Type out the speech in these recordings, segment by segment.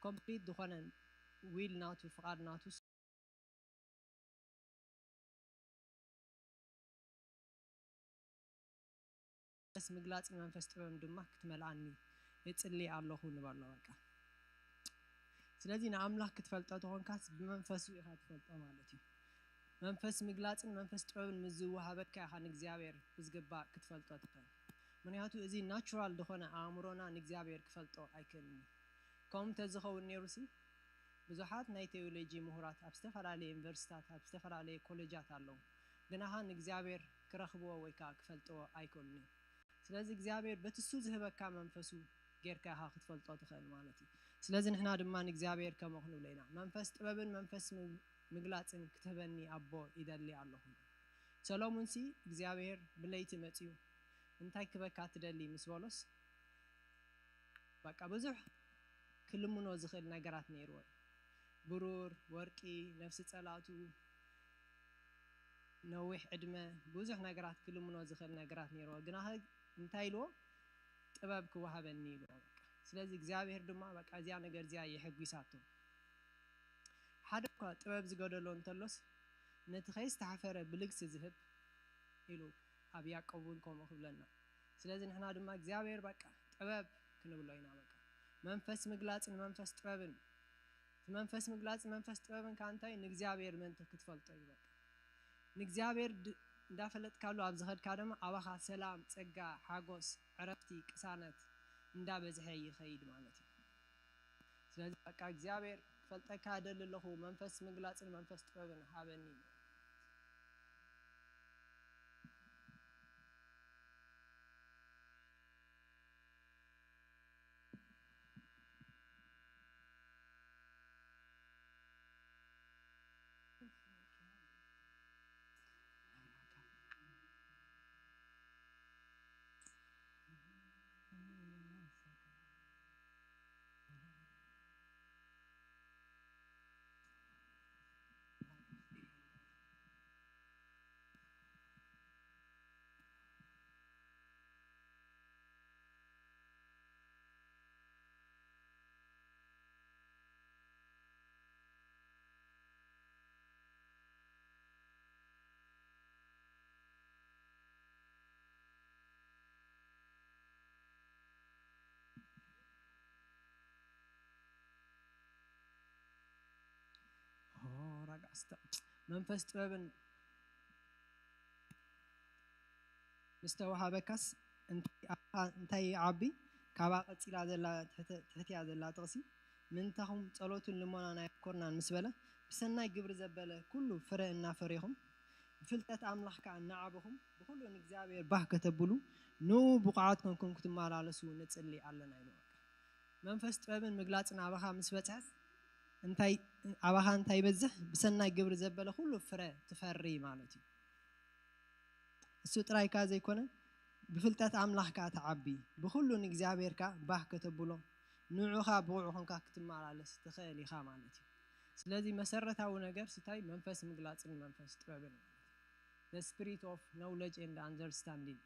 ኮምፕሊት ዝኾነ ዊል ናቱ፣ ፍቓድ ናቱ፣ መንፈስ ምግላጽን መንፈስ ጥበብን ድማ ክትመልኣኒ እጽሊ ኣለኹ ንበሎ። በቃ ስለዚ ንኣምላኽ ክትፈልጦ ተኾንካስ ብመንፈሱ ኢኻ ትፈልጦ ማለት እዩ። መንፈስ ምግላጽን መንፈስ ጥበብን ምስ ዝወሃበካ ኢኻ ንእግዚኣብሔር ብዝግባእ ክትፈልጦ ትኽእል። ምክንያቱ እዚ ናቹራል ዝኾነ ኣእምሮና ንእግዚኣብሔር ክፈልጦ ኣይክእልን እዩ። ከምኡ እንተዝኸውን ነይሩሲ ብዙሓት ናይ ቴዎሎጂ ምሁራት ኣብ ዝተፈላለየ ዩኒቨርሲታት ኣብ ዝተፈላለየ ኮሌጃት ኣለዉ፣ ግናኻ ንእግዚኣብሔር ክረኽብዎ ወይ ከዓ ክፈልጥዎ ኣይክእሉን እዮም። ስለዚ እግዚኣብሔር በቲ እሱ ዝህበካ መንፈሱ ጌርካ ኢኻ ክትፈልጦ ትኽእል ማለት እዩ። ስለዚ ንሕና ድማ ንእግዚኣብሔር ከምኡ ክንብሎ ኢና፣ መንፈስ ጥበብን መንፈስ ምግላጽን ክትህበኒ ኣቦ ይደሊ ኣለኹ። ሰሎሙንሲ እግዚኣብሔር ብለይቲ መጺኡ እንታይ ክበካ ትደሊ ምስ በሎስ በቃ ብዙሕ ክልምኖ ዝኽእል ነገራት ነይርዎ እዩ። ብሩር፣ ወርቂ፣ ነፍሲ ጸላቱ፣ ነዊሕ ዕድመ፣ ብዙሕ ነገራት ክልምኖ ዝኽእል ነገራት ነይርዎ። ግና እንታይ ኢልዎ? ጥበብ ክወሃበኒ ኢልዎ። በቃ ስለዚ እግዚኣብሔር ድማ በቃ እዚኣ ነገር እዚኣ የሐጒሳቶ። ሓደ እኳ ጥበብ ዝገደሎ እንተሎስ ነቲ ከይስተሓፈረ ብልግሲ ዝህብ ኢሉ ኣብ ያዕቆብ እውን ከምኡ ክብለና። ስለዚ ንሕና ድማ እግዚኣብሔር በቃ ጥበብ ክንብሎ ኢና። በቃ መንፈስ ምግላጽን መንፈስ ጥበብን እቲ መንፈስ ምግላጽ መንፈስ ጥበብን ከዓ እንታይ ንእግዚኣብሔር ምእንቲ ክትፈልጦ እዩ። በቃ ንእግዚኣብሔር እንዳፈለጥካሉ ኣብ ዝኸድካ ድማ ኣባኻ ሰላም፣ ጸጋ፣ ሓጎስ፣ ዕረፍቲ፣ ቅሳነት እንዳበዝሐ ይኸይድ ማለት እዩ። ስለዚ በቃ እግዚኣብሔር ክፈልጠካ ደሊ ኣለኹ፣ መንፈስ ምግላጽን መንፈስ ጥበብን ሃበኒ። ራጋስታ መንፈስ ጥበብን ምስ ተዋሃበካስ እንታይ ይዓቢ? ካብኣ ቀጺላ ዘላ ትሕቲያ ዘላ ጥቕሲ ምእንታኹም ጸሎትን ልመናን ኣየፍኮርናን ምስ በለ፣ ብሰናይ ግብሪ ዘበለ ኩሉ ፍረ እናፈሬኹም ብፍልጠት ኣምላኽ ከኣ እናዓበኹም ብኹሉ ንእግዚኣብሔር ባህ ከተብሉ ንኡ ብቑዓት ኮንኩም ክትመላለሱ ንጽሊ ኣለና ኢሉ። መንፈስ ጥበብን ምግላጽን ኣባኻ ምስ በጽሐስ እንታይ ኣባኻ እንታይ ይበዝሕ? ብሰናይ ግብሪ ዘበለ ኩሉ ፍረ ትፈሪ ማለት እዩ። እሱ ጥራይ ከኣ ዘይኮነ ብፍልጠት ኣምላኽ ከኣ ትዓቢ፣ ብኹሉ ንእግዚኣብሔር ከኣ ባህ ከተብሎ ንዑ ከኣ ብቑዕ ኮንካ ክትመላለስ ትኽእል ኢኻ ማለት እዩ። ስለዚ መሰረታዊ ነገር ስታይ መንፈስ ምግላጽን መንፈስ ጥበብን ማለት እዩ። The spirit of knowledge and understanding።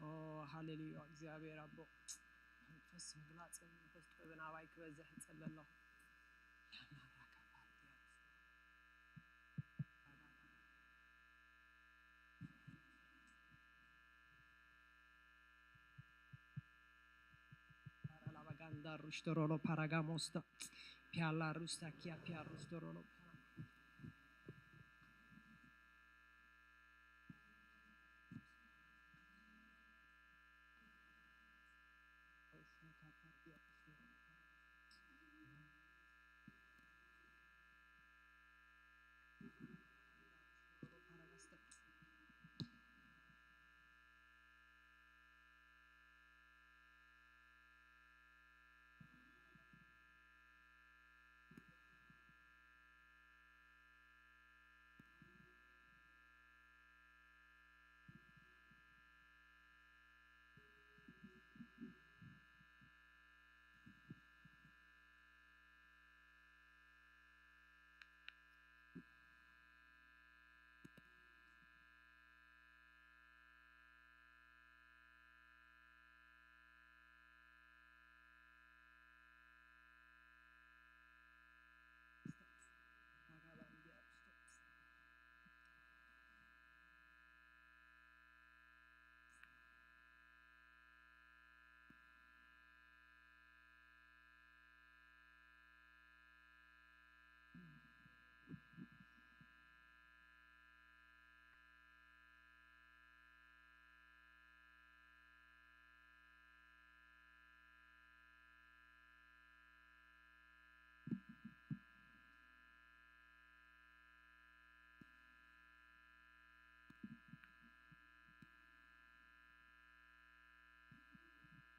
ኦ ሃሌሉያ እግዚኣብሔር ኣቦ መንፈስ ምግላጽን መንፈስ ጥበብን ኣባይ ክበዝሕ እጸሊ ኣለኹ። Paralabaganda rustorolo paragamosta. Piala rusta kia pia rustorolo.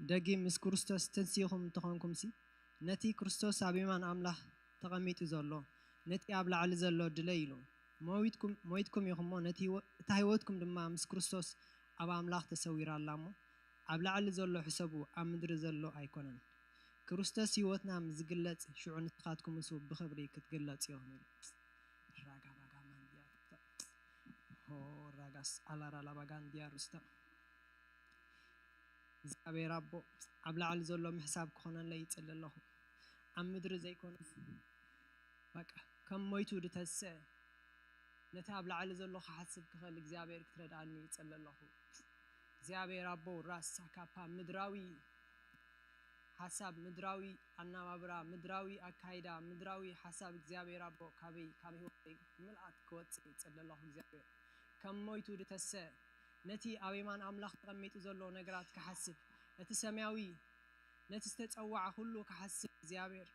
ደጊም ምስ ክርስቶስ ተንሲእኹም እንተኾንኩምሲ፣ ነቲ ክርስቶስ ኣብ የማን ኣምላኽ ተቐሚጡ ዘሎ፣ ነቲ ኣብ ላዕሊ ዘሎ ድለዩ ኢሉ። ሞይትኩም፣ ሞይትኩም ኢኹም እሞ፣ ነቲ ህይወ-፣ እታ ህይወትኩም ድማ ምስ ክርስቶስ ኣብ ኣምላኽ ተሰዊራ ኣላ እሞ፣ ኣብ ላዕሊ ዘሎ ሕሰቡ፣ ኣብ ምድሪ ዘሎ ኣይኮነን። ክርስቶስ ህይወትና ምስ ዝግለጽ፣ ሽዑ ንስኻትኩም ምስኡ ብኽብሪ ክትግለጹ ኢኹም ኢሉ። ራጋ ባጋ ማንዲያ ሩስታ። ሆ ራጋስ ኣላራ ላባጋ እንዲያ ሩስታ። እግዚኣብሔር ኣቦ፣ ኣብ ላዕሊ ዘሎ ምሕሳብ ክኾነለይ ይጽሊ ኣለኹ። ኣብ ምድሪ ዘይኮነስ፣ በቃ፣ ከም ሞይቱ ዝተስአ፣ ነቲ ኣብ ላዕሊ ዘሎ ክሓስብ ክኽእል እግዚኣብሔር ክትረድኣኒ ይጽሊ ኣለኹ። እግዚኣብሔር ኣቦ፣ ራሳ ካፓ ምድራዊ ሓሳብ፣ ምድራዊ ኣነባብራ፣ ምድራዊ ኣካይዳ፣ ምድራዊ ሓሳብ እግዚኣብሔር ኣቦ፣ ካበይ፣ ካብ ህይወተይ ብምልኣት ክወጽእ ይጽሊ ኣለኹ እግዚኣብሔር። ከም ሞይቱ ዝተስአ፣ ነቲ ኣብ የማን ኣምላኽ ተቐሚጡ ዘሎ ነገራት ክሓስብ፣ እቲ ሰማያዊ፣ ነቲ ዝተጸዋዐ ኩሉ ክሓስብ እግዚኣብሔር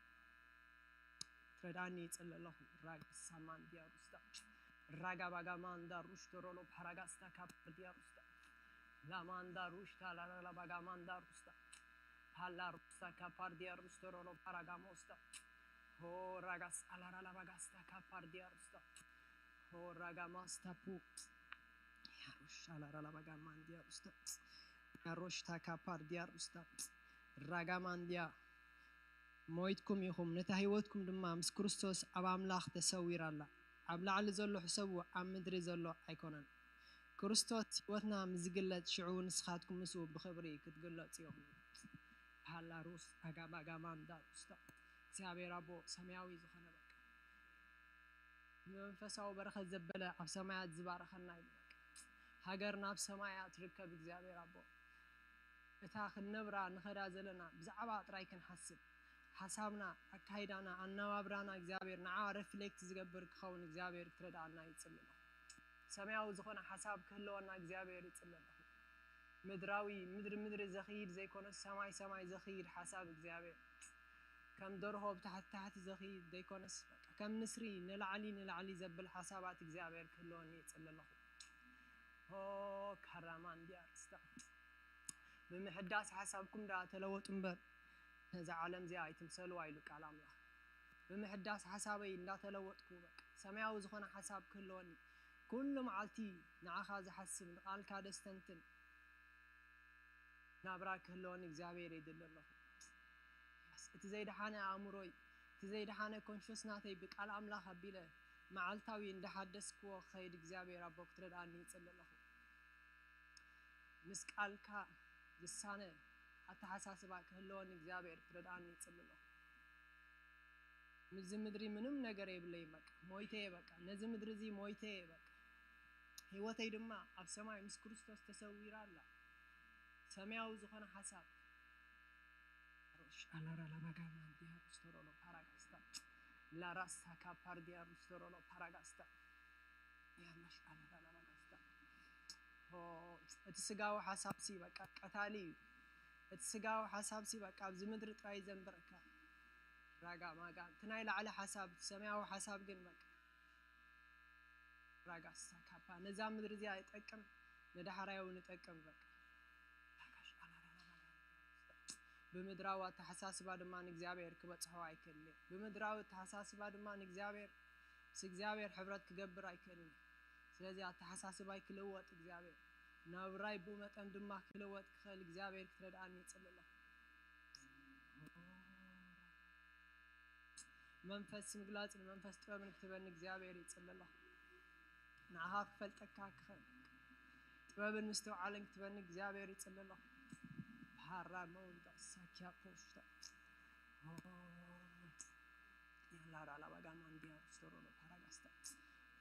ትረድኣኒ ይጽሊ ኣለኹ። ራጋ ሳማን ዲያ ሩስታ። ራጋ ባጋ ማንዳ ሩሽቶ ሮሎ ፓራጋስታ ካፓር ዲያ ሩስታ። ላማንዳ ሩሽታ ላላላ ባጋ ማንዳ ሩስታ። ፓላ ሩስታ ካፓር ዲያ ሩስቶ ሮሎ ፓራጋ ሞስታ። ሆ ራጋስ ኣላራላ ባጋስታ ካፓር ዲያ ሩስታ። ሆ ራጋ ማስታ ፑ። ያሮሽ ኣላራላ ባጋ ማንዲያ ሩስታ። ያሮሽ ታካፓር ዲያ ሩስታ። ራጋ ማንዲያ። ሞይትኩም ኢኹም፣ ነታ ህይወትኩም ድማ ምስ ክርስቶስ ኣብ ኣምላኽ ተሰዊራ ኣላ። ኣብ ላዕሊ ዘሎ ሕሰቡ፣ ኣብ ምድሪ ዘሎ ኣይኮነን። ክርስቶስ ህይወትና ምስ ዝግለጽ፣ ሽዑ ንስኻትኩም ምስኡ ብኽብሪ ክትግለጹ ኢኹም። ሃላ ሩስ ኣጋባጋማንዳ ሩስታ። እግዚኣብሔር ኣቦ ሰማያዊ ዝኾነ በቃ፣ ብመንፈሳዊ በረኸት ዘበለ ኣብ ሰማያት ዝባረኸና እዩ። በቃ ሃገርና ኣብ ሰማያት ትርከብ። እግዚኣብሔር ኣቦ፣ እታ ክንነብራ ንኸዳ ዘለና ብዛዕባ ጥራይ ክንሓስብ፣ ሓሳብና፣ ኣካይዳና፣ ኣነባብራና እግዚኣብሔር ንዓ ሪፍሌክት ዝገብር ክኸውን እግዚኣብሔር ክትረድኣና ይጽሊ ኣለኹ። ሰማያዊ ዝኾነ ሓሳብ ክህልወና እግዚኣብሔር ይጽሊ ኣለኹ። ምድራዊ፣ ምድሪ ምድሪ ዘኽይድ ዘይኮነስ፣ ሰማይ ሰማይ ዘኽይድ ሓሳብ እግዚኣብሔር፣ ከም ደርሆ ብታሕቲ ታሕቲ ዘኽይድ ዘይኮነስ፣ በቃ ከም ንስሪ ንላዕሊ ንላዕሊ ዘብል ሓሳባት እግዚኣብሔር ክህልወኒ ይጽሊ ኣለኹ። ኦ ካራማንዲያ ርስታ፣ ብምሕዳስ ሓሳብኩም ደኣ ተለወጡ እምበር፣ ነዛ ዓለም እዚኣ ኣይትምሰልዋ ኢሉ ቃል ኣምላኽ። ብምሕዳስ ሓሳበይ እንዳተለወጥኩ፣ በቃ ሰማያዊ ዝኾነ ሓሳብ ክህልወኒ፣ ኩሉ መዓልቲ ንዓኻ ዝሓስብ፣ ንቃልካ ዘስተንትን ናብራ ክህልወኒ እግዚኣብሔር የድሊ ኣለኹ። እቲ ዘይደሓነ ኣእምሮይ፣ እቲ ዘይደሓነ ኮንሽስ ናተይ ብቃል ኣምላኽ ኣቢለ መዓልታዊ እንዳሓደስክዎ ክኸይድ እግዚኣብሔር ኣቦ ክትረድኣኒ ይጽሊ ኣለኹ። ምስ ቃልካ ዝሳነ ኣተሓሳስባ ክህልወኒ እግዚኣብሔር ክትረድኣኒ ይጽሊ ኣለኹ። ምስዚ ምድሪ ምንም ነገር የብለይን፣ በቃ ሞይተ እየ፣ በቃ ነዚ ምድሪ እዚ ሞይተ እየ፣ በቃ ህይወተይ ድማ ኣብ ሰማይ ምስ ክርስቶስ ተሰዊራ ኣላ። ሰማያዊ ዝኾነ ሓሳብ። ሮሽ ኣላራ ላባጋ ማንዲያ ሩስቶሮሎ ፓራጋስታ፣ ላራስታ ካፓርዲያ ሩስቶሮሎ ፓራጋስታ። ያማሽ ኣላራ ላባጋስታ። ኦ፣ እቲ ስጋዊ ሓሳብሲ በቃ ቀታሊ እዩ። እቲ ስጋዊ ሓሳብሲ በቃ ኣብዚ ምድሪ ጥራይ ዘንብረካ። ራጋ ማጋ፣ እቲ ናይ ላዕሊ ሓሳብ፣ እቲ ሰማያዊ ሓሳብ ግን በቃ ራጋ ሳካፓ፣ ነዛ ምድሪ እዚኣ ይጠቅም፣ ንዳሕራይ እውን ይጠቅም። በቃ ራጋሽ ኣላራራራ። ብምድራዊ ኣተሓሳስባ ድማ ንእግዚኣብሔር ክበጽሖ ኣይክእልን። ብምድራዊ ኣተሓሳስባ ድማ ንእግዚኣብሔር፣ ምስ እግዚኣብሔር ሕብረት ክገብር ኣይክእልን። ስለዚ ኣተሓሳስባይ ክልወጥ እግዚኣብሔር፣ ናብራይ ብኡ መጠን ድማ ክልወጥ ክኽእል እግዚኣብሔር ክትረድኣኒ ይጽሊ ኣለኹ። መንፈስ ምግላጽን መንፈስ ጥበብን ክትበኒ እግዚኣብሔር ይጽሊ ኣለኹ። ንዓኻ ክፈልጠካ ክኽእል ጥበብን ምስትውዓልን ክትበኒ እግዚኣብሔር ይጽሊ ኣለኹ። ፓራ መውንዳ ሳኪያ ፖስታ። ያላ ራላ ባጋ ማንዲያ ስተሮሎ ፓራጋስታ።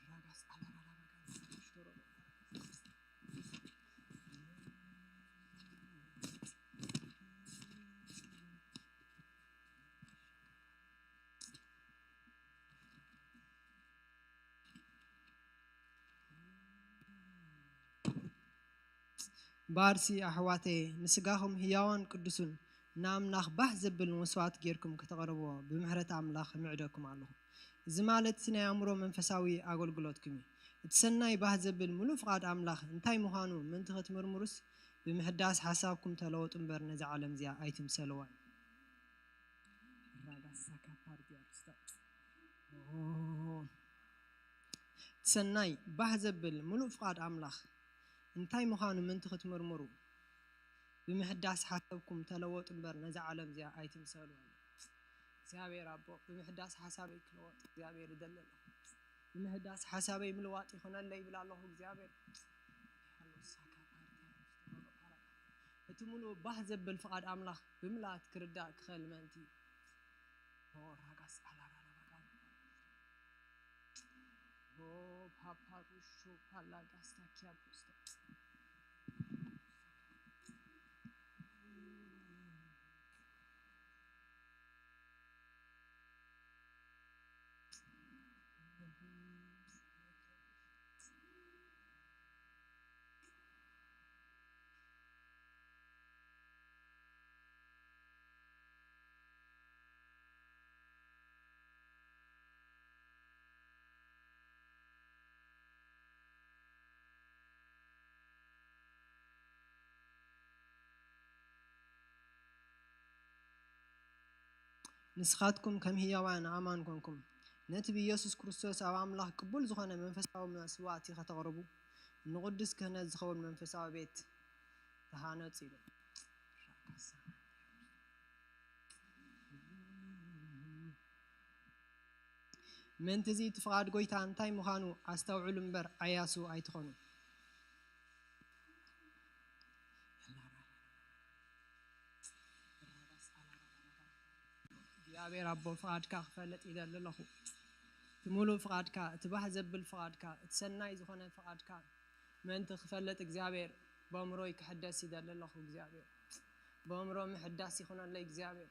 ራጋስ ኣላ ራላ ባጋ ስተሮሎ ፓራጋስታ። ባርሲ ኣሕዋተየ፣ ንስጋኹም ህያዋን ቅዱስን ንኣምላኽ ባህ ዘብል መስዋእቲ ጌርኩም ከተቕርብዎ ብምሕረት ኣምላኽ እምዕደኩም ኣለኹ። እዚ ማለት እቲ ናይ ኣእምሮ መንፈሳዊ ኣገልግሎትኩም እዩ። እቲ ሰናይ ባህ ዘብል ምሉእ ፍቓድ ኣምላኽ እንታይ ምዃኑ ምእንቲ ክትምርምሩስ፣ ብምሕዳስ ሓሳብኩም ተለወጡ እምበር፣ ነዛ ዓለም እዚኣ ኣይትምሰልዋን። ራጋሳ ካፓርዲያ ሩስታ። ኦ፣ እቲ ሰናይ ባህ ዘብል ምሉእ ፍቓድ ኣምላኽ እንታይ ምዃኑ ምእንቲ ክትምርምሩ፣ ብምሕዳስ ሓሳብኩም ተለወጡ እምበር፣ ነዛ ዓለም እዚኣ ኣይትምሰሉ። እግዚኣብሔር ኣቦ፣ ብምሕዳስ ሓሳበይ ክለወጥ እግዚኣብሔር ይደሊ ኣለኹ። ብምሕዳስ ሓሳበይ ምልዋጥ ይኹነለይ ይብል ኣለኹ እግዚኣብሔር። እቲ ምሉእ ባህ ዘብል ፍቓድ ኣምላኽ ብምልኣት ክርዳእ ክኽእል ምእንቲ። ኦ፣ ራጋስ ኣላራላባጋ። ኦ፣ ፓፓሩሾ ፓላጋስታ ኪያፖስታ። ንስኻትኩም ከም ህያዋን ኣእማን ኮንኩም፣ ነቲ ብኢየሱስ ክርስቶስ ኣብ ኣምላኽ ቅቡል ዝኾነ መንፈሳዊ መስዋእቲ ከተቕርቡ፣ ንቕዱስ ክህነት ዝኸውን መንፈሳዊ ቤት ተሃነጹ ኢሉ። ምእንቲ እዚ እቲ ፍቓድ ጐይታ እንታይ ምዃኑ ኣስተውዕሉ እምበር፣ ዓያሱ ኣይትኾኑ። እግዚኣብሔር ኣቦ፣ ፍቓድካ ክፈልጥ ይደሊ ኣለኹ። እቲ ምሉእ ፍቓድካ፣ እቲ ባህ ዘብል ፍቓድካ፣ እቲ ሰናይ ዝኾነ ፍቓድካ ምእንቲ ክፈልጥ እግዚኣብሔር፣ በእምሮይ ክሕደስ ይደሊ ኣለኹ እግዚኣብሔር። በእምሮ ምሕዳስ ይኹነለይ እግዚኣብሔር።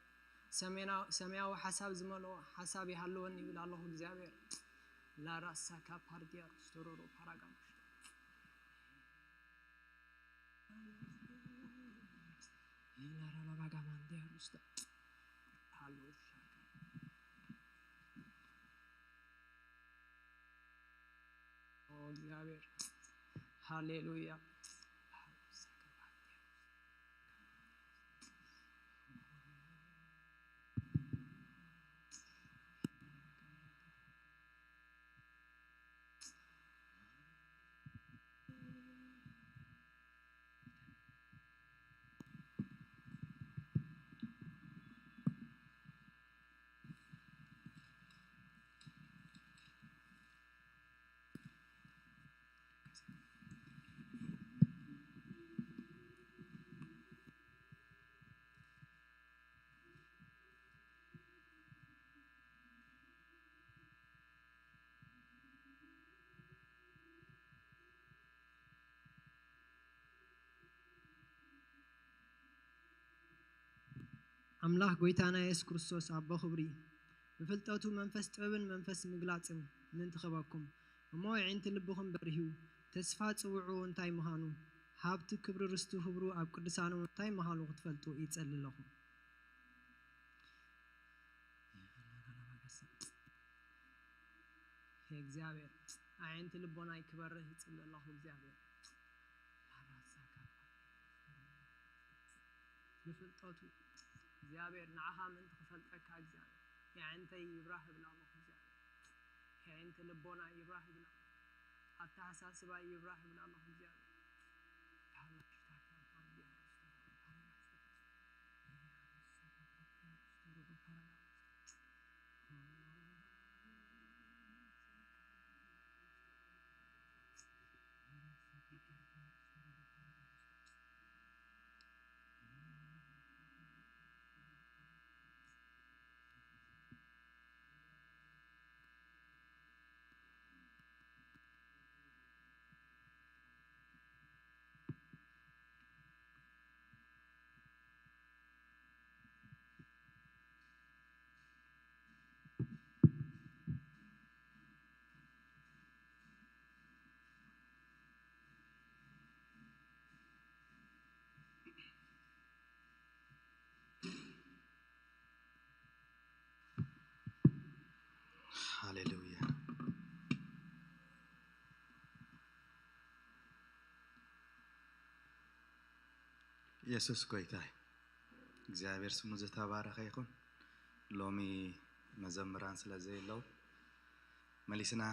ሰሜናዊ፣ ሰማያዊ ሓሳብ ዝመልኦ ሓሳብ ይሃልወኒ ይብል ኣለኹ እግዚኣብሔር። ላራሳካ ፓርዲያ ሩስቶሮሮ ፓራጋሙሽ። ላራላባጋማንዲያ ሩስታ። ሃሌሉያ። ኦ፣ እግዚኣብሔር። ሃሌሉያ። ኣምላኽ ጐይታና የሱስ ክርስቶስ ኣቦ ኽብሪ፣ ብፍልጠቱ መንፈስ ጥበብን መንፈስ ምግላጽን ምእንቲ ኽህበኩም፣ እሞ ኣዒንቲ ልብኹም በሪሁ፣ ተስፋ ጽውዕኡ እንታይ ምዃኑ፣ ሃብቲ ክብሪ ርስቱ ኽብሩ ኣብ ቅዱሳኑ እንታይ ምዃኑ ክትፈልጡ ይጸሊ ኣለኹ። እግዚኣብሔር፣ ኣዒንቲ ልቦናይ ክበርህ ይጽሊ ኣለኹ እግዚኣብሔር። ብፍልጠቱ እግዚኣብሔር ንዓኻ ምእንቲ ክፈልጠካ እግዚኣብሔር የዕንተይ ይብራህ ይብል ኣለኹ እግዚኣብሔር። የዕንቲ ልቦና ይብራህ ይብል ኣለኹ። ኣተሓሳስባ ይብራህ ይብል ኣለኹ እግዚኣብሔር። የሱስ ጎይታ እዩ። እግዚኣብሔር ስሙ ዝተባረኸ ይኹን። ሎሚ መዘምራን ስለ ዘየለዉ መሊስና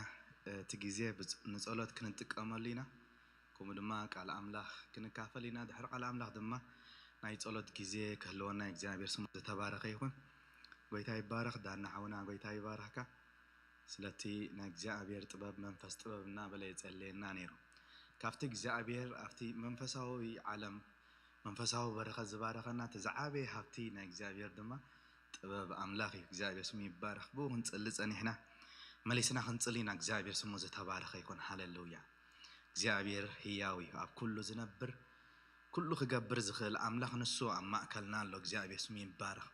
እቲ ግዜ ብጽ-፣ ንጸሎት ክንጥቀመሉ ኢና። ከምኡ ድማ ቃል ኣምላኽ ክንካፈል ኢና። ድሕሪ ቃል ኣምላኽ ድማ ናይ ጸሎት ግዜ ክህልወና እግዚኣብሔር ስሙ ዝተባረኸ ይኹን። ጎይታ ይባረኽ። ዳና ሓውና ጎይታ ይባረኽካ። ስለቲ ናይ እግዚኣብሔር ጥበብ መንፈስ ጥበብ እናበለ የጸልየና ነይሩ። ካብቲ እግዚኣብሔር ኣብቲ መንፈሳዊ ዓለም መንፈሳዊ በረኸት ዝባረኸና እቲ ዝዓበየ ሃብቲ ናይ እግዚኣብሔር ድማ ጥበብ ኣምላኽ እዩ። እግዚኣብሔር ስሙ ይባረኽ። ብኡ ክንጽሊ ጸኒሕና መሊስና ክንጽሊ ኢና። እግዚኣብሔር ስሙ ዝተባረኸ ይኹን። ሃሌሉያ። እግዚኣብሔር ህያው እዩ። ኣብ ኩሉ ዝነብር ኩሉ ክገብር ዝኽእል ኣምላኽ ንሱ ኣብ ማእከልና ኣሎ። እግዚኣብሔር ስሙ ይባረኽ።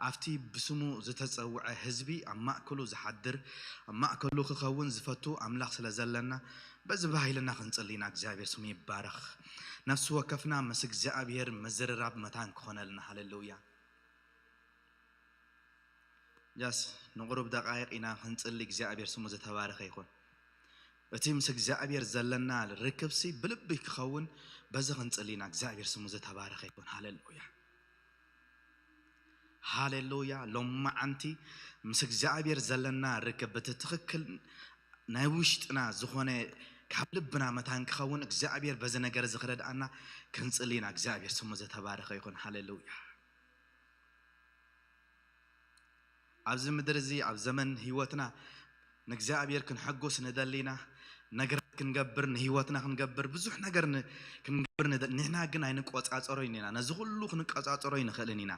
ኣብቲ ብስሙ ዝተጸውዐ ህዝቢ ኣብ ማእከሉ ዝሓድር ኣብ ማእከሉ ክኸውን ዝፈቱ ኣምላኽ ስለ ዘለና በዚ ባህልና ክንጽሊ ኢና። እግዚኣብሔር ስሙ ይባረኽ። ነፍሲ ወከፍና ምስ እግዚኣብሔር ምዝርራብ መታን ክኾነልና። ሃሌሉያ። ጃስ ንቑሩብ ደቃይቕ ኢና ክንጽሊ። እግዚኣብሔር ስሙ ዝተባረኸ ይኹን። እቲ ምስ እግዚኣብሔር ዘለና ርክብሲ ብልቢ ክኸውን በዚ ክንጽሊ ኢና። እግዚኣብሔር ስሙ ዝተባረኸ ይኹን። ሃሌሉያ። ሃሌሉያ። ሎማዓንቲ ምስ እግዚኣብሔር ዘለና ርክብ በቲ ትኽክል ናይ ውሽጥና ዝኾነ ካብ ልብና መታን ክኸውን እግዚኣብሔር በዚ ነገር እዚ ክረድኣና ክንጽሊ ኢና። እግዚኣብሔር ስሙ ዝተባረኸ ይኹን። ሃሌሉያ። ኣብዚ ምድሪ እዚ ኣብ ዘመን ህይወትና ንእግዚኣብሔር ክንሕጉስ ንደሊ ኢና። ነገራት ክንገብር፣ ንህይወትና ክንገብር፣ ብዙሕ ነገር ን-፣ ክንገብር ንደሊ። ንሕና ግን ኣይንቆጻጸሮይን ኢና። ነዚ ኩሉ ክንቆጻጸሮ ኣይንኽእልን ኢና።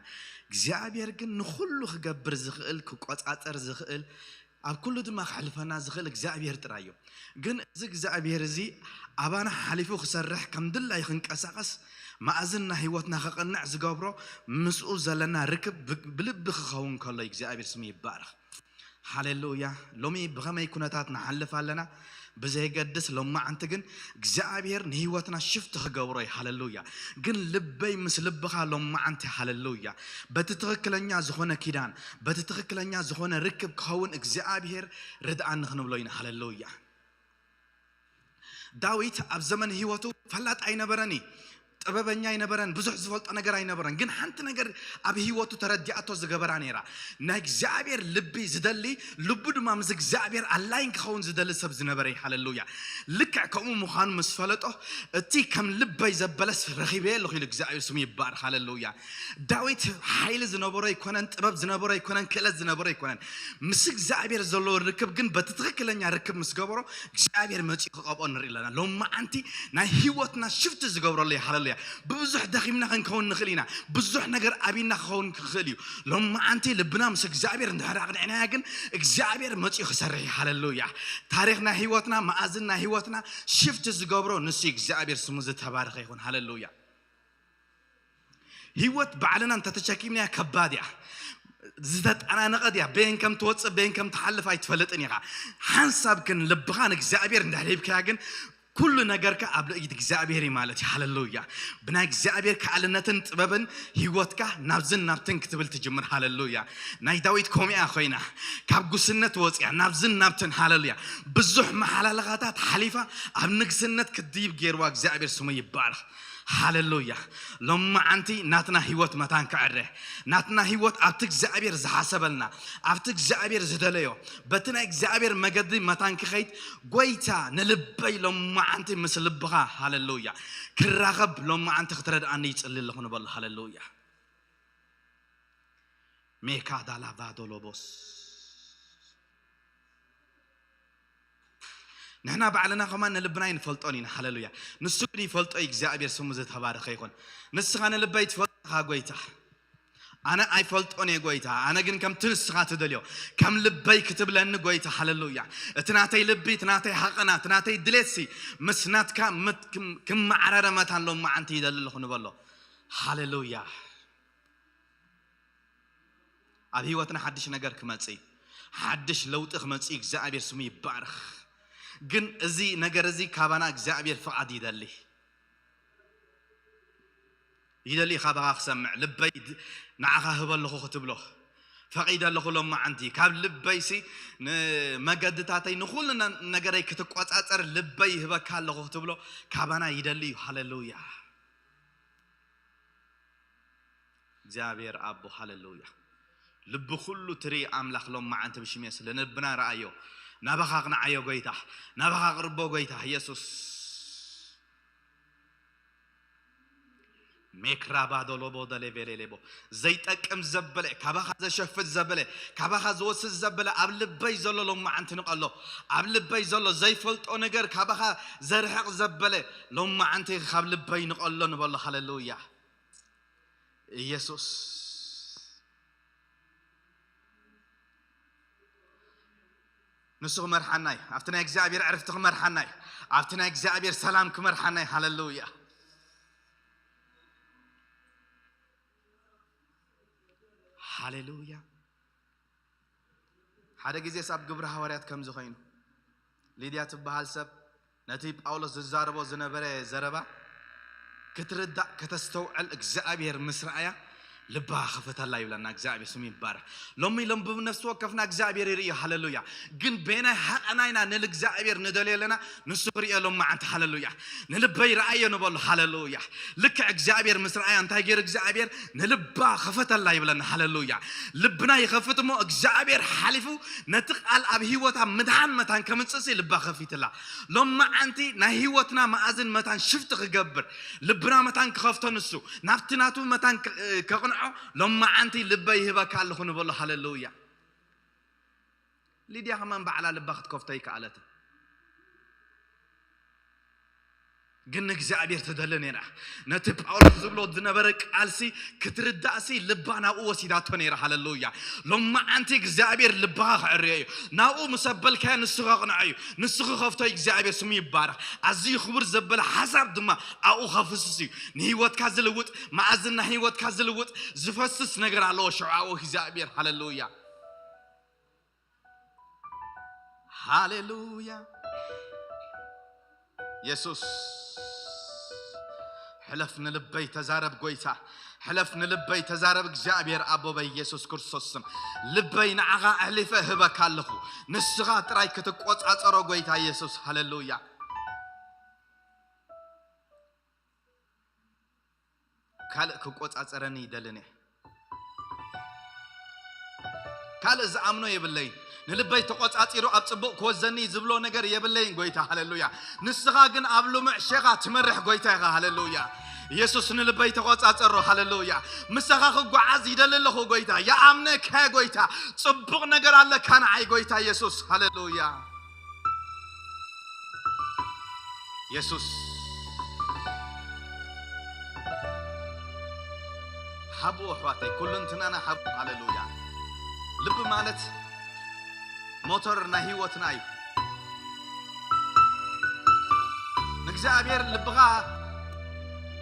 እግዚኣብሔር ግን ንኹሉ ክገብር ዝኽእል፣ ክቆጻጸር ዝኽእል፣ ኣብ ኩሉ ድማ ከሕልፈና ዝኽእል እግዚኣብሔር ጥራይ እዩ። ግን እዚ እግዚኣብሔር እዚ ኣባና ሓሊፉ ክሰርሕ፣ ከም ድላዩ ክንቀሳቐስ፣ መኣዝን ናይ ህይወትና ከቕንዕ ዝገብሮ፣ ምስኡ ዘለና ርክብ ብ-፣ ብልቢ ክኸውን ከሎ እዩ። እግዚኣብሔር ስሙ ይባረኽ። ሃሌሉያ። ሎሚ ብኸመይ ኩነታት ንሓልፍ ኣለና ብዘይገድስ፣ ሎማዓንቲ ግን እግዚኣብሔር ንህይወትና ሽፍት ክገብሮ እዩ። ሃሌሉያ። ግን ልበይ ምስ ልብኻ ሎማዓንቲ፣ ሃሌሉያ፣ በቲ ትኽክለኛ ዝኾነ ኪዳን፣ በቲ ትኽክለኛ ዝኾነ ርክብ ክኸውን እግዚኣብሔር ርድኣኒ ክንብሎ ኢና። ሃሌሉያ። ዳዊት ኣብ ዘመን ህይወቱ ፈላጥ ኣይነበረን እዩ። ጥበበኛ ኣይነበረን፣ ብዙሕ ዝፈልጦ ነገር ኣይነበረን። ግን ሓንቲ ነገር ኣብ ህይወቱ ተረዲኣቶ ዝገበራ ነይራ። ናይ እግዚኣብሔር ልቢ ዝደሊ፣ ልቡ ድማ ምስ እግዚኣብሔር ኣላይን ክኸውን ዝደሊ ሰብ ዝነበረ እዩ። ሃሌሉያ። ልክዕ ከምኡ ምዃኑ ምስ ፈለጦ፣ እቲ ከም ልበይ ዘበለስ ረኺበ ኣለኹ ኢሉ እግዚኣብሔር ስሙ ይባረኽ። ሃሌሉያ። ዳዊት ሓይሊ ዝነበሮ ኣይኮነን፣ ጥበብ ዝነበሮ ኣይኮነን፣ ክእለት ዝነበሮ ኣይኮነን። ምስ እግዚኣብሔር ዘለዎ ርክብ ግን በቲ ትኽክለኛ ርክብ ምስ ገበሮ እግዚኣብሔር መጺኡ ክቐብኦ ንርኢ ኣለና። ሎማዓንቲ ናይ ህይወትና ሽፍቲ ዝገብረሉ እዩ። ሃሌሉያ። ብብዙሕ ደኺምና ክንከውን ንኽእል ኢና። ብዙሕ ነገር ኣቢና ክኸውን ክኽእል እዩ። ሎማዓንቲ ልብና ምስ እግዚኣብሔር እንድሕር ኣቕኒዕናያ ግን እግዚኣብሔር መጺኡ ክሰርሕ እዩ። ሃሌሉያ። ታሪኽ ናይ ህይወትና፣ መኣዝን ናይ ህይወትና ሽፍቲ ዝገብሮ ንሱ እዩ። እግዚኣብሔር ስሙ ዝተባረኸ ይኹን። ሃሌሉያ። ህይወት ባዕልና እንተተሸኪምናያ ከባድ እያ። ዝተጠናነቐት እያ። በየን ከም ትወፅእ፣ በየን ከም ትሓልፍ ኣይትፈልጥን ኢኻ። ሓንሳብ ግን ልብኻ ንእግዚኣብሔር እንድሕር ሂብካያ ግን ኩሉ ነገርካ ኣብ ኢድ እግዚኣብሔር እዩ ማለት እዩ። ሃሌሉያ። ብናይ እግዚኣብሔር ከኣልነትን ጥበብን ህይወትካ ናብዝን ናብትን ክትብል ትጅምር። ሃሌሉያ። ናይ ዳዊት ኮሚያ ኮይና ካብ ጉስነት ወፅያ ናብዝን ናብትን። ሃሌሉያ። ብዙሕ መሓላለኻታት ሓሊፋ ኣብ ንግስነት ክትድይብ ገይርዋ እግዚኣብሔር ስሙ ይባረኽ። ሃሌሉያ። ሎማዓንቲ ናትና ህይወት መታን ክዕረ፣ ናትና ህይወት ኣብቲ እግዚኣብሔር ዝሓሰበልና፣ ኣብቲ እግዚኣብሔር ዝደለዮ፣ በቲ ናይ እግዚኣብሔር መገዲ መታን ክኸይድ፣ ጎይታ ንልበይ ሎማዓንቲ ምስ ልብኻ፣ ሃሌሉያ፣ ክራኸብ ሎማዓንቲ ክትረድኣኒ ይጽሊ ኣለኹ ንበሎ። ሃሌሉያ። ሜካ ዳላቫዶሎቦስ። ንሕና ባዕልና ከማን ንልብና ኣይንፈልጦን ኢና። ሃሌሉያ። ንሱ ግን ይፈልጦ እዩ። እግዚኣብሔር ስሙ ዝተባረኸ ይኹን። ንስኻ ንልበይ ትፈልጦ ኢኻ ጎይታ። ኣነ ኣይፈልጦን እየ ጎይታ። ኣነ ግን ከምቲ ንስኻ ትደልዮ፣ ከም ልበይ ክትብለኒ ጎይታ። ሃሌሉያ። እቲ ናተይ ልቢ፣ እቲ ናተይ ሃቐና፣ እቲ ናተይ ድሌትሲ ምስ ናትካ ምት-፣ ክም-፣ ክመዓረረ መታን ሎማዓንቲ ይደሊ ኣለኹ ንበሎ። ሃሌሉያ። ኣብ ህይወትና ሓድሽ ነገር ክመጽእ፣ ሓድሽ ለውጢ ክመጽእ እግዚኣብሔር ስሙ ይባረኽ። ግን እዚ ነገር እዚ ካባና እግዚኣብሔር ፍቓድ ይደሊ። ይደሊ ካባኻ ክሰምዕ፣ ልበይ ድ-፣ ንዓኻ ህበ ኣለኹ ክትብሎ ፈቒደ ኣለኹ። ሎማዓንቲ ካብ ልበይሲ ንመገድታተይ ንኹሉ ነ-፣ ነገረይ ክትቆጻጸር ልበይ ይህበካ ኣለኹ ክትብሎ ካባና ይደሊ እዩ። ሃሌሉያ። እግዚኣብሔር ኣቦ፣ ሃሌሉያ። ልቢ ኩሉ ትርኢ ኣምላኽ ሎም መዓንቲ ብሽሜ ስለ ልብና ረኣዮ። ናባኻ ኣቕንዓዮ ጎይታ፣ ናባኻ ኣቕርቦ ጎይታ ኢየሱስ። ሜክራባዶሎቦ ደሌቬሌሌቦ ዘይጠቅም ዘበለ፣ ካባኻ ዘሸፍት ዘበለ፣ ካባኻ ዝወስድ ዘበለ ኣብ ልበይ ዘሎ ሎም መዓንቲ ንቐሎ። ኣብ ልበይ ዘሎ ዘይፈልጦ ነገር ካባኻ ዘርሕቕ ዘበለ ሎም መዓንቲ ካብ ልበይ ንቐሎ ንበሎ። ሃሌሉያ ኢየሱስ። ንሱ ክመርሓና እዩ። ኣብቲ ናይ እግዚኣብሔር ዕርፍቲ ክመርሓና እዩ። ኣብቲ ናይ እግዚኣብሔር ሰላም ክመርሓና እዩ። ሃሌሉያ፣ ሃሌሉያ። ሓደ ግዜስ ኣብ ግብሪ ሃዋርያት ከምዚ ኮይኑ፣ ሊድያ ትበሃል ሰብ ነቲ ጳውሎስ ዝዛረቦ ዝነበረ ዘረባ ክትርዳእ ከተስተውዕል እግዚኣብሔር ምስ ረኣያ፣ ልባ ከፈተላ ይብለና። እግዚኣብሔር ስሙ ይባረክ። ሎሚ ሎም ብነፍሲ ወከፍና እግዚኣብሔር ይርእዮ። ሃሌሉያ። ግን ቤናይ ሃቐናይና ንልእግዚኣብሔር ንደልዮ ኣለና፣ ንሱ ክርእዮ ሎም መዓንቲ። ሃሌሉያ። ንልበይ ረኣዮ ንበሎ። ሃሌሉያ። ልክዕ እግዚኣብሔር ምስ ረኣያ እንታይ ገይሩ እግዚኣብሔር? ንልባ ከፈተላ ይብለና። ሃሌሉያ። ልብና ይኸፍት እሞ እግዚኣብሔር ሓሊፉ ነቲ ቃል ኣብ ህይወታ ምድሓን መታን ከምጽእሲ ልባ ከፊትላ። ሎም መዓንቲ ናይ ህይወትና መኣዝን መታን ሽፍቲ ክገብር፣ ልብና መታን ክኸፍቶ ንሱ፣ ናብቲ ናቱ መታን ከ-፣ ከቕንዖ፣ ሎም መዓንቲ ልበይ ይህበካ ኣለኹ ንበሎ። ሃሌሉያ። ሊድያ ከማን ባዕላ ልባ ክትከፍቶ ኣይከኣለትን። ግን ንእግዚኣብሔር ትደሊ ነይራ። ነቲ ጳውሎስ ዝብሎ ዝነበረ ቃልሲ ክትርዳእሲ ልባ ናብኡ ወሲዳቶ ነይራ። ሃሌሉያ። ሎማዓንቲ እግዚኣብሔር ልብኻ ክዕርዮ እዩ። ናብኡ ምስ ኣበልካዮ ንሱ ከቕንዖ እዩ። ንሱ ክኸፍቶ እዩ። እግዚኣብሔር ስሙ ይባረኽ። ኣዝዩ ክቡር ዘበለ ሓሳብ ድማ ኣብኡ ከፍስስ እዩ። ንህይወትካ ዝልውጥ፣ መኣዝን ናይ ህይወትካ ዝልውጥ ዝፈስስ ነገር ኣለዎ ሽዑ ኣብኡ እግዚኣብሔር። ሃሌሉያ። ሃሌሉያ። የሱስ፣ ሕለፍ ንልበይ ተዛረብ ጎይታ፣ ሕለፍ ንልበይ ተዛረብ እግዚኣብሔር ኣቦ በኢየሱስ ክርስቶስ ስም። ልበይ ንዓኻ ኣሕሊፈ እህበካ ኣለኹ፣ ንስኻ ጥራይ ክትቆጻጸሮ ጎይታ የሱስ። ሃሌሉያ። ካልእ ክቆጻጸረኒ ይደልን እየ። ካልእ ዝኣምኖ የብለይን። ንልበይ ተቆጻጺሩ ኣብ ጽቡቕ ክወዘኒ ዝብሎ ነገር የብለይን ጎይታ። ሃሌሉያ። ንስኻ ግን ኣብ ልሙዕ ሸኻ ትመርሕ ጎይታ ኢኻ። ሃሌሉያ። የሱስ ንልበይ ተቆጻጸሮ። ሃሌሉያ። ምሳኻ ክጓዓዝ ይደሊ ኣለኹ ጎይታ። ይኣምነካ ጎይታ። ጽቡቕ ነገር ኣለካ ንዓይ ጎይታ የሱስ። ሃሌሉያ። የሱስ ሃቡ ኣሕዋተይ፣ ኩልንትናና ሃቡ። ሃሌሉያ። ልቢ ማለት ሞተር ናይ ህይወትና እዩ። ንእግዚኣብሔር ልብኻ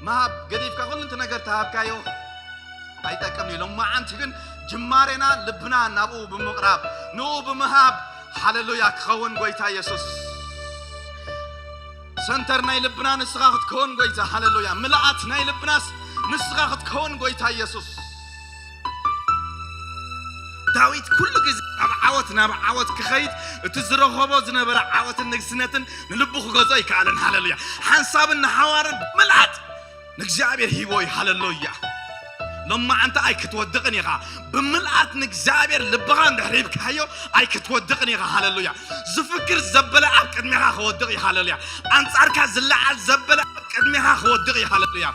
ምሃብ ገዲፍካ ኩሉ እቲ ነገር ተሃብካዮ ኣይጠቅምን እዩ። ሎማዓንቲ ግን ጅማሬና ልብና ናብኡ ብምቕራብ፣ ንኡ ብምሃብ፣ ሃሌሉያ፣ ክኸውን ጎይታ የሱስ። ሰንተር ናይ ልብና ንስኻ ክትከውን ጎይታ፣ ሃሌሉያ። ምልኣት ናይ ልብናስ ንስኻ ክትከውን ጎይታ የሱስ። ዳዊት ኩሉ ግዜ ካብ ዓወት ናብ ዓወት ክኸይድ፣ እቲ ዝረኸቦ ዝነበረ ዓወትን ንግስነትን ንልቡ ክገዝኦ ኣይከኣለን። ሃሌሉያ። ሓንሳብን ንሓዋርን ብምልኣት ንእግዚኣብሔር ሂቦ እዩ። ሃሌሉያ። ሎማዓንቲ ኣይክትወድቕን ኢኻ። ብምልኣት ንእግዚኣብሔር ልብኻ እንድሕር ሂብካዮ ኣይክትወድቕን ኢኻ። ሃሌሉያ። ዝፍክር ዘበለ ኣብ ቅድሜኻ ክወድቕ እዩ። ሃሌሉያ። ኣንጻርካ ዝለዓል ዘበለ ኣብ ቅድሜኻ ክወድቕ እዩ። ሃሌሉያ።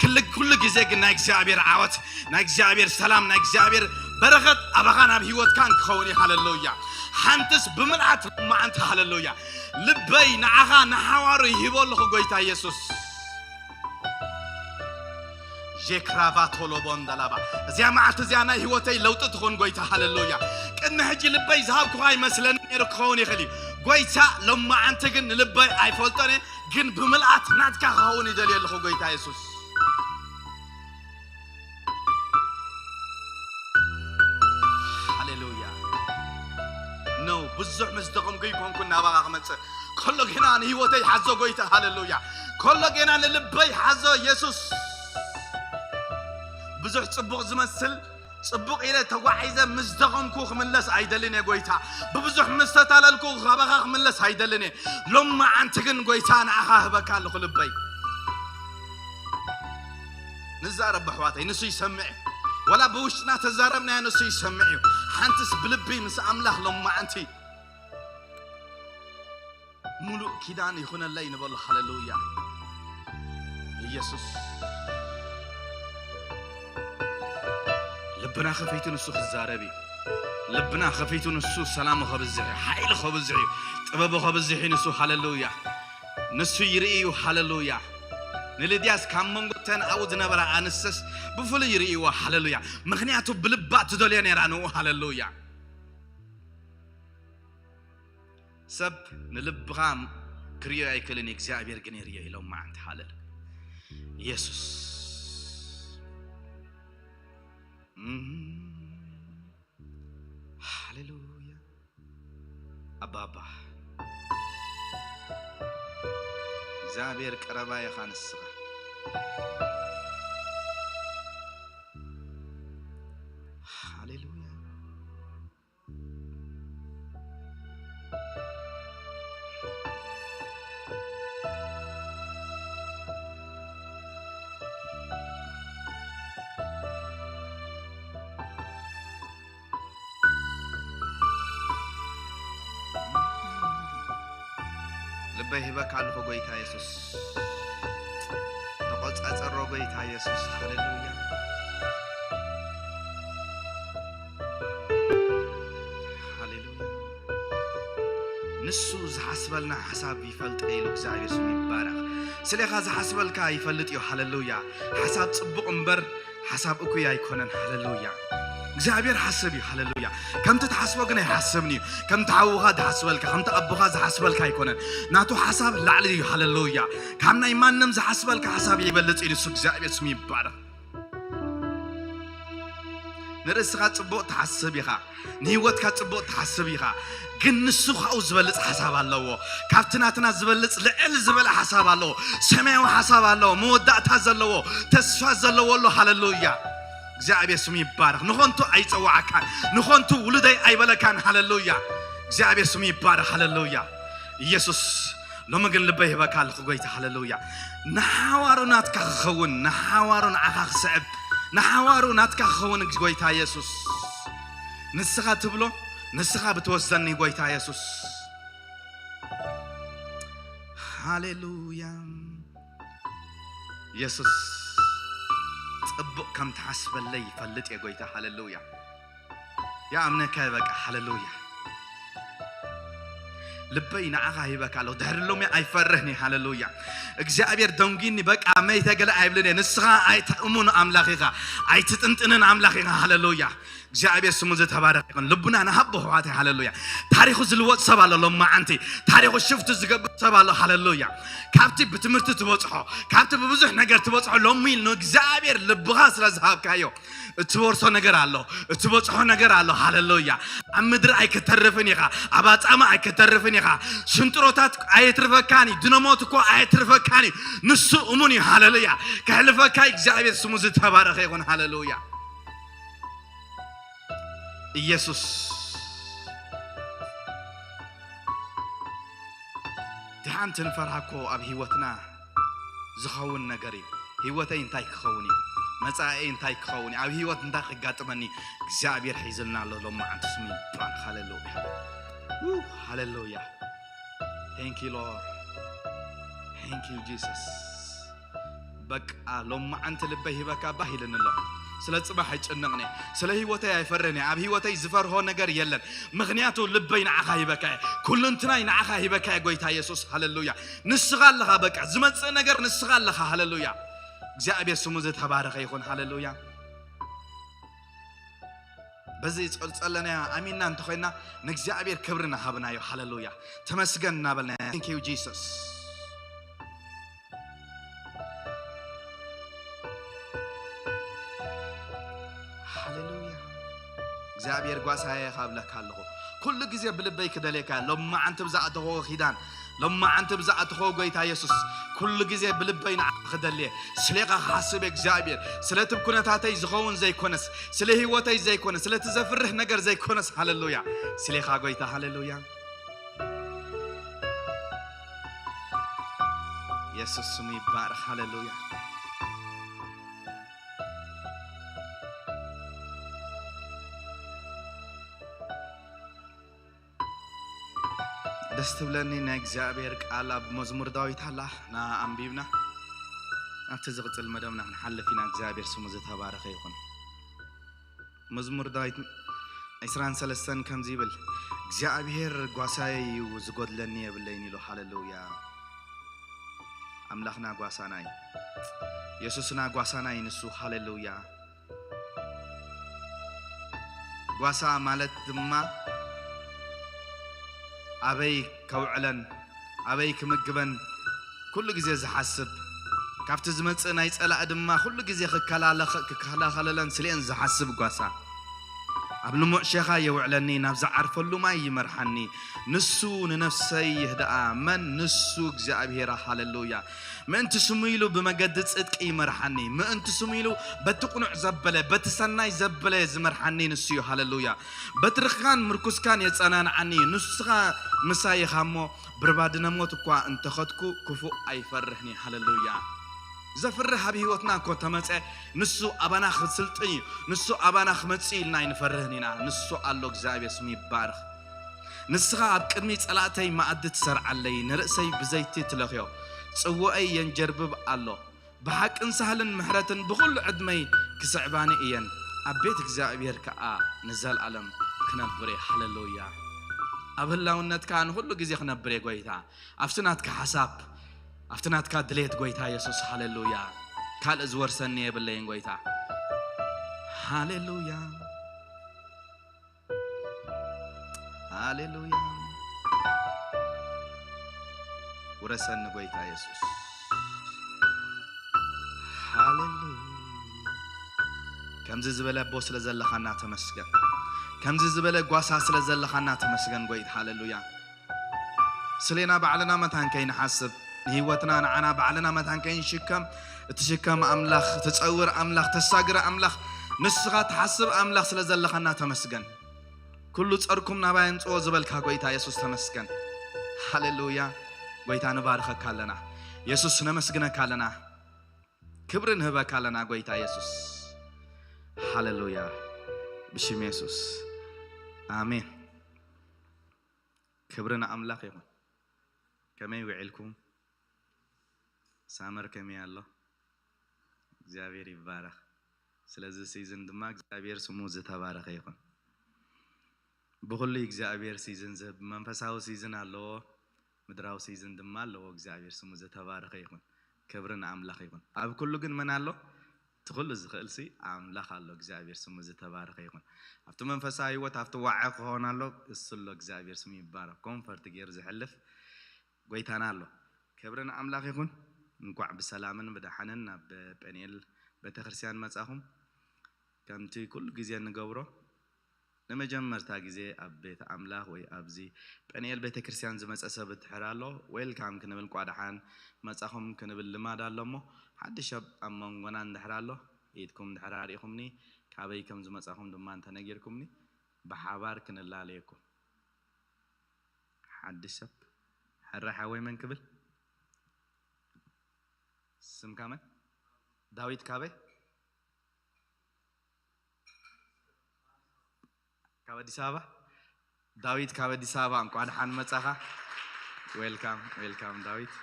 ክል-፣ ኩሉ ግዜ ግን ናይ እግዚኣብሔር ዓወት፣ ናይ እግዚኣብሔር ሰላም፣ ናይ እግዚኣብሔር በረኸት ኣባኻን ኣብ ህይወትካን ክኸውን እዩ። ሃሌሉያ። ሓንትስ ብምልኣት ሎማዓንቲ። ሃሌሉያ። ልበይ ንዓኻ ንሓዋሩ ይሂቦ ኣለኹ ጎይታ የሱስ። ጄክራቫ ቶሎቦ እንዳላባ። እዚኣ መዓልቲ እዚኣ ናይ ህይወተይ ለውጢ ትኹን ጎይታ። ሃሌሉያ። ቅድሚ ሕጂ ልበይ ዝሃብኩኻ ይመስለኒ ነይሩ ክኸውን ይኽእል እዩ። ጎይታ ሎማዓንቲ ግን ንልበይ ኣይፈልጦን እየ፣ ግን ብምልኣት ናትካ ክኸውን ይደልየ ኣለኹ ጎይታ የሱስ። ሃሌሉያ። ኖ፣ ብዙሕ ምስ ደኸምኩ ይኮንኩ ናባኻ ክመጽእ። ከሎ ጌና ንህይወተይ ሓዞ ጎይታ። ሃሌሉያ። ከሎ ጌና ንልበይ ሓዞ የሱስ። ብዙሕ ጽቡቕ ዝመስል ጽቡቕ ኢለ ተጓዒዘ ምስ ደኸምኩ ክምለስ ኣይደልን እየ ጎይታ። ብብዙሕ ምስ ተታለልኩ ካባኻ ክምለስ ኣይደልን እየ። ሎማዓንቲ ግን ጎይታ ንዓኻ ህበካ ኣለኹ ልበይ። ንዛረብ ኣሕዋተይ፣ ንሱ ይሰምዕ እዩ። ወላ ብውሽጥና ተዛረብናዮ ንሱ ይሰምዕ እዩ። ሓንትስ ብልቢ ምስ ኣምላኽ ሎማዓንቲ ሙሉእ ኪዳን ይኹነለይ ንበሎ። ሃሌሉያ። ኢየሱስ ልብና ከፊቱ ንሱ ክዛረብ እዩ። ልብና ከፊቱ ንሱ ሰላሙ ከብዝሕ እዩ፣ ሓይሉ ከብዝሕ እዩ፣ ጥበቡ ከብዝሕ እዩ ንሱ። ሃሌሉያ። ንሱ ይርኢ እዩ። ሃሌሉያ። ንልድያስ ካብ መንጎ እተን ኣብኡ ዝነበራ ኣንስትስ ብፍሉይ ይርእይዎ። ሃሌሉያ። ምኽንያቱ ብልባ ትደልዮ ነይራ ንኡ። ሃሌሉያ። ሰብ ንልብኻ ክርእዮ ኣይክእልን እዩ፣ እግዚኣብሔር ግን ይርእዮ ኢሎም መዓንቲ። ሃሌሉያ። ኢየሱስ። እም። ሃሌሉያ። ኣባባ እግዚኣብሔር ቀረባ ኢኻ ንስኻ። ሃሌሉያ። ልበይ ሂበካ ኣለኹ ጎይታ የሱስ። ተቆጻጸሮ ጎይታ የሱስ። ሃሌሉያ። ሃሌሉያ። ንሱ ዝሓስበልና ሓሳብ ይፈልጥ ኢሉ እግዚኣብሔር ስሙ ይባረኽ። ስሌኻ ዝሓስበልካ ይፈልጥ እዩ። ሃሌሉያ። ሓሳብ ጽቡቕ እምበር ሓሳብ እኩይ ኣይኮነን። ሃሌሉያ። እግዚኣብሔር ሓስብ እዩ። ሃሌሉያ። ከምቲ ትሓስቦ ግን ኣይሓስብን እዩ። ከምቲ ሓውኻ ዝሓስበልካ፣ ከምቲ ኣቦኻ ዝሓስበልካ ኣይኮነን። ናቱ ሓሳብ ላዕሊ እዩ። ሃሌሉያ። ካብ ናይ ማንም ዝሓስበልካ ሓሳብ ይበልጽ እዩ ንሱ። እግዚኣብሔር ስሙ ይባረኽ። ንርእስኻ ጽቡቕ ትሓስብ ኢኻ፣ ንህይወትካ ጽቡቕ ትሓስብ ኢኻ። ግን ንሱ ካብኡ ዝበልጽ ሓሳብ ኣለዎ። ካብቲ ናትና ዝበልጽ ልዕል ዝበለ ሓሳብ ኣለዎ። ሰማያዊ ሓሳብ ኣለዎ፣ መወዳእታ ዘለዎ፣ ተስፋ ዘለዎ ኣሎ። ሃሌሉያ። እግዚኣብሔር ስሙ ይባረኽ። ንኾንቱ ኣይጸዋዓካን፣ ንኾንቱ ውሉደይ ኣይበለካን። ሃሌሉያ። እግዚኣብሔር ስሙ ይባረኽ። ሃሌሉያ። ኢየሱስ ሎሚ ግን ልበይ ሂበካ ኣለኹ ጎይታ። ሃሌሉያ። ንሓዋሩ ናትካ ክኸውን፣ ንሓዋሩ ንዓኻ ክስዕብ፣ ንሓዋሩ ናትካ ክኸውን ጎይታ የሱስ። ንስኻ ትብሎ፣ ንስኻ ብትወስደኒ ጎይታ የሱስ። ሃሌሉያ። የሱስ ጽቡቕ ከም ትሓስበለይ ይፈልጥ እየ ጎይታ። ሃሌሉያ። ይኣምነካ እየ በቃ። ሃሌሉያ። ልበይ ንዓኻ ሂበካ ኣለኹ። ድሕሪ ሎሚ ኣይፈርህን እየ። ሃሌሉያ። እግዚኣብሔር ደንጒኒ በቃ መይተ ገለ ኣይብልን እየ። ንስኻ ኣይትእሙን ኣምላኽ ኢኻ። ኣይትጥንጥንን ኣምላኽ ኢኻ። ሃሌሉያ። እግዚኣብሔር ስሙ ዝተባረኸ ይኹን። ልቡና ንሃቦ ኣሕዋተይ። ሃሌሉያ። ታሪኹ ዝልወጥ ሰብ ኣሎ ሎማዓንቲ። ታሪኹ ሽፍት ዝገብር ሰብ ኣሎ። ሃሌሉያ። ካብቲ ብትምህርቲ ትበጽሖ፣ ካብቲ ብብዙሕ ነገር ትበጽሖ ሎሚ ንእግዚኣብሔር ልብኻ ስለ ዝሃብካዮ እትወርሶ ነገር ኣሎ፣ እትበጽሖ ነገር ኣሎ። ሃሌሉያ። ኣብ ምድሪ ኣይክተርፍን ኢኻ፣ ኣብ ኣጻማ ኣይክተርፍን ኢኻ። ሽንጥሮታት ኣየትርፈካን እዩ፣ ድነሞት እኮ ኣየትርፈካን እዩ። ንሱ እሙን እዩ። ሃሌሉያ። ከሕልፈካ እግዚኣብሔር ስሙ ዝተባረኸ ይኹን። ሃሌሉያ። ኢየሱስ። ደሓን ትንፈርሃ እኮ ኣብ ህይወትና ዝኸውን ነገር እዩ። ህይወተይ እንታይ ክኸውን እዩ? መጻኢይ እንታይ ክኸውን እዩ? ኣብ ህይወት እንታይ ክጋጥመኒ? እግዚኣብሔር ሒዝልና ኣሎ። ሎማዓንቲ ስሙ ይባረኽ። ሃሌሉያ። ው፣ ሃሌሉያ። Thank you Lord. Thank you Jesus. በቃ ሎማዓንቲ ልበይ ሂበካ ባህ ኢልኒ ኣሎ። ስለ ጽባሕ ኣይጨነቕን እየ። ስለ ህይወተይ ኣይፈርህን እየ። ኣብ ህይወተይ ዝፈርሆ ነገር የለን። ምኽንያቱ ልበይ ንዓኻ ሂበካ እየ። ኩሉ እንትናይ ንዓኻ ሂበካ እየ ጎይታ የሱስ። ሃሌሉያ። ንስኻ ኣለኻ በቃ። ዝመጽእ ነገር ንስኻ ኣለኻ። ሃሌሉያ። እግዚኣብሔር ስሙ ዝተባረኸ ይኹን። ሃሌሉያ። በዚ ጸ-፣ ጸለናያ ኣሚንና እንተኾይንና ንእግዚኣብሔር ክብሪ እናሃብናዮ። ሃሌሉያ። ተመስገን እናበልና። Thank you Jesus። ሃሌሉያ። እግዚኣብሔር ጓሳየ ካብለካ ኣለኹ። ኩሉ ግዜ ብልበይ ክደልየካ፣ ሎማዓንቲ ብዝኣተኽዎ ኪዳን፣ ሎማዓንቲ ብዝኣተኽዎ ጎይታ የሱስ፣ ኩሉ ግዜ ብልበይ ንዓኻ ክደልየ፣ ስሌኻ ክሓስብ እግዚኣብሔር፣ ስለቲ ኩነታተይ ዝኸውን ዘይኮነስ፣ ስለ ህይወተይ ዘይኮነስ፣ ስለቲ ዘፍርህ ነገር ዘይኮነስ፣ ሃሌሉያ፣ ስሌኻ ጎይታ፣ ሃሌሉያ። የሱስ ስሙ ይባረኽ። ሃሌሉያ። ደስ ትብለኒ ናይ እግዚኣብሔር ቃል ኣብ መዝሙር ዳዊት ኣላ፣ ንኣ ኣንቢብና ናብቲ ዝቕጽል መደብና ክንሓልፍ ኢና። እግዚኣብሔር ስሙ ዝተባረኸ ይኹን። መዝሙር ዳዊት ዕስራን ሰለስተን ከምዚ ይብል፣ እግዚኣብሔር ጓሳይ እዩ፣ ዝጎድለኒ የብለይን ኢሉ። ሃሌሉያ! ኣምላኽና ጓሳና እዩ። የሱስና ጓሳና እዩ ንሱ። ሃሌሉያ! ጓሳ ማለት ድማ ኣበይ ከውዕለን ኣበይ ክምግበን ኩሉ ግዜ ዝሓስብ፣ ካብቲ ዝመጽእ ናይ ጸላእ ድማ ኩሉ ግዜ ክከላለኸ-፣ ክከላኸለለን ስሌን ዝሓስብ ጓሳ። ኣብ ልሙዕ ሸኻ የውዕለኒ፣ ናብ ዝዓርፈሉ ማይ ይመርሓኒ። ንሱ ንነፍሰይ ይህድኣ። መን? ንሱ እግዚኣብሔር። ሃሌሉያ! ምእንቲ ስሙ ኢሉ ብመገዲ ጽድቂ ይመርሓኒ። ምእንቲ ስሙ ኢሉ በቲ ቅኑዕ ዘበለ፣ በቲ ሰናይ ዘበለ ዝመርሓኒ ንሱ እዩ። ሃሌሉያ! በትርኻን ምርኩስካን የጸናንዓኒ እዩ። ንስኻ ምሳይ ኢኻ እሞ፣ ብርባድነ ሞት እኳ እንተኸድኩ፣ ክፉእ ኣይፈርህን እየ። ሃሌሉያ! ዘፍርህ ኣብ ህይወትና እኮ እንተመጸ፣ ንሱ ኣባና ክስልጥን እዩ። ንሱ ኣባና ክመጽእ ኢልና ኣይንፈርህን ኢና። ንሱ ኣሎ። እግዚኣብሔር ስሙ ይባረኽ። ንስኻ ኣብ ቅድሚ ጸላእተይ መኣዲ ትሰርዓለይ፣ ንርእሰይ ብዘይቲ ትለኽዮ፣ ጽውኦይ የንጀርብብ ኣሎ። ብሓቅን ሳህልን ምሕረትን ብኹሉ ዕድመይ ክስዕባኒ እየን፣ ኣብ ቤት እግዚኣብሔር ከኣ ንዘለኣለም ክነብር እየ። ሃሌሉያ! ኣብ ህላውነትካ ንኹሉ ግዜ ክነብር እየ ጎይታ፣ ኣብቲ ናትካ ሓሳብ፣ ኣብቲ ናትካ ድሌት ጎይታ የሱስ። ሃሌሉያ! ካልእ ዝወርሰኒ የብለይን ጎይታ። ሃሌሉያ! ሃሌሉያ! ውረሰኒ ጎይታ የሱስ። ሃሌሉያ! ከምዚ ዝበለ ኣቦ ስለ ዘለኻና ተመስገን። ከምዚ ዝበለ ጓሳ ስለ ዘለኻና ተመስገን ጎይታ። ሃሌሉያ! ስሌና ባዕልና መታን ከይንሓስብ፣ ንህይወትና ንዓና ባዕልና መታን ከይንሽከም፣ እትሽከም ኣምላኽ፣ ትጸውር ኣምላኽ፣ ተሳግር ኣምላኽ፣ ንስኻ ትሓስብ ኣምላኽ ስለ ዘለኻና ተመስገን። ኩሉ ጸርኩም ናባይ ኣምጽኦ ዝበልካ ጎይታ የሱስ ተመስገን። ሃሌሉያ! ጎይታ ንባርኸካ ኣለና። የሱስ ነመስግነካ ኣለና። ክብሪ ንህበካ ኣለና ጎይታ የሱስ። ሃሌሉያ! ብሽም የሱስ። ኣሜን። ክብሪ ንኣምላኽ ይኹን። ከመይ ውዒልኩም? ሳመር ከመይ ኣሎ? እግዚኣብሔር ይባረኽ። ስለዚ ሲዝን ድማ እግዚኣብሔር ስሙ ዝተባረኸ ይኹን። ብኹሉ እግዚኣብሔር ሲዝን ዝህብ መንፈሳዊ ሲዝን ኣለዎ፣ ምድራዊ ሲዝን ድማ ኣለዎ። እግዚኣብሔር ስሙ ዝተባረኸ ይኹን። ክብሪ ንኣምላኽ ይኹን። ኣብ ኩሉ ግን መን ኣሎ? እቲ ኩሉ ዝኽእልሲ ኣምላኽ ኣሎ። እግዚኣብሔር ስሙ ዝተባረኸ ይኹን። ኣብቲ መንፈሳዊ ህይወት፣ ኣብቲ ዋዒ ክኸውን ኣሎ፣ እሱ ኣሎ። እግዚኣብሔር ስሙ ይባረኽ። ኮንፈርት ገይሩ ዝሕልፍ ጎይታና ኣሎ። ክብሪ ንኣምላኽ ይኹን። እንኳዕ ብሰላምን ብደሓንን ናብ ጴንኤል ቤተክርስትያን መጻኹም። ከምቲ ኩሉ ግዜ እንገብሮ፣ ንመጀመርታ ግዜ ኣብ ቤት ኣምላኽ ወይ ኣብዚ ጴንኤል ቤተክርስትያን ዝመጸ ሰብ እንድሕር ኣሎ፣ ዌልካም ክንብል፣ እንኳዕ ደሓን መጻኹም ክንብል ልማድ ኣሎ እሞ፣ ሓድሽ ሰብ ኣብ መንጎና እንድሕር ኣሎ፣ ኢድኩም እንድሕር ኣርኢኹምኒ፣ ካበይ ከም ዝመጻኹም ድማ እንተነጊርኩምኒ፣ ብሓባር ክንላለየኩም። ሓድሽ ሰብ፣ ሕራይ ሓወይ መን ክብል? ስምካ መን? ዳዊት ካበይ? ካብ ኣዲስ ኣበባ። ዳዊት ካብ ኣዲስ ኣበባ፣ እንኳዕ ደሓን መጻኻ። ዌልካም፣ ዌልካም ዳዊት።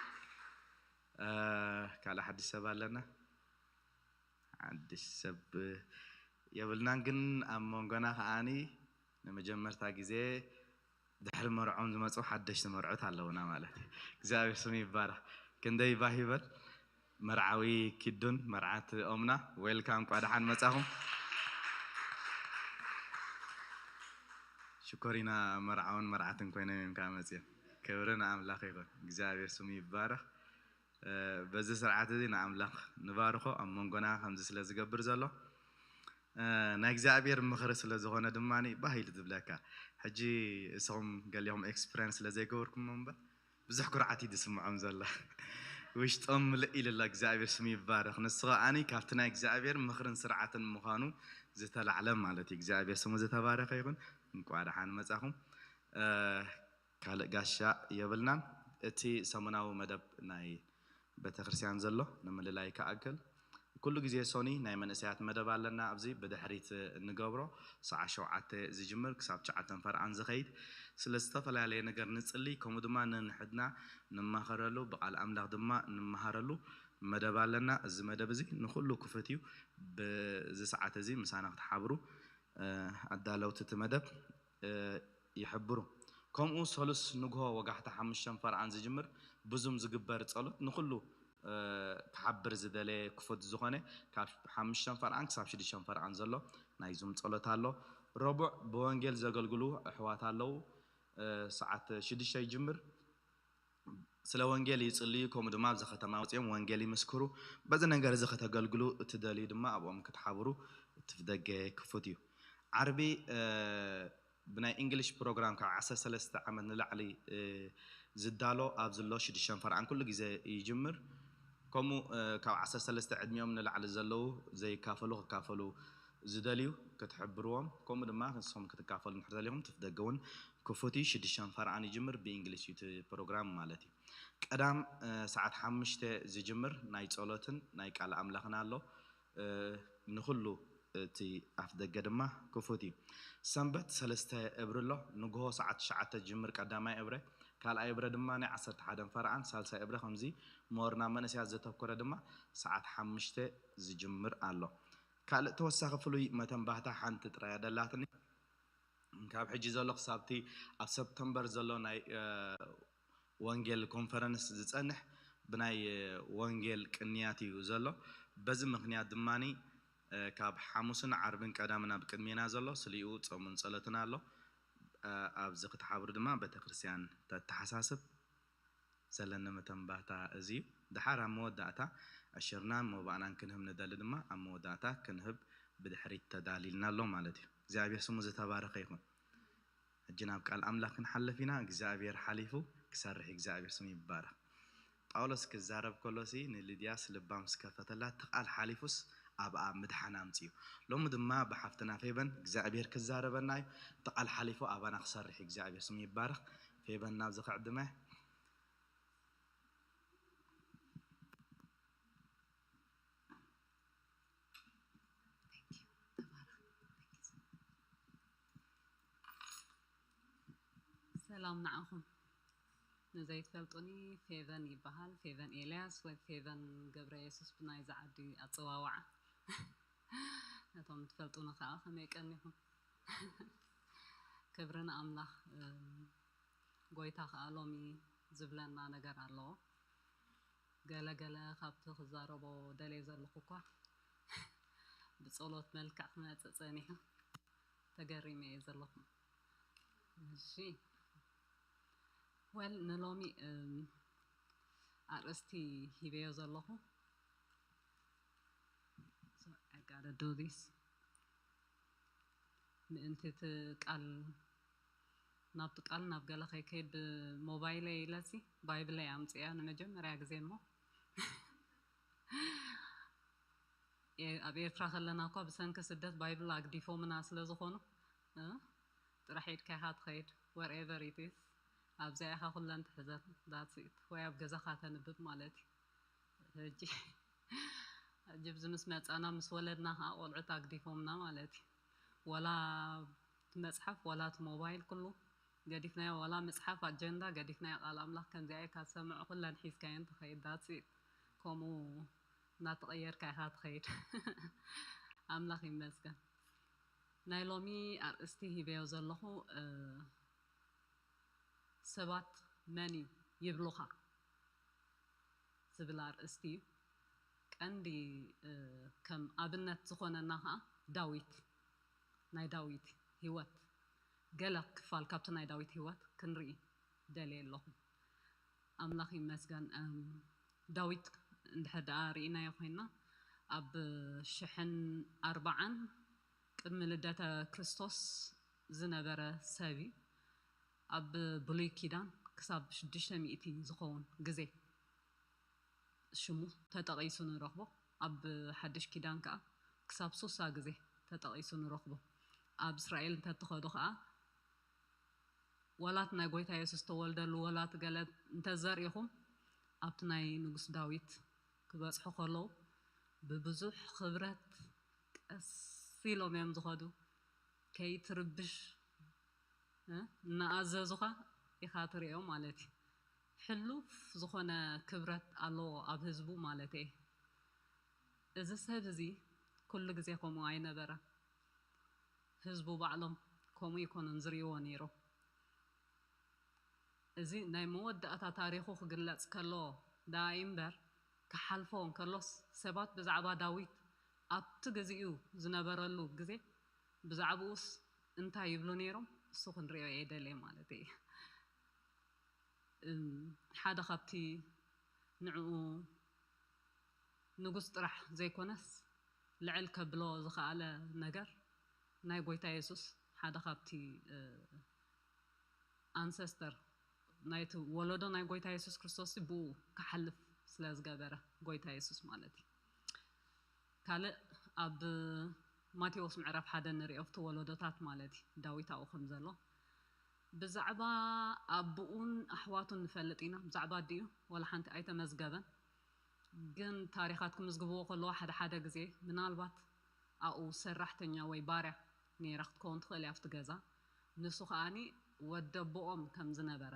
እ፣ ካልእ ሓድሽ ሰብ ኣለና? ሓድሽ ሰብ የብልናን፣ ግን ኣብ መንጎና ከኣኒ ንመጀመርታ ግዜ ድሕሪ መርዖም ዝመጹ ሓደሽቲ መርዑት ኣለውና ማለት እዩ። እግዚኣብሔር ስሙ ይባረኽ። ክንደይ ባህ ይበል። መርዓዊ ኪዱን መርዓት ኦምና፣ ዌልካም፣ እንኳዕ ደሓን መጻኹም። ሽኮሪና መርዓውን መርዓትን ኮይኖም እዮም ከዓ መጽዮም። ክብሪ ንኣምላኽ ይኹን። እግዚኣብሔር ስሙ ይባረኽ። እ፣ በዚ ስርዓት እዚ ንኣምላኽ ንባርኾ፣ ኣብ መንጎና ከምዚ ስለ ዝገብር ዘሎ። እ፣ ናይ እግዚኣብሔር ምኽሪ ስለ ዝኾነ ድማ ባህ ኢሉ ዝብለካ። ሕጂ እስኹም ገሊኹም ኤክስፒሪየንስ ስለ ዘይገበርኩሞ እምበር፣ ብዙሕ ኩርዓት እዩ ዝስምዖም ዘሎ። ውሽጦም ምልእ ኢሉ ኣሎ። እግዚኣብሔር ስሙ ይባረኽ። ንሱ ከኣኒ ካብቲ ናይ እግዚኣብሔር ምኽርን ስርዓትን ምዃኑ ዝተላዕለ ማለት እዩ። እግዚኣብሔር ስሙ ዝተባረኸ ይኹን። እንቋዕ ደሓን መጻኹም። እ፣ ካልእ ጋሻ የብልናን። እቲ ሰሙናዊ መደብ ናይ ቤተክርስትያን ዘሎ ንምልላይ ክኣክል፣ ኩሉ ግዜ ሶኒ ናይ መንእሰያት መደብ ኣለና። ኣብዚ ብድሕሪት እንገብሮ ሰዓት ሸውዓተ ዝጅምር ክሳብ ትሽዓተ ፈርዓን ዝኸይድ፣ ስለ ዝተፈላለየ ነገር ንጽሊ፣ ከምኡ ድማ ነንሕድና ንማኸረሉ፣ ብቓል ኣምላኽ ድማ ንመሃረሉ መደብ ኣለና። እዚ መደብ እዚ ንኹሉ ክፉት እዩ። ብዚ ሰዓት እዚ ምሳና ክትሓብሩ ኣዳለውቲ እቲ መደብ ይሕብሩ። ከምኡ ሰሉስ ንግሆ ወጋሕታ ሓሙሽተ ፈርዓን ዝጅምር ብዙም ዝግበር ጸሎት ንኹሉ ክሓብር ዝደለየ ክፉት ዝኾነ ካብ ሓሙሽተ ፈርዓን ክሳብ ሽዱሽተ ፈርዓን ዘሎ ናይ ዙም ጸሎት ኣሎ። ረቡዕ ብወንጌል ዘገልግሉ ኣሕዋት ኣለዉ። ሰዓት ሽዱሽተ ይጅምር። ስለ ወንጌል ይጽልዩ፣ ከምኡ ድማ ኣብዚ ከተማ ወጺኦም ወንጌል ይምስክሩ። በዚ ነገር እዚ ከተገልግሉ እትደልዩ ድማ ኣብኦም ክትሓብሩ እቲ ደገ ክፉት እዩ። ዓርቢ ብናይ እንግሊሽ ፕሮግራም ካብ ዓሰርተ ሰለስተ ዓመት ንላዕሊ ዝዳሎ ኣብ ዝሎ ሽዱሽተ ፈርዓን ኩሉ ግዜ ይጅምር። ከምኡ ካብ ዓሰርተ ሰለስተ ዕድሚኦም ንላዕሊ ዘለዉ ዘይካፈሉ ክካፈሉ ዝደልዩ ክትሕብርዎም፣ ከምኡ ድማ ንሶም ክትካፈሉ እንድሕር ደሊኹም እቲ ደገ እውን ክፉት እዩ። ሽዱሽተ ፈርዓን ይጅምር፣ ብእንግሊሽ እዩ እቲ ፕሮግራም ማለት እዩ። ቀዳም ሰዓት ሓሙሽተ ዝጅምር ናይ ጸሎትን ናይ ቃል ኣምላኽን ኣሎ። ንኹሉ እቲ ኣፍ ደገ ድማ ክፉት እዩ። ሰንበት ሰለስተ እብሪ ኣሎ። ንግሆ ሰዓት ትሽዓተ ዝጅምር ቀዳማይ እብረ፣ ካልኣይ እብረ ድማ ናይ ዓሰርተ ሓደ ፈርዓን፣ ሳልሳይ እብረ ከምዚ ሞር ናብ መንእሰያት ዘተኮረ ድማ ሰዓት ሓሙሽተ ዝጅምር ኣሎ። ካልእ ተወሳኺ ፍሉይ መተንባህታ ሓንቲ ጥራይ ደላትኒ። ካብ ሕጂ ዘሎ ክሳብቲ ኣብ ሰፕተምበር ዘሎ ናይ ወንጌል ኮንፈረንስ ዝጸንሕ ብናይ ወንጌል ቅንያት እዩ ዘሎ። በዚ ምኽንያት ድማ ካብ ሓሙስን ዓርብን ቀዳምን ኣብ ቅድሜና ዘሎ ስሊኡ ጾምን ጸሎትን ኣሎ። ኣብዚ ክትሓብሩ ድማ ቤተክርስትያን ተተሓሳስብ። ዘለኒ መተንባህታ እዚ እዩ። ደሓር ኣብ መወዳእታ ዕሽርናን መባእናን ክንህብ ንደሊ ድማ ኣብ መወዳእታ ክንህብ ብድሕሪት ተዳሊልና ኣሎ ማለት እዩ። እግዚኣብሔር ስሙ ዝተባረኸ ይኹን። ሕጂ ናብ ቃል ኣምላኽ ክንሓልፍ ኢና። እግዚኣብሔር ሓሊፉ ክሰርሕ እግዚኣብሔር ስሙ ይባረኽ። ጳውሎስ ክዛረብ ከሎሲ ንልድያስ ልባ ምስ ከፈተላ እቲ ቃል ሓሊፉስ ኣብኣ ምድሓን ኣምፅኡ። ሎሚ ድማ ብሓፍትና ፌበን እግዚኣብሔር ክዛረበና እዩ። እቲ ቃል ሓሊፉ ኣባና ክሰርሕ እግዚኣብሔር ስሙ ይባረኽ። ፌበን ናብዚ ክዕድመ። ሰላም ንዓኹም። ንዘይትፈልጡኒ ፌቨን ይበሃል። ፌቨን ኤልያስ ወይ ፌቨን ገብረ የሱስ ብናይዚ ዓዲ ኣጸዋውዓ። ነቶም ትፈልጡኒ ከኣ ከመይ ቀኒኹም? ክብሪ ንኣምላኽ። ጎይታ ከኣ ሎሚ ዝብለና ነገር ኣለዎ። ገለ ገለ ካብቲ ክዛረቦ ደልየ ዘለኹ እኳ ብጸሎት መልክዕ ክመጽእ ጸኒሑ ተገሪመ እየ ዘለኹ። እሺ ወል ንሎሚ ኣርእስቲ ሂበዮ ዘለኹ። So I gotta do this ምእንቲ እቲ ቃል ናብቲ ቃል ናብ ገለ ከይከይድ ብሞባይለይ ኢለሲ ባይብለይ ኣምፅእያ ንመጀመርያ ግዜ እሞ ኣብ ኤርትራ ከለና እኳ ብሰንኪ ስደት ባይብል ኣግዲፎምና ስለ ዝኾኑ ጥራሕ ኢድካ ኢኻ ትኸይድ wherever it is ኣብዚኣ ኢኻ ኩለን ትሕዘን that's it ወይ ኣብ ገዛኻ ተንብብ ማለት እዩ ሕጂ ሕጂ ኣብዚ ምስ መፃና ምስ ወለድና ከዓ ቆልዑት ኣግዲፎምና ማለት እዩ ወላ እቲ መፅሓፍ ወላ እቲ ሞባይል ኩሉ ገዲፍናዮ ዋላ ምፅሓፍ ኣጀንዳ ገዲፍናዮ ቃል ኣምላኽ ከምዚኣ ኢልካ ትሰምዕ ኩለን ሒዝካየን ትኸይድ that's it ከምኡ እናተቐየርካ ኢኻ ትኸይድ ኣምላኽ ይመስገን ናይ ሎሚ ኣርእስቲ ሂበዮ ዘለኹ ሰባት መን እዩ ይብሉኻ ዝብል ኣርእስቲ እዩ ቀንዲ ከም ኣብነት ዝኾነና ከዓ ዳዊት ናይ ዳዊት ህይወት ገለ ክፋል ካብቲ ናይ ዳዊት ህይወት ክንርኢ ደልየ ኣለኹ ኣምላኽ ይመስገን ዳዊት እንድሕር ደኣ ርኢናዮ ኮይና ኣብ ሽሕን ኣርባዓን ቅድሚ ልደተ ክርስቶስ ዝነበረ ሰብ እዩ ኣብ ብሉይ ኪዳን ክሳብ ሽዱሽተ ሚእቲ ዝኸውን ግዜ ሽሙ ተጠቒሱ ንረኽቦ ኣብ ሓድሽ ኪዳን ከዓ ክሳብ ሱሳ ግዜ ተጠቒሱ ንረኽቦ ኣብ እስራኤል እንተትኸዱ ከዓ ወላት ናይ ጎይታ የሱስ ተወልደሉ ወላት ገለ እንተዘርኢኹም ኣብቲ ናይ ንጉስ ዳዊት ክበፅሑ ከለዉ ብብዙሕ ክብረት ቀስ ኢሎም እዮም ዝኸዱ። ከይትርብሽ እናኣዘዙኻ ኢኻ ትሪኦ ማለት እዩ። ሕሉፍ ዝኾነ ክብረት ኣለዎ ኣብ ህዝቡ ማለት እየ። እዚ ሰብ እዚ ኩሉ ግዜ ከምኡ ኣይነበረን። ህዝቡ ባዕሎም ከምኡ ይኮኑን ዝርእይዎ ነይሮም። እዚ ናይ መወዳእታ ታሪኹ ክግለጽ ከሎ ደኣ እምበር ክሓልፎ እንከሎስ ሰባት ብዛዕባ ዳዊት ኣብቲ ግዜኡ ዝነበረሉ ግዜ ብዛዕባኡስ እንታይ ይብሉ ነይሮም እሱ ክንሪኦ እየ ደልየ ማለት እየ። ሓደ ካብቲ ንዕኡ ንጉስ ጥራሕ ዘይኮነስ ልዕል ከብሎ ዝኸኣለ ነገር ናይ ጎይታ የሱስ ሓደ ካብቲ ኣንሰስተር ናይቲ ወለዶ ናይ ጎይታ የሱስ ክርስቶስ ብኡ ክሓልፍ ስለ ዝገበረ ጎይታ የሱስ ማለት እዩ። ካልእ ኣብ ማቴዎስ ምዕራፍ ሓደ ንሪኦ ኣብቲ ወለዶታት ማለት እዩ ዳዊት ኣብኡ ከም ዘሎ ብዛዕባ ኣቦኡን ኣሕዋቱን ንፈልጥ ኢና። ብዛዕባ ኣዲኡ ዋላ ሓንቲ ኣይተመዝገበን፣ ግን ታሪኻት ክምዝግብዎ ከለዎ ሓደ ሓደ ግዜ ምናልባት ኣብኡ ሰራሕተኛ ወይ ባርያ ነይራ ክትከውን ትኽእል እያ ኣብቲ ገዛ። ንሱ ከዓኒ ወዲ ኣቦኦም ከም ዝነበረ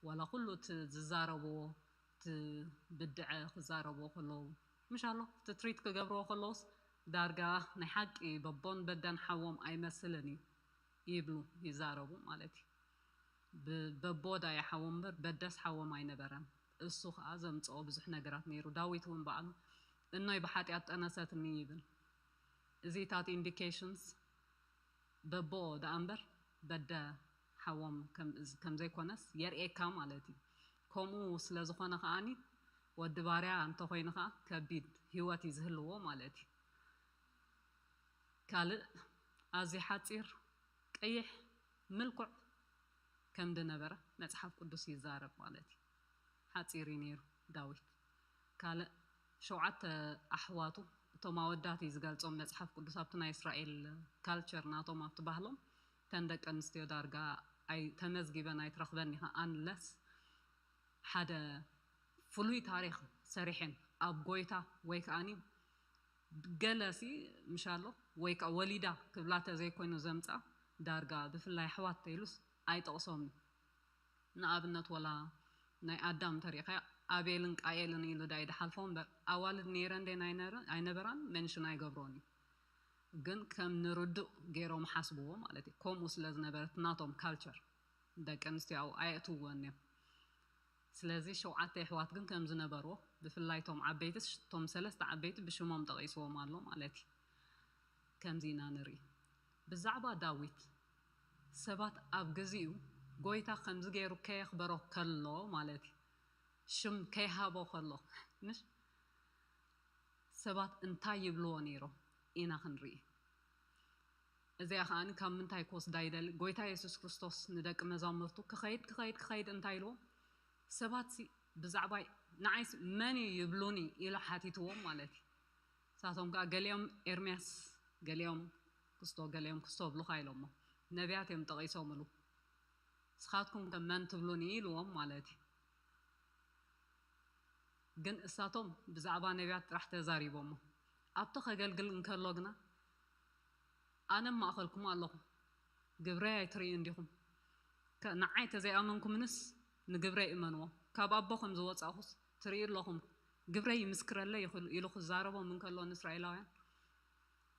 ዋላ ኩሉ እቲ ዝዛረብዎ እቲ ብድዐ ክዛረብዎ ከለዉ ምሽ ኣሎ እቲ ትሪት ክገብርዎ ከለውስ ዳርጋ ናይ ሓቂ በቦን በደን ሓዎም ኣይመስልን እዩ ይብሉ ይዛረቡ ማለት እዩ። በቦ ዳየ ሓዎም እምበር በደስ ሓዎም ኣይነበረን። እሱ ከዓ ዘምፅኦ ብዙሕ ነገራት ነይሩ። ዳዊት እውን በዓሉ እኖይ ብሓጢኣት ጠነሰትኒ ይብል። እዚታት ኢንዲኬሽንስ በቦ ደኣ እምበር በደ ሓዎም ከም ዘይኮነስ የርእየካ ማለት እዩ። ከምኡ ስለ ዝኾነ ከዓኒ ወዲ ባርያ እንተኾይኑ ከዓ ከቢድ ህይወት እዩ ዝህልዎ ማለት እዩ። ካልእ ኣዝዩ ሓፂር ቀይሕ ምልኩዕ ከም ዝነበረ መፅሓፍ ቅዱስ ይዛረብ ማለት እዩ። ሓፂር እዩ ነይሩ ዳዊት። ካልእ ሸውዓተ ኣሕዋቱ እቶም ኣወዳት እዩ ዝገልፆም መፅሓፍ ቅዱስ ኣብቲ ናይ እስራኤል ካልቸር ናቶም ኣብቲ ባህሎም ተን ደቂ ኣንስትዮ ዳርጋ ተመዝጊበን ኣይትረኽበን ኢኻ ኣንለስ ሓደ ፍሉይ ታሪኽ ሰሪሐን ኣብ ጎይታ ወይ ከዓኒ ገለሲ ምሻሎ ወይ ከዓ ወሊዳ ክብላ ተዘይኮይኑ ዘምፃ ዳርጋ ብፍላይ ኣሕዋት ተይሉስ ኣይጠቕሶምን። ንኣብነት ወላ ናይ ኣዳም ተሪእኻዮ ኣቤልን ቃኤልን ኢሉ ዳይ ድሓልፎ እምበር ኣዋልድ ነይረን ደ ኣይነበራን መንሽን ኣይገብሮን እዩ። ግን ከም ንርዱእ ገይሮም ሓስብዎ ማለት እዩ። ከምኡ ስለ ዝነበረት ናቶም ካልቸር ደቂ ኣንስትዮ ኣብኡ ኣየእትውወን እዮም። ስለዚ ሸውዓተ ኣሕዋት ግን ከም ዝነበርዎ ብፍላይ ቶም ዓበይቲ ቶም ሰለስተ ዓበይቲ ብሽሞም ጠቒስዎም ኣሎ ማለት እዩ። ከምዚ ኢና ንርኢ። ብዛዕባ ዳዊት ሰባት ኣብ ግዚኡ ጎይታ ከምዚ ገይሩ ከየኽበሮ ከሎ ማለት እዩ ሽም ከይሃቦ ከሎ ምሽ ሰባት እንታይ ይብልዎ ነይሮም ኢና ክንርኢ። እዚኣ ከዓኒ ካብ ምንታይ ክወስዳ ይደሊ? ጎይታ የሱስ ክርስቶስ ንደቂ መዛሙርቱ ክኸይድ ክኸይድ ክኸይድ እንታይ ኢልዎም? ሰባት ሲ ብዛዕባይ ንዓይስ መን እዩ ይብሉኒ ኢሉ ሓቲትዎም ማለት እዩ። ንሳቶም ከዓ ገሊኦም ኤርምያስ፣ ገሊኦም ክስቶ፣ ገሊኦም ክስቶ ብሉኻ ኢሎሞ። ነቢያት እዮም ጠቒሶምሉ። ንስኻትኩም ከ መን ትብሉኒ ኢልዎም ማለት እዩ። ግን እሳቶም ብዛዕባ ነቢያት ጥራሕ ተዛሪቦሞ ኣብቲ ከገልግል እንከሎ ግና ኣነ ማእኸልኩም ኣለኹ ግብረይ ኣይትርእዩ እንዲኹም ንዓይ ተዘይኣመንኩምንስ ንግብረይ እመንዎ ካብ ኣቦ ከም ዝወፃእኹስ ትርእዩ ኣለኹም ግብረይ ይምስክረለይ ይኽእሉ ኢሉ ክዛረቦም እንከሎ ንእስራኤላውያን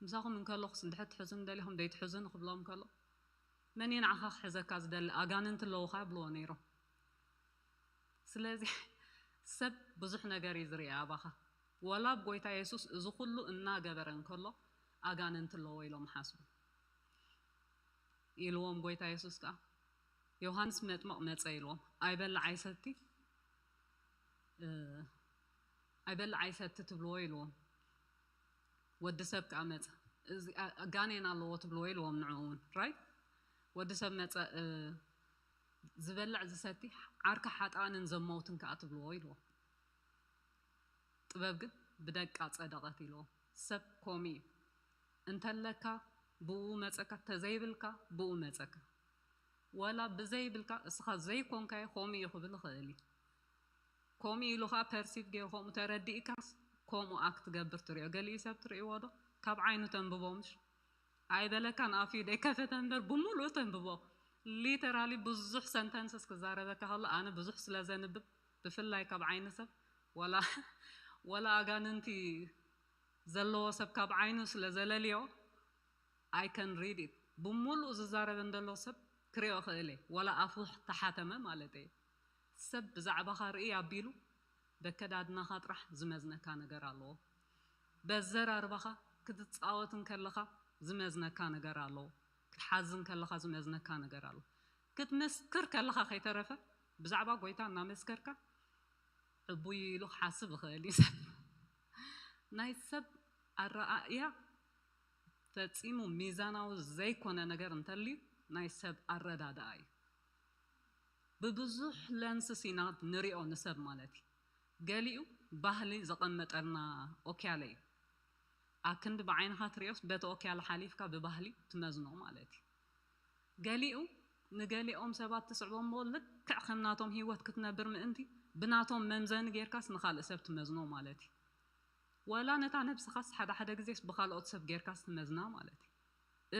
ምሳኹም እንከለኹስ እንድሕር ትሕዙ ንደሊኹም ደይትሕዙ ንክብሎም እንከሎ መን እየ ንዓኻ ክሕዘካ ዝደሊ ኣጋንንቲ ኣለዉኻ ይብልዎ ነይሮም ስለዚ ሰብ ብዙሕ ነገር እዩ ዝርኢ ኣባኻ ወላ ኣብ ጎይታ የሱስ እዚ ኩሉ እናገበረ እንከሎ ኣጋንንቲ ኣለዎ ኢሎም ሓስቡ ኢልዎም ጎይታ የሱስ ከዓ ዮሃንስ መጥመቕ መፀ ኢልዎም ኣይበልዕ ኣይሰቲ ኣይበልዕ ኣይሰቲ ትብልዎ ኢልዎም ወዲ ሰብ ከዓ መፀ ጋኔን ኣለዎ ትብልዎ ኢልዎም ንዕኡ እውን ራይት ወዲ ሰብ መፀ ዝበልዕ ዝሰቲ ዓርካ ሓጥኣንን ዘመውትን ከዓ ትብልዎ ኢልዎም ጥበብ ግን ብደቃ ፀደቐት ኢልዎም ሰብ ኮሚ እዩ እንተለካ ብኡ መፀካ ተዘይብልካ ብኡ መፀካ ወላ ብዘይብልካ እስኻ ዘይኮንካዮ ኮሚ እዩ ክብል ይኽእል እዩ ኮሚ ኢሉ ከዓ ፐርሲቭ ገይሩ ከምኡ ተረዲእካስ ከምኡ ኣክት ትገብር ትሪኦ። ገሊኡ ሰብ ትርእይዎ ዶ? ካብ ዓይኑ ተንብቦ ምሽ? ኣይበለካን ኣፍዩ ደይከፈተ እምበር ብምሉኡ ተንብቦ። ሊተራሊ ብዙሕ ሰንተንስስ ክዛረበካ ከሎ ኣነ ብዙሕ ስለ ዘንብብ ብፍላይ ካብ ዓይኒ ሰብ ወላ ወላ ኣጋንንቲ ዘለዎ ሰብ ካብ ዓይኑ ስለ ዘለልዮ I can read it ብምሉኡ ዝዛረብ እንደሎ ሰብ ክሪኦ ክእል እየ ወላ ኣፉ ተሓተመ ማለት እየ። ሰብ ብዛዕባኻ ርኢ ኣቢሉ በከዳድናኻ ጥራሕ ዝመዝነካ ነገር ኣለዎ። በዘራርባኻ ክትፃወት እንከለኻ ዝመዝነካ ነገር ኣለዎ። ክትሓዝን ከለኻ ዝመዝነካ ነገር ኣለዎ። ክትምስክር ከለኻ ከይተረፈ ብዛዕባ ጎይታ እናመስከርካ ዕቡይ ኢሉ ክሓስብ ይኽእል እዩ ሰብ። ናይ ሰብ ኣረኣእያ ፈጺሙ ሚዛናዊ ዘይኮነ ነገር እንተልዩ ናይ ሰብ ኣረዳድኣ እዩ። ብብዙሕ ለንስስ ኢና ንሪኦ ንሰብ ማለት እዩ። ገሊኡ ባህሊ ዘቐመጠልና ኦክያለ እዩ። ኣክንዲ ብዓይንኻ ትሪኦስ በቲ ኦክያለ ሓሊፍካ ብባህሊ ትመዝኖ ማለት እዩ። ገሊኡ ንገሊኦም ሰባት ትስዕቦ እሞ ልክዕ ከም ናቶም ህይወት ክትነብር ምእንቲ ብናቶም መምዘኒ ጌርካስ ንኻልእ ሰብ ትመዝኖ ማለት እዩ። ወላ ነታ ነብስኻስ ሓደ ሓደ ግዜስ ብኻልኦት ሰብ ጌርካስ ትመዝና ማለት እዩ።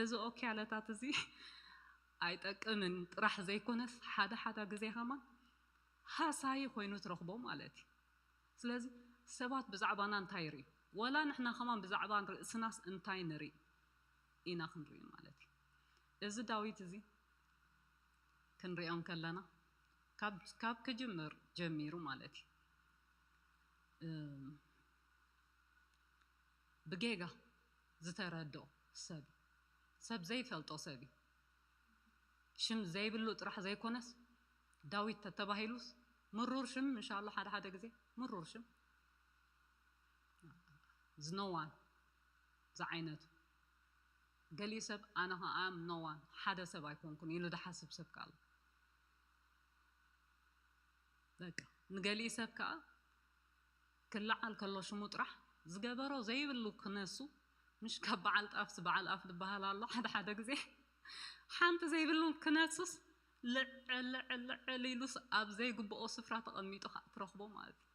እዚ ኦክያለታት እዚ ኣይጠቅምን ጥራሕ ዘይኮነስ ሓደ ሓደ ግዜ ከማን ሃሳዪ ኮይኑ ትረኽቦ ማለት እዩ። ስለዚ ሰባት ብዛዕባና እንታይ ይርእዩ? ወላ ንሕና ከማን ብዛዕባ ርእስናስ እንታይ ንርኢ ኢና ክንርኢ ማለት እዩ። እዚ ዳዊት እዚ ክንሪኦ እንከለና ካብ ካብ ክጅምር ጀሚሩ ማለት እዩ። እም፣ ብጌጋ ዝተረድኦ ሰብ ሰብ ዘይፈልጦ ሰብ እዩ። ሽም ዘይብሉ ጥራሕ ዘይኮነስ ዳዊት ተተባሂሉስ ምሩር ሽም እንሻሎ ሓደ ሓደ ግዜ ምሩር ሽም ዝኖዋን ዝዓይነቱ ገሊኡ ሰብ ኣነ ኸዓ ኖዋን ሓደ ሰብ ኣይኮንኩን ኢሉ ዝሓስብ ሰብ ከ ኣሎ። በቃ ንገሊኡ ሰብ ከዓ ክለዓል ከሎ ሽሙ ጥራሕ ዝገበሮ ዘይብሉ ክነሱ ምሽ ካብ በዓል ጣፍስ በዓል ኣፍ ዝበሃል ኣሎ ሓደ ሓደ ግዜ ሓንቲ ዘይብሉ ክነሱስ ልዕል ልዕል ልዕል ኢሉስ ኣብ ዘይግብኦ ስፍራ ተቐሚጡ ከዓ ትረኽቦ ማለት እዩ።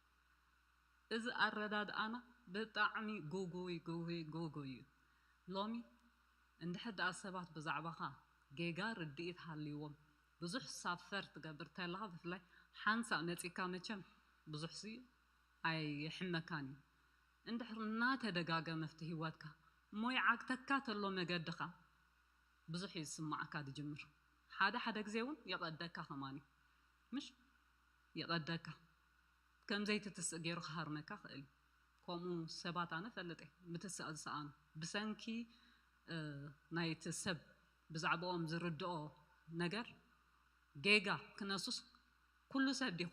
እዚ ኣረዳድኣና ብጣዕሚ ጉጉይ ጉጉይ ጉጉይ እዩ። ሎሚ እንድሕር ደኣ ሰባት ብዛዕባኻ ጌጋ ርድኢት ሃልይዎም ብዙሕ ሳፈር ትገብር ተለኻ ብፍላይ ሓንሳእ መጺካ መቸም ብዙሕ ሲ ኣይሕመካን እዩ። እንድሕር እናተደጋገመ ፍቲ ህይወትካ እሞ ይዓግተካ ተሎ መገድኻ ብዙሕ እዩ ዝስማዓካ ዝጅምር። ሓደ ሓደ ግዜ እውን ይቐደካ ከማን እዩ። ምሽ ይቐደካ ከም ዘይትትስእ ገይሩ ክሃርመካ ክእል እዩ። ከምኡ ሰባት ኣነ ፈልጥ እየ ምትሳእ ዝሰኣኑ ብሰንኪ ናይቲ ሰብ ብዛዕባኦም ዝርድኦ ነገር ጌጋ ክነሱስ ኩሉ ሰብ ዲ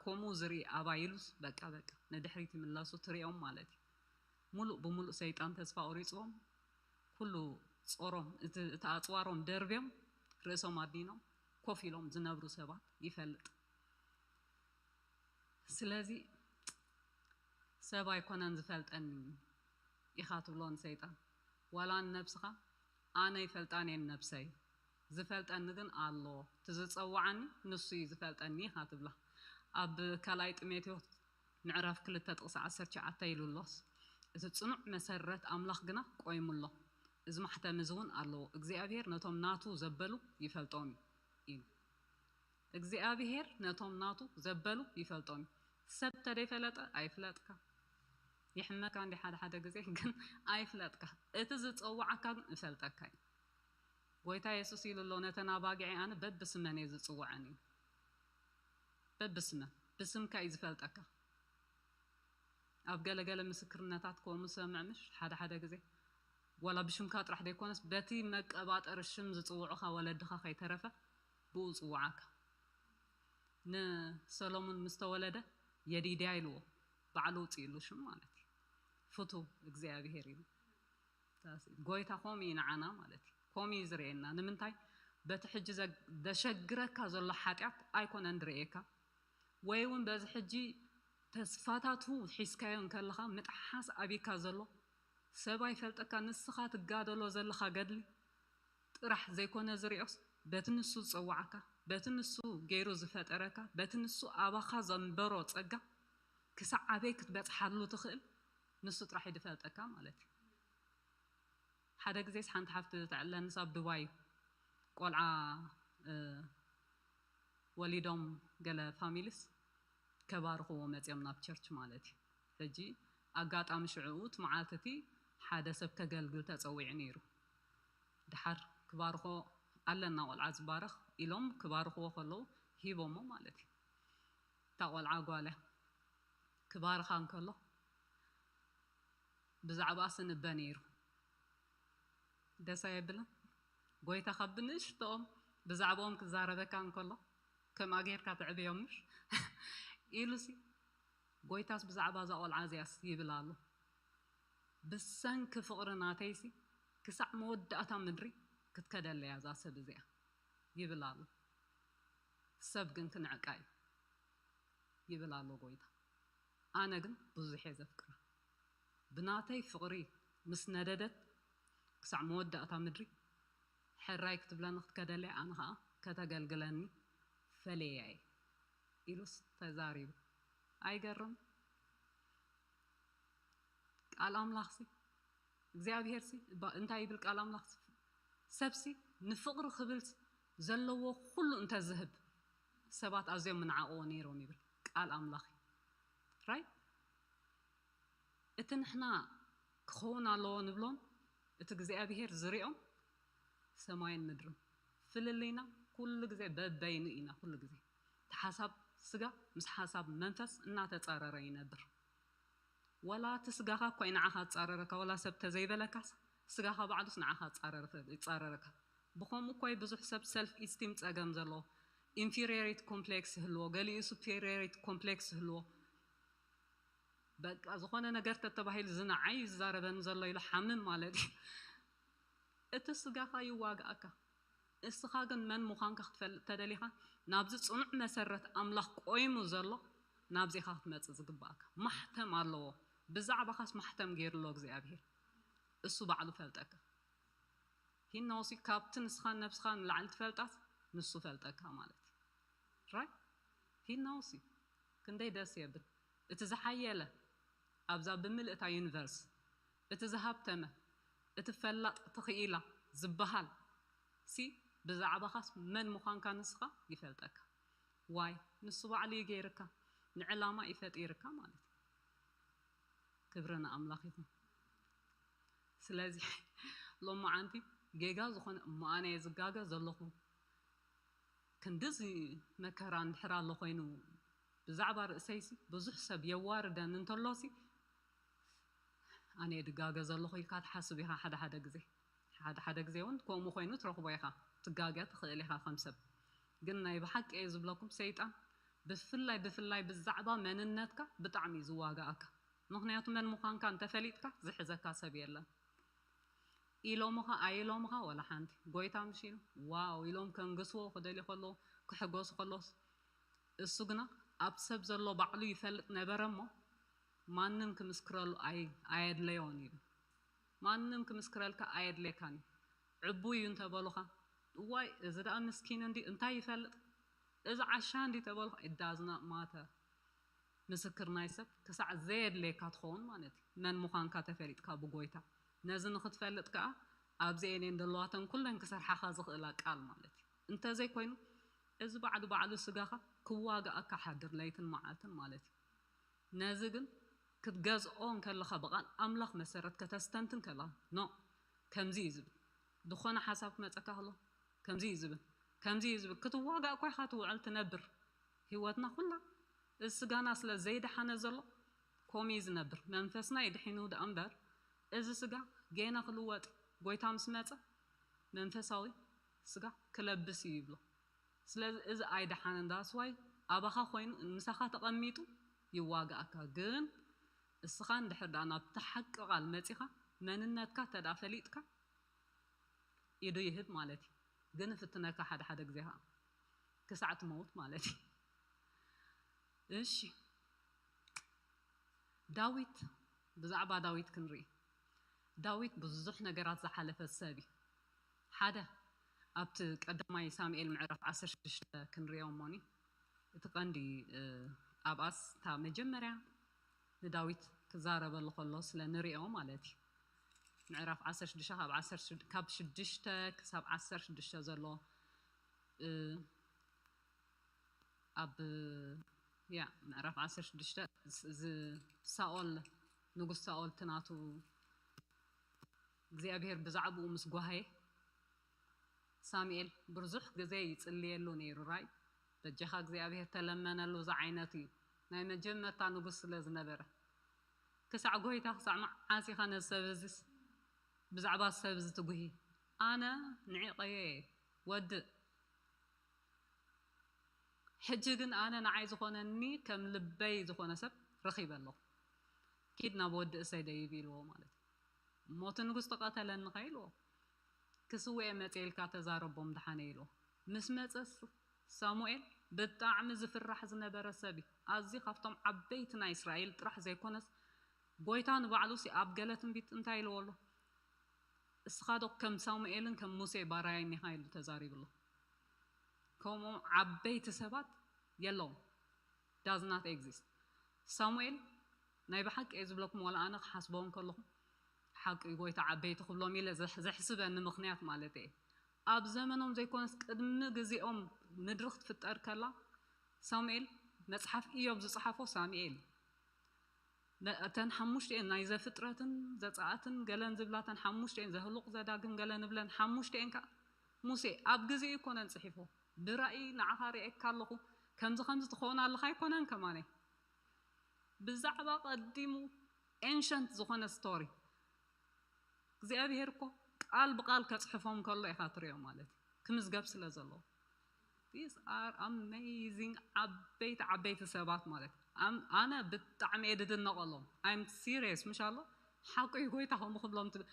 ከምኡ ዝርኢ ኣባይ ኢሉስ በቃ በቃ ንድሕሪት ይምለሱ ትሪኦም ማለት እዩ። ሙሉእ ብሙሉእ ሰይጣን ተስፋ ቆሪፅዎም ኩሉ ጾሮም እቲ ኣፅዋሮም ደርብዮም ርእሶም ኣዲኖም ኮፍ ኢሎም ዝነብሩ ሰባት ይፈልጥ። ስለዚ ሰብ ኣይኮነን ዝፈልጠኒ ኢኻ ትብሎ ንሰይጣን ዋላ ንነብስኻ ኣነ ይፈልጣን እየ ንነብሰይ ዝፈልጠኒ ግን ኣሎ እቲ ዝፀዋዓኒ ንሱ እዩ ዝፈልጠኒ ኢኻ ትብላ። ኣብ ካልኣይ ጢሞቴዎስ ምዕራፍ ክልተ ጥቕሲ ዓሰርተ ትሽዓተ ኢሉ ኣሎስ እቲ ጽኑዕ መሰረት ኣምላኽ ግና ቆይሙ ኣሎ። እዚ ማሕተም እዚ እውን ኣለዎ እግዚኣብሄር ነቶም ናቱ ዘበሉ ይፈልጦም እዩ። እግዚኣብሄር ነቶም ናቱ ዘበሉ ይፈልጦም እዩ። ሰብ ተደይፈለጠ ኣይፍለጥካ ይሕመካ እንዲ ሓደ ሓደ ግዜ ግን ኣይፍለጥካ እቲ ዝጸዋዓካ ግን እፈልጠካ እዩ። ጎይታ የሱስ ኢሉ ኣሎ ነተን ኣባጊዐይ ኣነ በብስመን እየ ዝጽውዐን እዩ። በብስመን ብስምካ እዩ ዝፈልጠካ። ኣብ ገለገለ ምስክርነታት ከምኡ ሰምዕ ምሽ ሓደ ሓደ ግዜ ዋላ ብሽምካ ጥራሕ ዘይኮነስ በቲ መቀባጠሪ ሽም ዝፅውዑኻ ወለድኻ ከይተረፈ ብኡ ፅውዓካ። ንሰሎሙን ምስ ተወለደ የዲድያ ኢልዎ ባዕሉ ውፅእ ኢሉ ሽም ማለት እዩ። ፍቱ እግዚኣብሄር ኢሉ ጎይታ ከምኡ እዩ ንዓና ማለት እዩ። ከምኡ እዩ ዝርእየና። ንምንታይ በቲ ሕጂ ዘሸግረካ ዘሎ ሓጢኣት ኣይኮነን ዝርእየካ ወይ እውን በዚ ሕጂ ተስፋታቱ ሒዝካዮ እንከለኻ ምጥሓስ ኣቢካ ዘሎ ሰብ ኣይፈልጠካ ንስኻ ትጋደሎ ዘለኻ ገድሊ ጥራሕ ዘይኮነ ዝሪኦስ በቲ ንሱ ዝፀዋዓካ በቲ ንሱ ገይሩ ዝፈጠረካ በቲ ንሱ ኣባኻ ዘንበሮ ፀጋ ክሳዕ ኣበይ ክትበፅሓሉ ትኽእል ንሱ ጥራሕ እዩ ዝፈልጠካ ማለት እዩ። ሓደ ግዜስ ሓንቲ ሓፍቲ ተዕለንስ ኣብ ዱባይ ቆልዓ ወሊዶም ገለ ፋሚሊስ ከባርኽዎ መፅኦም ናብ ቸርች ማለት እዩ። ሕጂ ኣጋጣሚ ሽዑ እቲ መዓልቲ እቲ ሓደ ሰብ ከገልግል ተፀዊዑ ነይሩ። ድሓር ክባርኾ ኣለና ቆልዓ ዝባረኽ ኢሎም ክባርኽዎ ከለዉ ሂቦሞ ማለት እዩ። እታ ቆልዓ ጓል እያ። ክባርኻ እንከሎ ብዛዕባኣ ስንበ ነይሩ። ደስ ኣየብልን? ጎይታ ካብ ብንእሽቶኦም ብዛዕባኦም ክዛረበካ እንከሎ ከምኣ ጌርካ ተዕብዮም ምሽ ኢሉሲ ጎይታስ ብዛዕባ እዛ ቆልዓ እዚኣስ ይብል ኣሎ። ብሰንኪ ፍቕሪ ናተይሲ ክሳዕ መወዳእታ ምድሪ ክትከደለያ እዛ ሰብ እዚኣ ይብል ኣሎ። ሰብ ግን ክንዕቃ እዩ ይብል ኣሎ ጎይታ። ኣነ ግን ብዙሕ እየ ዘፍቅራ። ብናተይ ፍቕሪ ምስ ነደደት ክሳዕ መወዳእታ ምድሪ ሕራይ ክትብለኒ ክትከደለይ ኣነ ኸዓ ከተገልግለኒ ፈለያ እየ ኢሉስ ተዛሪቡ። ኣይገርም? ቃል ኣምላኽሲ እግዚኣብሄርሲ እንታይ ይብል ቃል ኣምላኽ? ሰብሲ ንፍቕሪ ክብል ዘለዎ ኩሉ እንተዝህብ ሰባት ኣዝዮም ምንዓቕዎ ነይሮም ይብል ቃል ኣምላኽ። ራይ እቲ ንሕና ክኸውን ኣለዎ ንብሎን እቲ እግዚኣብሄር ዝሪኦም ሰማይን ምድርን ፍልልይና ኩሉ ግዜ በበይኑ ኢና። ኩሉ ግዜ እቲ ሓሳብ ስጋ ምስ ሓሳብ መንፈስ እናተፃረረ ይነብር። ወላ እቲ ስጋኻ እኳ እዩ ንዓኻ ዝፃረረካ፣ ወላ ሰብ ተዘይበለካስ ስጋኻ ባዕሉስ ንዓኻ ይፃረረካ። ብኸምኡ እኳ እዩ ብዙሕ ሰብ ሰልፍ ኢስቲም ፀገም ዘለዎ፣ ኢንፌሪዮሪቲ ኮምፕሌክስ ይህልዎ፣ ገሊኡ ሱፔሪዮሪቲ ኮምፕሌክስ ይህልዎ። በቃ ዝኾነ ነገር ተተባሂሉ እዚ ንዓይ እዩ ዝዛረበኒ ዘሎ ኢሉ ሓምም ማለት እዩ። እቲ ስጋኻ ይዋግኣካ። እስኻ ግን መን ምዃንካ ክትፈልጥ ተደሊኻ ናብዚ ፅኑዕ መሰረት ኣምላኽ ቆይሙ ዘሎ ናብዚ ኢኻ ክትመፅእ ዝግባኣካ። ማሕተም ኣለዎ። ብዛዕባኻስ ማሕተም ገይሩ ኣሎ እግዚኣብሄር። እሱ ባዕሉ ፈልጠካ። ሂናውሲ ካብቲ ንስኻን ነብስኻ ንላዕሊ ትፈልጣስ ንሱ ፈልጠካ ማለት እዩ። ራይ ሂናውሲ ክንደይ ደስ የብል። እቲ ዝሓየለ ኣብዛ ብምልእታ ዩኒቨርስ እቲ ዝሃብተመ እቲ ፈላጥ ተኽኢላ ዝበሃል ሲ ብዛዕባኻስ መን ምዃንካ ንስኻ ይፈልጠካ። ዋይ ንሱ ባዕሉ እዩ ገይርካ ንዕላማ እዩ ፈጢርካ ማለት እዩ። ክብሪ ንኣምላኽ ይኹን። ስለዚ ሎማዓንቲ ጌጋ ዝኾነ እሞ ኣነ እየ ዝጋገ ዘለኹ። ክንድዚ መከራ እንድሕር ኣሎ ኮይኑ ብዛዕባ ርእሰይሲ ብዙሕ ሰብ የዋርደን እንተሎሲ ኣነ እየ ድጋገ ዘለኹ ኢልካ ትሓስብ ኢኻ ሓደ ሓደ ግዜ። ሓደ ሓደ ግዜ እውን ከምኡ ኮይኑ ትረኽቦ ኢኻ። ትጋገ ትኽእል ኢኻ ከም ሰብ። ግን ናይ ብሓቂ እየ ዝብለኩም ሰይጣን ብፍላይ ብፍላይ ብዛዕባ መንነትካ ብጣዕሚ እዩ ዝዋጋኣካ። ምኽንያቱ መን ምዃንካ እንተፈሊጥካ ዝሕዘካ ሰብ የለን። ኢሎምኻ ኣይሎምኻ ወላ ሓንቲ ጎይታ ምሽ ኢሉ ዋው ኢሎም ከንግስዎ ክደልዩ ከለዉ ክሕገሱ ከለውስ እሱ ግና ኣብ ሰብ ዘሎ ባዕሉ ይፈልጥ ነበረ እሞ ማንም ክምስክረሉ ኣይ ኣየድለዮን ኢሉ። ማንም ክምስክረልካ ኣየድልየካን እዩ። ዕቡይ እዩ እንተበሉኻ እዋይ እዚ ደኣ ምስኪን እንዲ እንታይ ይፈልጥ እዚ ዓሻ እንዲ ተበሉኻ it does not matter። ምስክር ናይ ሰብ ክሳዕ ዘየድልየካ ትኸውን ማለት እዩ። መን ምዃንካ ተፈሊጥካ ብጎይታ ነዚ ንክትፈልጥ ከኣ ኣብዚ ኤሌን ዘለዋተን ኩለን ክሰርሓኻ ዝኽእላ ቃል ማለት እዩ። እንተዘይኮይኑ እዚ ባዕሉ ባዕሉ ስጋኻ ክዋጋኣካ ሓድር ለይትን መዓልትን ማለት እዩ። ነዚ ግን ክትገዝኦ እንከለኻ ብቓል ኣምላኽ መሰረት ከተስተንትን ከለኻ ኖ ከምዚ እዩ ዝብል ዝኾነ ሓሳብ ክመፀካ ከሎ ከምዚ እዩ ዝብል ከምዚ እዩ ዝብል ክትዋጋእ እኳ ኢኻ ትውዕል ትነብር። ህይወትና ኩላ እዚ ስጋና ስለ ዘይደሓነ ዘሎ ከምኡ እዩ ዝነብር። መንፈስና እዩ ድሒኑ ደኣ እምበር እዚ ስጋ ጌና ክልወጥ ጎይታ ምስ መፀ መንፈሳዊ ስጋ ክለብስ እዩ ይብሎ። ስለዚ እዚ ኣይደሓነን that's why ኣባኻ ኮይኑ ምሳኻ ተቐሚጡ ይዋጋኣካ። ግን እስኻ እንድሕር ደኣ ናብቲ ሓቂ ቃል መፂኻ መንነትካ ተዳ ፈሊጥካ ኢዱ ይህብ ማለት እዩ። ግን ይፍትነካ ሓደ ሓደ ግዜ ከዓ ክሳዕ ትመውት ማለት እዩ። እሺ ዳዊት ብዛዕባ ዳዊት ክንርኢ። ዳዊት ብዙሕ ነገራት ዝሓለፈ ሰብ እዩ። ሓደ ኣብቲ ቀዳማይ ሳሙኤል ምዕራፍ ዓሰርተ ሽዱሽተ ክንሪኦ እሞኒ እቲ ቀንዲ ኣብኣስ እታ መጀመርያ ንዳዊት ክዛረበሉ ከሎ ስለ ንሪኦ ማለት እዩ። ምዕራፍ ዓሰርተ ሽዱሽተ ካብ ዓሰርተ ሽዱሽተ ካብ ሽዱሽተ ክሳብ ዓሰርተ ሽዱሽተ ዘሎ እ፣ ኣብ ያ ምዕራፍ ዓሰርተ ሽዱሽተ ዝ- ዝ- ሳኦል ንጉስ ሳኦል ትናቱ እግዚኣብሔር ብዛዕባኡ ምስ ጓሃየ ሳሙኤል ብዙሕ ግዜ ይጽልየሉ ነይሩ። ራይ በጃኻ እግዚኣብሔር ተለመነሉ ዝዓይነቱ እዩ። ናይ መጀመርታ ንጉስ ስለ ዝነበረ ክሳዕ ጎይታ ክሳዕ መዓስ ኢኻ ነዚ ሰብ እዚስ ብዛዕባ ሰብ እዚ ትጉሂ? ኣነ ንዒቐዮ እየ ወድእ ሕጂ ግን ኣነ ንዓይ ዝኾነኒ ከም ልበይ ዝኾነ ሰብ ረኺበ ኣለኹ። ኪድ ናብ ወዲ እሰይ ደይብ ኢልዎ ማለት እዩ። እሞ እቲ ንጉስ ተቐተለኒ ከ ኢልዎ። ክስውኤ መጽኤ ኢልካ ተዛረቦም ደሓነ ኢልዎ። ምስ መጸስ ሳሙኤል ብጣዕሚ ዝፍራሕ ዝነበረ ሰብ እዩ። ኣዚ ካብቶም ዓበይቲ ናይ እስራኤል ጥራሕ ዘይኮነስ ጎይታ ንባዕሉ ሲ ኣብ ገለ ትንቢት እንታይ ኢልዎ ኣሎ? እስኻ ዶ ከም ሳሙኤልን ከም ሙሴ ባራይ እኒኻ ኢሉ ተዛሪቡ ኣሎ። ከምኦም ዓበይቲ ሰባት የለውም። Does not exist። ሳሙኤል ናይ ብሓቂ እየ ዝብለኩም፣ ዋላ ኣነ ክሓስቦ እንከለኹ ሓቂ ጎይታ ዓበይቲ ክብሎም ኢለ ዘሕ- ዘሕስበኒ ምኽንያት ማለት እየ። ኣብ ዘመኖም ዘይኮነስ ቅድሚ ግዜኦም ምድሪ ክትፍጠር ከላ ሳሙኤል መጽሓፍ ኢዮብ ዝጸሓፎ ሳሙኤል መ- እተን ሓሙሽተኤን ናይ ዘፍጥረትን ዘጻእትን ገለን ዝብላ እተን ሓሙሽተኤን ዘህሉቕ ዘዳግም ገለን እብለን ሓሙሽተኤን ከኣ ሙሴ ኣብ ግዜኡ ኣይኮነን ጽሒፎ። ብራእይ ንዓኻ ርእየካ ኣለኹ ከምዚ ከምዚ ትኸውን ኣለኻ ኣይኮነን ከማነይ ብዛዕባ ቀዲሙ ኤንሸንት ዝኾነ ስቶሪ እግዚኣብሔር እኮ ቃል ብቃል ከጽሕፎም ከሎ ኢኻ ትሪኦ ማለት እዩ። ክምዝገብ ስለ ዘለዎ These are amazing ዓበይቲ ዓበይቲ ሰባት ማለት እዩ። ኣም- ኣነ ብጣዕሚ እየ ድድነቐሎም። I'm serious ምሽ ኣሎ ሓቁ እዩ ጎይታ ከምኡ ክብሎም ትብል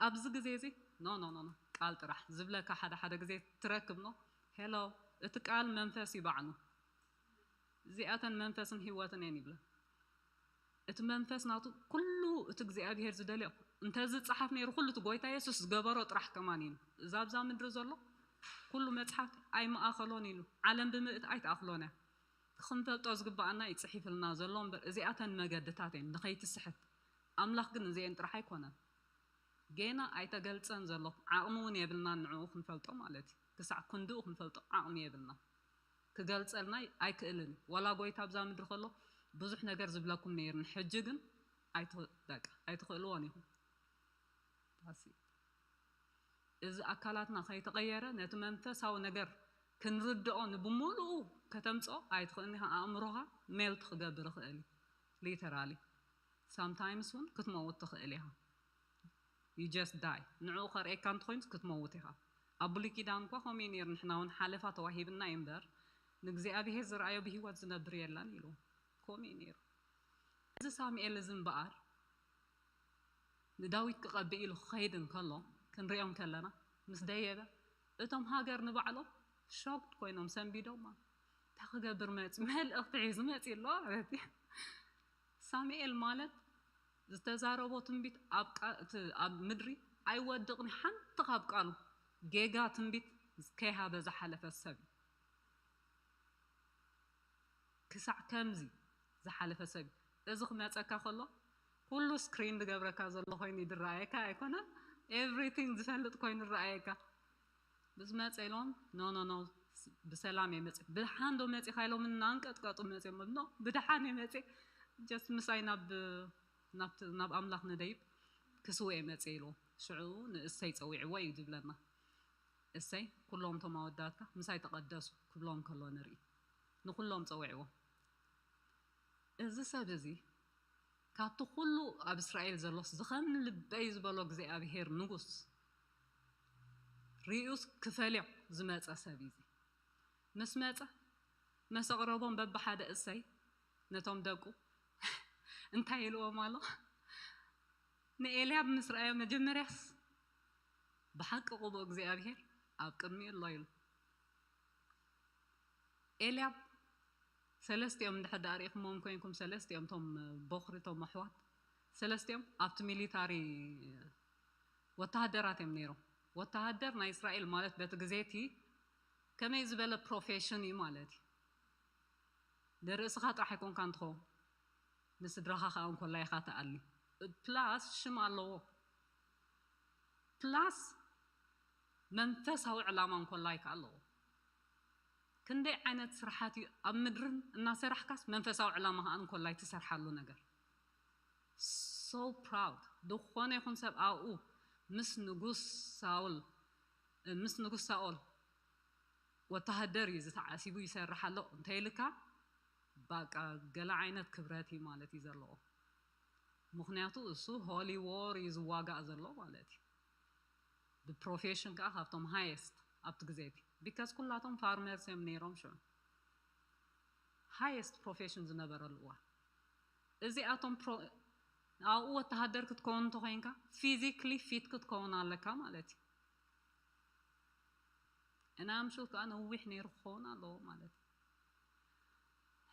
ኣብዚ ግዜ እዚ no no no no ቃል ጥራሕ ዝብለካ ሓደ ሓደ ግዜ ትረክብ no hello እቲ ቃል መንፈስ እዩ ባዕሉ እዚኣተን መንፈስን ህይወትን እየን ይብለን እቲ መንፈስ ናቱ ኩሉ እቲ እግዚኣብሄር ዝደልዮ እንተዝፀሓፍ ነይሩ ኩሉ እቲ ጎይታ የሱስ ዝገበሮ ጥራሕ ከማን እዩ እዛ ኣብዛ ምድሪ ዘሎ ኩሉ መፅሓፍ ኣይመኣኸሎን ኢሉ ዓለም ብምእት ኣይትኣኽሎን እያ ክንፈልጦ ዝግበኣና ይፅሒፍልና ዘሎ እምበር እዚኣተን መገድታት እየን ንኸይትስሕት ኣምላኽ ግን እዚአን ጥራሕ ኣይኮነን ጌና ኣይተገልፀን ዘሎ ዓቕሚ እውን የብልናን ንዕኡ ክንፈልጦ ማለት እዩ ክሳዕ ክንድኡ ክንፈልጦ ዓቕሚ የብልና ክገልፀልና ኣይክእልን እዩ። ዋላ ጎይታ ኣብዛ ምድሪ ከሎ ብዙሕ ነገር ዝብለኩም ነይርን ሕጂ ግን ኣይትኽ- በቃ ኣይትኽእልዎን ኢኹም። ዳሲ እዚ ኣካላትና ከይተቐየረ ነቲ መንፈሳዊ ነገር ክንርድኦ ንብሙሉኡ ከተምፅኦ ኣይትኽእልን ኢኻ። ኣእምሮኻ ሜልት ክገብር ይኽእል እዩ። ሊተራሊ ሳምታይምስ እውን ክትመውት ትኽእል ኢኻ። You just die ንዕኡ ከርእየካ እንተኮይኑስ ክትመውት ኢኻ ኣብ ብሉይ ኪዳን እኳ ከምኡ እዩ ነይሩ ንሕና እውን ሓለፋ ተዋሂብና እዩ እምበር ንእግዚኣብሄር ዝረኣዮ ብሂወት ዝነብር የለን ኢሉ ከምኡ እዩ ነይሩ እዚ ሳሙኤል እዚ እምበኣር ንዳዊት ክቐብእ ኢሉ ክኸይድ እንከሎ ክንሪኦም ከለና ምስ ደየበ እቶም ሃገር ንባዕሎም ሾክድ ኮይኖም ሰንቢዶማ እንታይ ክገብር መፂ መልእኽቲ ሒዙ መፂ ኣሎ ማለት እዩ ሳሙኤል ማለት ዝተዛረቦ ትንቢት ኣብ ቃ- እቲ ኣብ ምድሪ ኣይወድቕን ሓንቲ ካብ ቃሉ ጌጋ ትንቢት ከይሃበ ዝሓለፈ ሰብ እዩ። ክሳዕ ከምዚ ዝሓለፈ ሰብ እዩ። እዚ ክመፀካ ከሎ ኩሉ ስክሪን ዝገብረካ ዘሎ ኮይኑ ይድረኣየካ ኣይኮነ ኤቭሪቲንግ ዝፈልጥ ኮይኑ ይረኣየካ ብዝመፀ ኢሎም no no no ብሰላም እየ መፅእ ብደሓን ዶ መፂኻ ኢሎም እናንቀጥቀጡ መፅኦም no ብደሓን እየ መፅእ just ምሳይ ናብ ናብቲ ናብ ኣምላኽ ንደይብ ክስውእ እየ መፅእ ኢልዎ ሽዑ ንእሰይ ፀዊዕዎ እዩ ዝብለና እሰይ ኩሎም እቶም ኣወዳትካ ምሳይ ተቐደሱ ክብሎም ከሎ ንርኢ ንኩሎም ፀዊዕዎ እዚ ሰብ እዚ ካብቲ ኩሉ ኣብ እስራኤል ዘሎስ ዝኸም ልበይ ዝበሎ እግዚኣብሄር ንጉስ ርእዩስ ክፈልዮ ዝመፀ ሰብ እዩ እዚ ምስ መፀ መሰቕረቦም በብሓደ እሰይ ነቶም ደቁ እንታይ ኢልዎም ኣሎ ንኤልያብ ምስ ረኣዮ መጀመርያስ ብሓቂ ቅቡእ እግዚኣብሄር ኣብ ቅድሚኡ ኣሎ ኢሉ ኤልያብ ሰለስቲኦም እንድሕር ዳኣ ርኢኹሞም ኮይንኩም ሰለስቲኦም ቶም ቦኽሪ ቶም ኣሕዋት ሰለስቲኦም ኣብቲ ሚሊታሪ ወተሃደራት እዮም ነይሮም ወተሃደር ናይ እስራኤል ማለት በቲ ግዜ እቲ ከመይ ዝበለ ፕሮፌሽን እዩ ማለት እዩ ንርእስኻ ጥራሕ ኣይኮንካ እንትኸውን ንስድራኻ ከዓ እንኮላይ ኢኻ ትኣሊ። ፕላስ ሽም ኣለዎ። ፕላስ መንፈሳዊ ዕላማ እንኮላይ ከዓ ኣለዎ። ክንደይ ዓይነት ስራሓት እዩ ኣብ ምድርን እናሰራሕካስ መንፈሳዊ ዕላማ ከዓ እንኮላይ ትሰርሓሉ ነገር። So proud። ዝኾነ ይኹን ሰብ ኣብኡ ምስ ንጉስ ሳውል ምስ ንጉስ ሳኦል ወተሃደር እዩ ዝተዓሲቡ ይሰርሕ ኣሎ እንተይልካ፣ በቃ ገለ ዓይነት ክብረት እዩ ማለት እዩ ዘለዎ። ምክንያቱ እሱ ሆሊ ዎር እዩ ዝዋጋእ ዘሎ ማለት እዩ። ብፕሮፌሽን ከዓ ካብቶም ሃየስት ኣብቲ ግዜ እቲ፣ ቢካዝ ኩላቶም ፋርመርስ እዮም ነይሮም። ሽዑ ሃየስት ፕሮፌሽን ዝነበረሉ እዋን እዚኣቶም ኣብኡ ወተሃደር ክትከውን እንተኮይንካ ፊዚክሊ ፊት ክትከውን ኣለካ ማለት እዩ። እና ምሹት ከዓ ነዊሕ ነይሩ ክኸውን ኣለዎ ማለት እዩ።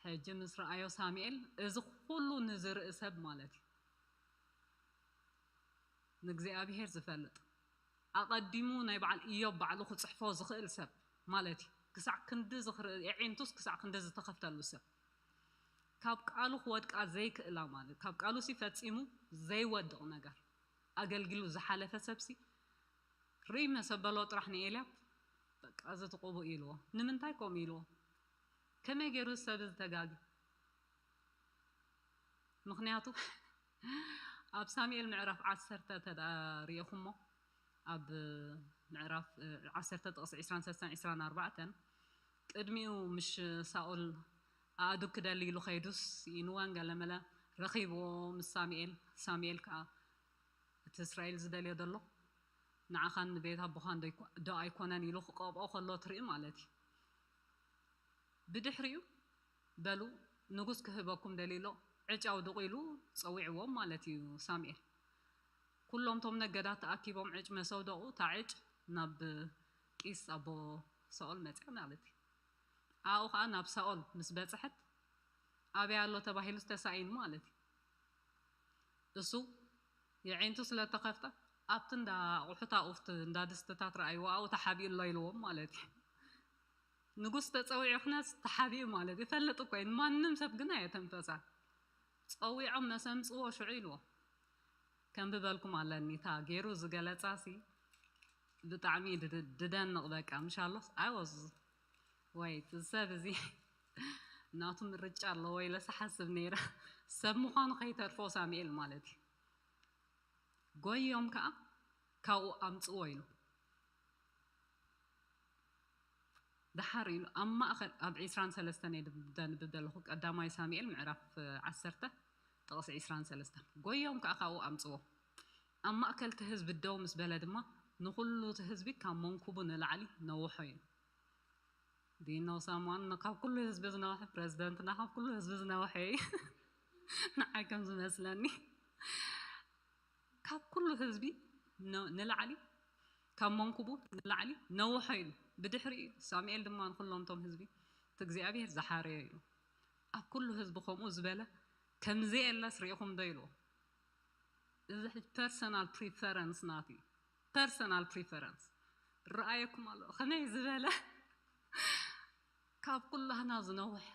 ሕጂ ምስ ረኣዮ ሳሙኤል እዚ ኩሉ ንዝርኢ ሰብ ማለት እዩ። ንእግዚኣብሔር ዝፈልጥ ኣቐዲሙ ናይ በዓል ኢዮብ ባዕሉ ክፅሕፎ ዝኽእል ሰብ ማለት እዩ። ክሳዕ ክንዲ ዝኽር የዒንቱስ ክሳዕ ክንዲ ዝተኸፍተሉ ሰብ፣ ካብ ቃሉ ክወድቃ ዘይክእላ ማለት፣ ካብ ቃሉ ሲ ፈጺሙ ዘይወድቕ ነገር ኣገልጊሉ ዝሓለፈ ሰብ ሲ ርእይ መሰበሎ ጥራሕ ንኤልያብ በቃ እዚ ትቕቡእ ኢልዎ። ንምንታይ ከምኡ ኢልዎ? ከመይ ገይሩ ሰብ ዝተጋጊ? ምክንያቱ ኣብ ሳሙኤል ምዕራፍ ዓሰርተ ተዳ ሪኢኹሞ ኣብ ምዕራፍ ዓሰርተ ጥቕሲ ዕስራን ሰለስተን ዕስራን ኣርባዕተን ቅድሚኡ ምሽ ሳኦል ኣእዱግ ክደሊ ኢሉ ከይዱስ ኢንዋን ገለመለ ረኺብዎ ምስ ሳሙኤል። ሳሙኤል ከዓ እቲ እስራኤል ዝደልዮ ዘሎ ንዓኻን ንቤት ኣቦኻን ዶ ኣይኮነን ኢሉ ክቀብኦ ከሎ ትርኢ ማለት እዩ። ብድሕሪኡ በሉ ንጉስ ክህበኩም ደሊሎ ዕጫው ድቑ ኢሉ ፀዊዕዎም ማለት እዩ ሳሙኤል። ኩሎም ቶም ነገዳት ተኣኪቦም ዕጭ መሰው ደቑ ታዕጭ ናብ ቂስ ኣቦ ሳኦል መፅያ ማለት እዩ። ኣብኡ ከዓ ናብ ሳኦል ምስ በፅሐት ኣበይ ኣሎ ተባሂሉ ተሳኢኑ ማለት እዩ። እሱ የዒንቱ ስለተኸፍተ ኣብቲ እንዳ ኣቑሑት ኣብኡ እንዳ ድስትታት ረኣይዎ ኣብኡ ተሓቢኡ ኣሎ ኢልዎም ማለት እዩ። ንጉስ ተፀዊዑ ክነስ ተሓቢኡ ማለት ይፈልጥ እኮ እዩ። ማንም ሰብ ግን ኣየተንፈሳን። ፀዊዖም መሰምፅዎ ሽዑ ኢልዎ። ከንብበልኩም ኣለኒ እታ ገይሩ ዝገለፃ ሲ ብጣዕሚ ድደንቕ በቃ ምሻሎስ ኣይ ወዝ ወይ ሰብ እዚ ናቱ ምርጫ ኣለዎ ኢለ ስሓስብ ነይረ። ሰብ ምዃኑ ከይተርፎ ሳሙኤል ማለት እዩ። ጎዮም ከዓ ካብኡ ኣምፅዎ ኢሉ። ደሓር ኢሉ ኣብ ማእኸል ኣብ ዕስራን ሰለስተን እየ ደንብብ ዘለኹ ቀዳማይ ሳሙኤል ምዕራፍ ዓሰርተ ጥቕሲ ዕስራን ሰለስተን ጎዮም ከዓ ካብኡ ኣምፅዎ። ኣብ ማእከል እቲ ህዝቢ ደው ምስ በለ ድማ ንኹሉ እቲ ህዝቢ ካብ መንኩቡ ንላዕሊ ነውሖ ኢሉ። ዲኖ ሳማን ካብ ኩሉ ህዝቢ ዝነውሐ ፕረዚደንትና ካብ ኩሉ ህዝቢ ዝነውሐ እዩ። ንዓይ ከም ዝመስለኒ ካብ ኩሉ ህዝቢ ንላዕሊ ካብ መንኩቡ ንላዕሊ ነውሖ ኢሉ። ብድሕሪኡ ሳሙኤል ድማ ንኩሎም ቶም ህዝቢ እቲ እግዚኣብሔር ዝሓረዮ ኢሉ። ኣብ ኩሉ ህዝቢ ከምኡ ዝበለ ከምዚ የለስ ርኢኹም ዶ ኢልዎ። እዚ ሕጂ ፐርሰናል ፕሪፈረንስ ናት እዩ። ፐርሰናል ፕሪፈረንስ ረኣየኩም ኣሎ ከመይ ዝበለ ካብ ኩላህና ዝነውሕ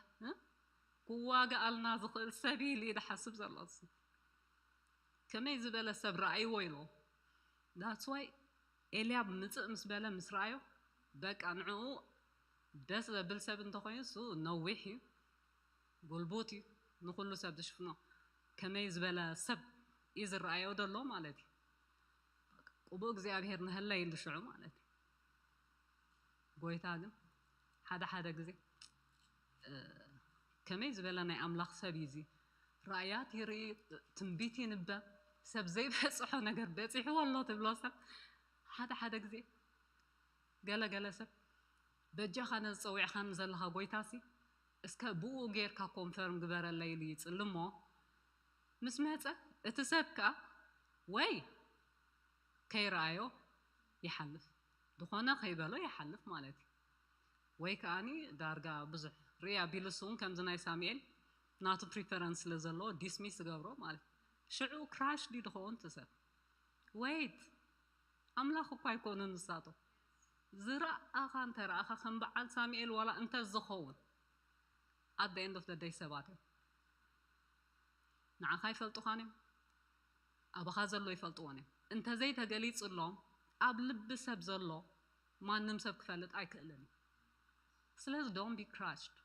ክዋግኣልና ዝኽእል ሰብ ኢሉ እዩ ዝሓስብ ዘሎ። ከመይ ዝበለ ሰብ ረኣይዎ ኢልዎ። ዳትስ ዋይ ኤልያብ ምፅእ ምስ በለ ምስ ረኣዮ በቃ ንዕኡ ደስ ዘብል ሰብ እንተኮይኑ እሱ ነዊሕ እዩ፣ ጉልቡት እዩ፣ ንኩሉ ሰብ ዝሽፍኖ ከመይ ዝበለ ሰብ እዩ ዝረኣዮ ዘሎ ማለት እዩ። ቅቡእ እግዚኣብሔር ንሀለይ ኢሉ ሽዑ ማለት እዩ። ጎይታ ግን ሓደ ሓደ ግዜ ከመይ ዝበለ ናይ ኣምላኽ ሰብ እዩ እዚ። ራእያት ይርኢ፣ ትንቢት ይንበብ፣ ሰብ ዘይበፅሖ ነገር በፂሕዎ ኣሎ ትብሎ ሰብ ሓደ ሓደ ግዜ ገለ ገለ ሰብ በጃኻ ነዚ ፀዊዕኻኒ ዘለኻ ጎይታሲ እስከ ብኡ ጌርካ ኮንፈርም ግበረለይ ኢሉ ይፅሊ እሞ ምስ መፀ እቲ ሰብ ከዓ ወይ ከይረኣዮ ይሓልፍ፣ ዝኾነ ከይበሎ ይሓልፍ ማለት እዩ። ወይ ከዓኒ ዳርጋ ብዙሕ ርኢ ኣቢሉ እሱ እውን ከምዚ ናይ ሳሙኤል ናቱ ፕሪፈረንስ ስለ ዘለዎ ዲስሚስ ዝገብሮ ማለት እዩ። ሽዑ ክራሽ ድዩ ዝኸውን እቲ ሰብ? ወይት ኣምላኽ እኳ ኣይኮኑን ንሳቶም። ዝረኣኻ እንተረኣኻ ከም በዓል ሳሙኤል ዋላ እንተዝኸውን at the end of the day ሰባት እዮም። ንዓኻ ይፈልጡኻን እዮም፣ ኣባኻ ዘሎ ይፈልጥዎን እዮም። እንተዘይተገሊጹሎም ኣብ ልቢ ሰብ ዘሎ ማንም ሰብ ክፈልጥ ኣይክእልን እዩ። ስለዚ don't be crushed።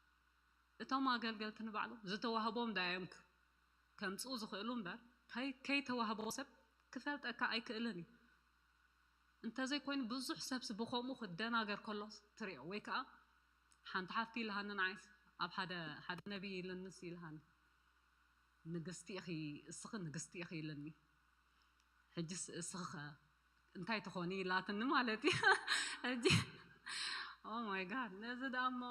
እቶም ኣገልገልቲ ንባዕሎም ዝተዋህቦም ዳዮም ከምፅኡ ዝኽእሉ እምበር ከይተዋህቦ ሰብ ክፈልጠካ ኣይክእልን እዩ። እንተዘይኮይኑ ብዙሕ ሰብሲ ብኸምኡ ክደናገር ከሎ ትሪኦ። ወይ ከዓ ሓንቲ ሓፍቲ ኢልሃኒ ንዓይስ ኣብ ሓደ ሓደ ነቢይ ኢልንስ ኢልሃኒ ንግስቲ ኢኺ እስኺ ንግስቲ ኢኺ ኢልኒ። ሕጅስ እስኺ እንታይ ትኾኒ ኢላትኒ ማለት እዩ። ሕጂ oh my god ነዚ ደኣ እሞ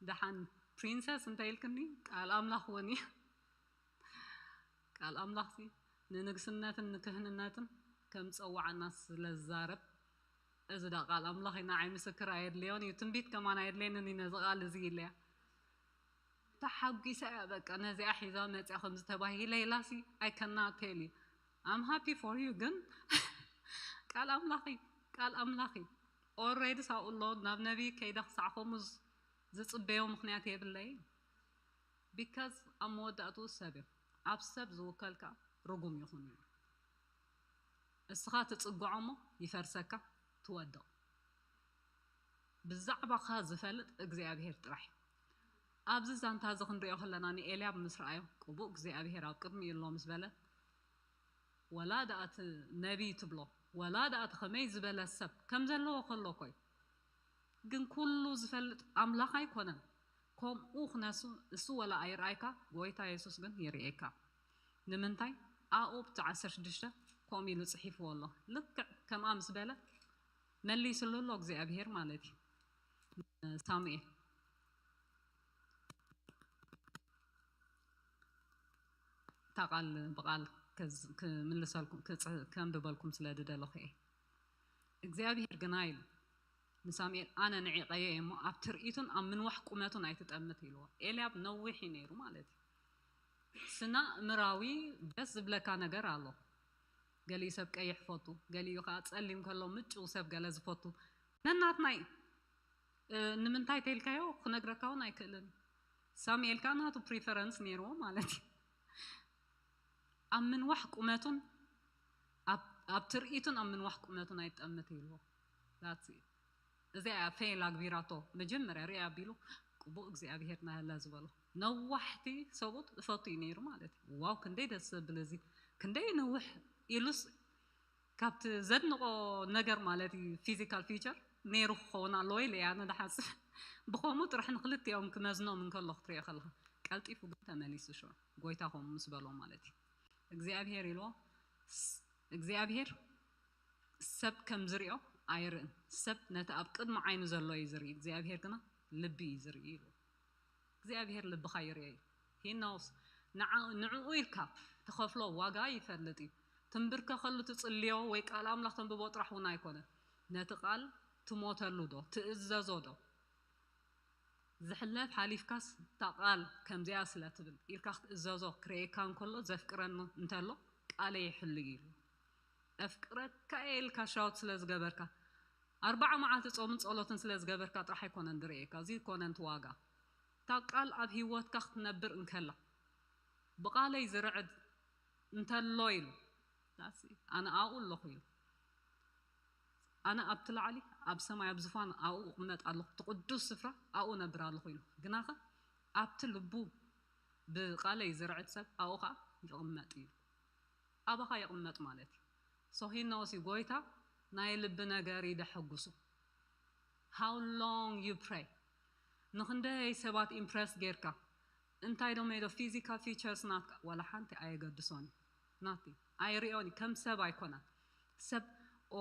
ደሓን ፕሪንሰስ እንታይ ኢልክኒ ቃል ኣምላኽ እውን እዩ። ቃል ኣምላኽሲ ንንግስነትን ንክህንነትን ከም ዝጸዋዓና ስለ ዝዛረብ እዚ ዳ ቃል ኣምላኽ ኢና ዓይ ምስክር ኣየድልዮን እዩ። ትንቢት ከማን ኣየድልየንን እዩ ነዚ ቃል እዚ ኢለያ። ተሓጒሰ እያ በቃ ነዚኣ ሒዛ መፅያ ከምዚ ተባሂለ ኢላሲ I cannot tell you I'm happy for you ግን ቃል ኣምላኺ ቃል ኣምላኺ already ሳብኡ ኣሎ ናብ ነቢይ ከይዳ ክሳዕ ከምኡ ዝፅበዮ ምክንያት የብለይ። Because ኣብ መወዳእትኡ ሰብ እዮም። ኣብ ሰብ ዝውከል ከዓ ርጉም ይኹን እዩ። እስኻ ትፅግዖ እሞ ይፈርሰካ ትወድቕ። ብዛዕባኻ ዝፈልጥ እግዚኣብሄር ጥራሕ እዩ። ኣብዚ ዛንታ እዚ ክንሪኦ ከለና ንኤልያብ ምስ ረኣዮ ቅቡእ እግዚኣብሄር ኣብ ቅድሚኡ ኣሎ ምስ በለ ወላ ደኣ እቲ ነቢይ ትብሎ ወላ ደኣ እቲ ከመይ ዝበለ ሰብ ከም ዘለዎ ከሎ እኮ እዩ። ግን ኩሉ ዝፈልጥ ኣምላኽ ኣይኮነን። ከምኡ ክነሱ እሱ ወላ ኣይርኣይካ፣ ጎይታ የሱስ ግን ይርእየካ። ንምንታይ? ኣብኡ ብቲ ዓሰርተ ሽዱሽተ ከምኡ ኢሉ ጽሒፍዎ ኣሎ። ልክዕ ከምኣ ምስ በለ መሊስሉ ኣሎ እግዚኣብሄር ማለት እዩ። ሳሙኤል እታ ቃል ብቃል ክምልሰልኩም ከንብበልኩም ስለ ዝደለኹ እየ። እግዚኣብሄር ግና ኢሉ ንሳሙኤል ኣነ ንዒቐዮ እየ እሞ ኣብ ትርኢቱን ኣብ ምንዋሕ ቁመቱን ኣይትጠምት ኢልዎ። ኤልያብ ነዊሕ እዩ ነይሩ ማለት እዩ። ስነ ኣእምራዊ ደስ ዝብለካ ነገር ኣሎ። ገሊኡ ሰብ ቀይሕ ፈቱ፣ ገሊኡ ከዓ ጸሊም ከሎ ምጭው ሰብ ገለ ዝፈቱ ነናትና እዩ። ንምንታይ ተልካዮ ክነግረካ እውን ኣይክእልን። ሳሙኤል ከዓ ናቱ ፕሪፈረንስ ነይርዎ ማለት እዩ። ኣብ ምንዋሕ ቁመቱን ኣብ ትርኢቱን ኣብ ምንዋሕ ቁመቱን ኣይጠምት ኢልዎ። እዚኣ ፌል ኣግቢራቶ መጀመርያ ሪኣ ኣቢሉ ቅቡእ እግዚኣብሄር ናህላ ዝበሎ ነዋሕቲ ሰብኡት እፈቱ እዩ ነይሩ ማለት እዩ። ዋው ክንደይ ደስ ዘብል እዚ ክንደይ ነውሕ ኢሉስ ካብቲ ዘድንቆ ነገር ማለት እዩ ፊዚካል ፊቸር ነይሩ ክኸውን ኣለዎ ኢለ እያ ኣነ ዝሓስብ። ብኸምኡ ጥራሕ ንክልቲኦም ክመዝኖም እንከሎ ክትሪኦ ከለካ ቀልጢፉ ግን ተመሊሱ ሽዑ ጎይታ ከምኡ ምስ በሎ ማለት እዩ እግዚኣብሄር ኢልዎ እግዚኣብሄር ሰብ ከም ዝሪኦ ኣይርእን። ሰብ ነቲ ኣብ ቅድሚ ዓይኑ ዘሎ እዩ ዝርኢ እግዚኣብሄር ግና ልቢ እዩ ዝርኢ ኢሉ እግዚኣብሄር ልብኻ ይርእዮ እዩ። He knows ንዕኡ ኢልካ ትኸፍሎ ዋጋ ይፈልጥ እዩ። ትንብርከኸሉ ትጽልዮ ወይ ቃል ኣምላኽ ተንብቦ ጥራሕ እውን ኣይኮነን። ነቲ ቃል ትሞተሉ ዶ ትእዘዞ ዶ ዝሕለፍ ሓሊፍካስ እታ ቃል ከምዚኣ ስለ ትብል ኢልካ ክትእዘዞ ክርእየካ እንከሎ ዘፍቅረኒ እንተሎ ቃለይ ይሕሉ እዩ ኢሉ። ኣፍቅረካ እየ ኢልካ ሻውት ስለ ዝገበርካ ኣርባዓ መዓልቲ ጾምን ጸሎትን ስለ ዝገበርካ ጥራሕ ኣይኮነን ዝርእየካ እዚ ይኮነን እቲ ዋጋ እታ ቃል ኣብ ህይወትካ ክትነብር እንከላ ብቃለይ ዝርዕድ እንተሎ ኢሉ ኣነ ኣብኡ ኣለኹ ኢሉ ኣነ ኣብቲ ላዕሊ ኣብ ሰማይ ኣብ ዝፋን ኣብኡ እቕመጥ ኣለኹ እቲ ቅዱስ ስፍራ ኣብኡ ነብር ኣለኹ ኢሉ ግናኸ ኣብቲ ልቡ ብቃለይ ዝርዕድ ሰብ ኣብኡ ከዓ ይቕመጥ ኢሉ ኣባኻ ይቕመጥ ማለት እዩ። So he knows you ጎይታ ናይ ልቢ ነገር እዩ ደሐጉሱ። How long you pray ንክንደይ ሰባት ኢምፕረስ ጌርካ እንታይ ዶ ሜዶ ፊዚካል ፊቸርስ ናትካ ዋላ ሓንቲ ኣየገድሶን እዩ ናቲ ኣይሪኦን እዩ ከም ሰብ ኣይኮነን ሰብ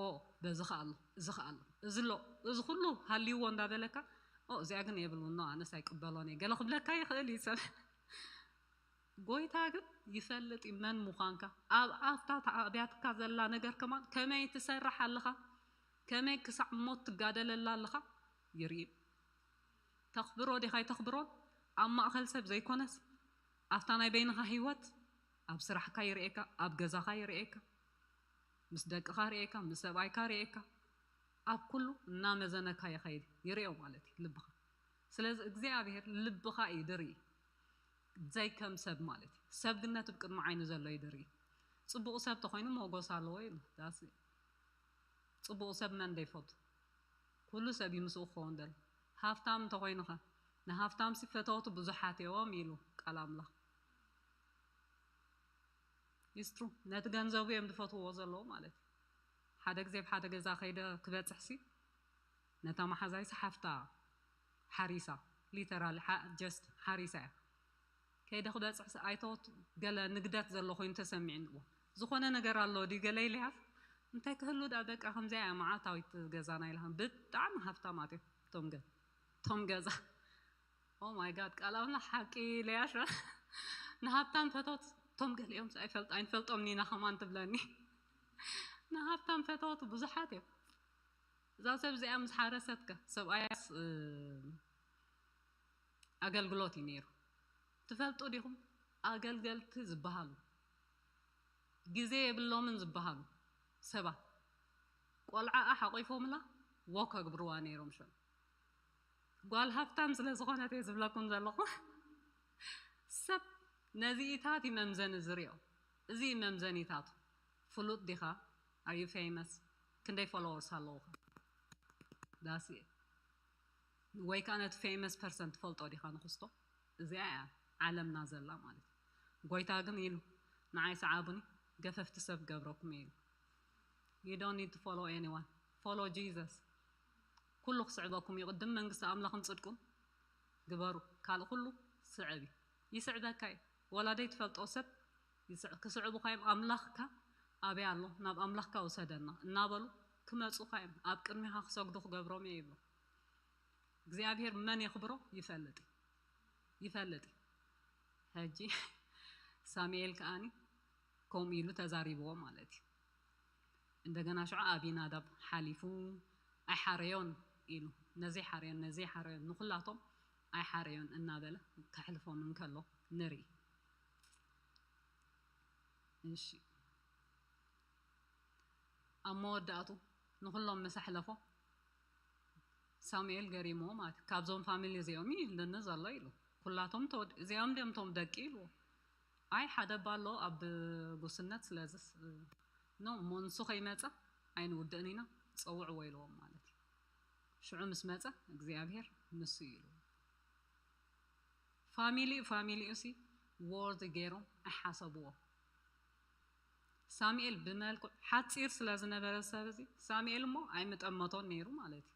ኦ በዚ ከኣሎ እዚ ከኣሎ እዚ ሎ እዚ ኩሉ ሃልይዎ እንዳበለካ ኦ እዚኣ ግን የብልውኖ ኣነስ ኣይቅበሎን እየ ገለ ክብለካ ይኽእል እዩ ሰብ ጎይታ ግን ይፈልጥ እዩ መን ምዃንካ ኣብ ኣፍታ ተኣብያትካ ዘላ ነገር ከማን ከመይ ትሰርሕ ኣለኻ ከመይ ክሳዕ ሞት ትጋደለላ ኣለኻ ይርኢ ተኽብሮ ዲኻ ኣይተኽብሮን ኣብ ማእኸል ሰብ ዘይኮነስ ኣብታ ናይ በይንኻ ህይወት ኣብ ስራሕካ ይርእየካ ኣብ ገዛኻ ይርእየካ ምስ ደቅኻ ርእየካ ምስ ሰብኣይካ ርእየካ ኣብ ኩሉ እናመዘነካ ይኸይድ ይርእዮ ማለት እዩ ልብኻ ስለዚ እግዚኣብሔር ልብኻ እዩ ድርኢ ዘይከም ሰብ ማለት እዩ። ሰብ ግን ነቲ ብቅድሚ ዓይኑ ዘሎ እዩ ድርኢ። ጽቡቕ ሰብ ተኾይኑ ሞጎስ ኣለዎ ኢሉ። ጽቡቕ ሰብ መን ደይፈቱ? ኩሉ ሰብ እዩ ምስኡ ክኸውን ደል። ሃፍታም እንተኾይኑኸ? ንሃፍታም ሲ ፈተውቱ ብዙሓት እዮም ኢሉ ቃል ኣምላኽ። ኢስትሩ ነቲ ገንዘቡ እዮም ዝፈትውዎ ዘለዉ ማለት እዩ። ሓደ ግዜ ኣብ ሓደ ገዛ ከይደ ክበፅሕ ሲ ነታ መሓዛይ ሲ ሓፍታ ሓሪሳ፣ ሊተራሊ ጀስት ሓሪሳ እያ። ከይደ ክበፅሕ ሲ ኣይተወት ገለ ንግደት ዘሎ ኮይኑ ተሰሚዕንዎ። ዝኾነ ነገር ኣሎ ድዩ ገለ ኢልያ። እንታይ ክህሉ ዳ በቃ ከምዚያ እያ መዓታዊት ገዛና ኢልሃን። ብጣዕሚ ሃፍታማት እዮም ቶም ገ ቶም ገዛ። ኦ ማይ ጋድ ቃል ኣምላኽ ሓቂ ኢለያ። ንሃብታም ፈቶት ቶም ገሊኦም ኣይፈልጥ ኣይንፈልጦም ኒና ከማን ትብለኒ። ንሃብታም ፈተወቱ ብዙሓት እዮም። እዛ ሰብ እዚኣ ምስ ሓረሰትከ ሰብኣያስ ኣገልግሎት እዩ ነይሩ። ትፈልጡ ዲኹም? ኣገልገልቲ ዝበሃሉ ግዜ የብሎምን ዝበሃሉ ሰባት ቆልዓኣ ሓቂፎምላ ወክ ኣግብርዋ ነይሮም ሸም ጓል ሃፍታም ስለ ዝኾነት እየ ዝብለኩም ዘለኹ። ሰብ ነዚኢታት እዩ መምዘኒ ዝሪኦ። እዚ እዩ መምዘኒታቱ። ፍሉጥ ዲኻ? Are you famous? ክንደይ ፎሎወርስ ኣለውኻ? ዳስ ወይ ከዓ ነቲ ፌመስ ፐርሰን ትፈልጦ ዲኻ ንክስቶ? እዚኣ እያ ዓለምና ዘላ ማለት እዩ። ጎይታ ግን ኢሉ ንዓይ ሰዓቡኒ ገፈፍቲ ሰብ ገብረኩም ኢሉ። You don't need to follow anyone. Follow Jesus. ኩሉ ክስዕበኩም ይቕድም መንግስቲ ኣምላኽን ጽድቁን ግበሩ። ካልእ ኩሉ ስዕብ እዩ። ይስዕበካ እዩ። ወላ ደይ ትፈልጦ ሰብ ይስዕ- ክስዕቡኻ እዮም። ኣምላኽካ ኣበይ ኣሎ ናብ ኣምላኽካ ውሰደና እናበሉ ክመፁኻ እዮም። ኣብ ቅድሚኻ ክሰግዱ ክገብሮም እየ ይብሉ። እግዚኣብሔር መን የኽብሮ ይፈልጥ እዩ። ይፈልጥ እዩ። ሕጂ ሳሙኤል ከኣኒ ከምኡ ኢሉ ተዛሪብዎ ማለት እዩ። እንደገና ሽዑ ኣቢናዳብ ሓሊፉ ኣይሓረዮን ኢሉ ነዚ ሓረዮን ነዚ ሓረዮን ንኩላቶም ኣይሓረዮን እናበለ ከሕልፎም እንከሎ ንርኢ። እሺ ኣብ መወዳእቱ ንኩሎም ምስ ኣሕለፎ ሳሙኤል ገሪምዎ ማለት እዩ። ካብዞም ፋሚሊ እዚኦም እዩ ልኒ ዘሎ ኢሉ ኩላቶም ተወድ እዚኦም ድምቶም ደቂ ኢልዎ። ኣይ ሓደ ባሎ ኣብ ጉስነት ስለዚ ኖ እሞ ንሱ ከይመፀ ኣይንውድእን ኢና ፀውዕዎ ኢልዎም ማለት እዩ። ሽዑ ምስ መፀ እግዚኣብሔር ንሱ እዩ ኢልዎ። ፋሚሊ ፋሚሊኡ ሲ ወርድ ገይሮም ኣይሓሰብዎ። ሳሙኤል ብመልክዕ ሓፂር ስለ ዝነበረ ሰብ እዚ ሳሙኤል እሞ ኣይምጠመቶን ነይሩ ማለት እዩ።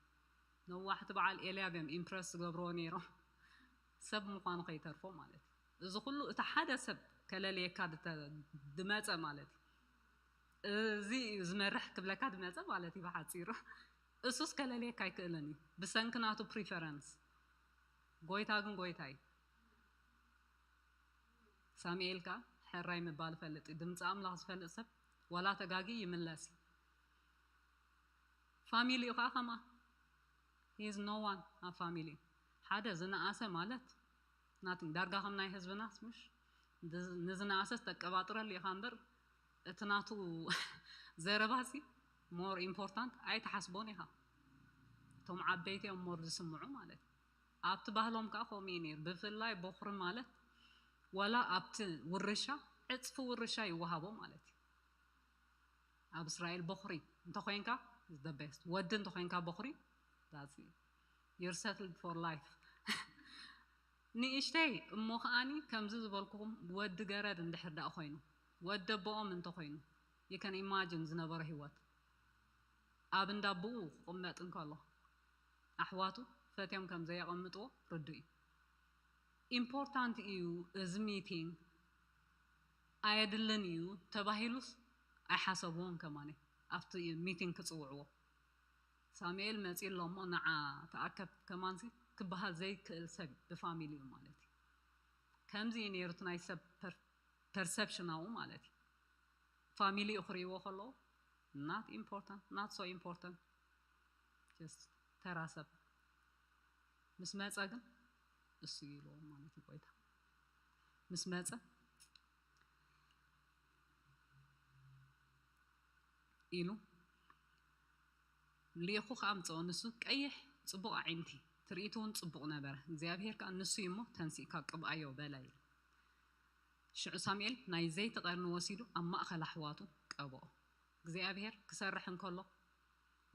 ነዋሕቲ በዓል ኤልያብ እዮም ኢምፕረስ ዝገብርዎ ነይሮም ሰብ ምዃኑ ከይተርፎ ማለት እዩ። እዚ ኩሉ እቲ ሓደ ሰብ ከለልየካ ድተ- ድመፀ ማለት እዩ። እዚ እዩ ዝመርሕ ክብለካ ድመፀ ማለት እዩ ብሓፂሩ። እሱስ ከለልየካ ኣይክእልን እዩ ብሰንኪ ናቱ ፕሪፈረንስ። ጎይታ ግን ጎይታ እዩ። ሳሙኤል ከኣ ሕራይ ምባል እፈልጥ እዩ። ድምፂ ኣምላኽ ዝፈልጥ ሰብ ዋላ ተጋጊ ይምለስ እዩ። ፋሚሊኡ ከኣ ከምኣ he is no one ኣብ ፋሚሊ ሓደ ዝነኣሰ ማለት ናቲንግ ዳርጋ ከም ናይ ህዝብናስ ምሽ ንዝነኣሰስ ተቀባጥረሉ ኢኻ እምበር እቲ ናቱ ዘረባሲ ሞር ኢምፖርታንት ኣይትሓስቦን ኢኻ። እቶም ዓበይቲ እዮም ሞር ዝስምዑ ማለት እዩ። ኣብቲ ባህሎም ከዓ ከምኡ እዩ ነይሩ። ብፍላይ ቦኽሪ ማለት ዋላ ኣብቲ ውርሻ ዕፅፊ ውርሻ ይወሃቦ ማለት እዩ። ኣብ እስራኤል ቦኽሪ እንተኮይንካ the best፣ ወዲ እንተኮይንካ ቦኽሪ that's it። You're settled for life። ንእሽተይ እሞ ከዓኒ ከምዚ ዝበልኩኹም ወዲ ገረድ እንድሕር ደኣ ኮይኑ ወዲ ኣቦኦም እንተኮይኑ you can imagine ዝነበሮ ህይወት ኣብ እንዳቦኡ ክቕመጥ እንከሎ ኣሕዋቱ ፈትዮም ከም ዘየቐምጥዎ ርዱእ እዩ። ኢምፖርታንት እዩ እዚ ሚቲንግ ኣየድልን እዩ ተባሂሉስ ኣይሓሰብዎን ከማን ኣብቲ ሚቲንግ ክፅውዕዎ። ሳሙኤል መፂ ኣሎ እሞ ንዓ ተኣከብ ከማንሲ ክበሃል ዘይክእል ሰብ እዩ ብፋሚሊ እዩ ማለት እዩ። ከምዚ እዩ ነይሩ እቲ ናይ ሰብ ፐርሰፕሽናዊ ማለት እዩ። ፋሚሊኡ ክርእይዎ ከለዉ not important not so important just ተራ ሰብ ምስ መፀ ግን እሱ እዩ ኢልዎም ማለት እዩ ጎይታ ምስ መፀ ኢሉ ልኢኹ ከዓ ኣምፅኦ ንሱ ቀይሕ ፅቡቕ ኣዒንቲ ትርኢቱ እውን ፅቡቕ ነበረ እግዚኣብሄር ከዓ ንሱ እዩ እሞ ተንሲእካ ቅብኣዮ በለ ኢሉ ሽዑ ሳሙኤል ናይ ዘይቲ ቀርኒ ወሲዱ ኣብ ማእኸል ኣሕዋቱ ቀብኦ። እግዚኣብሔር ክሰርሕ እንከሎ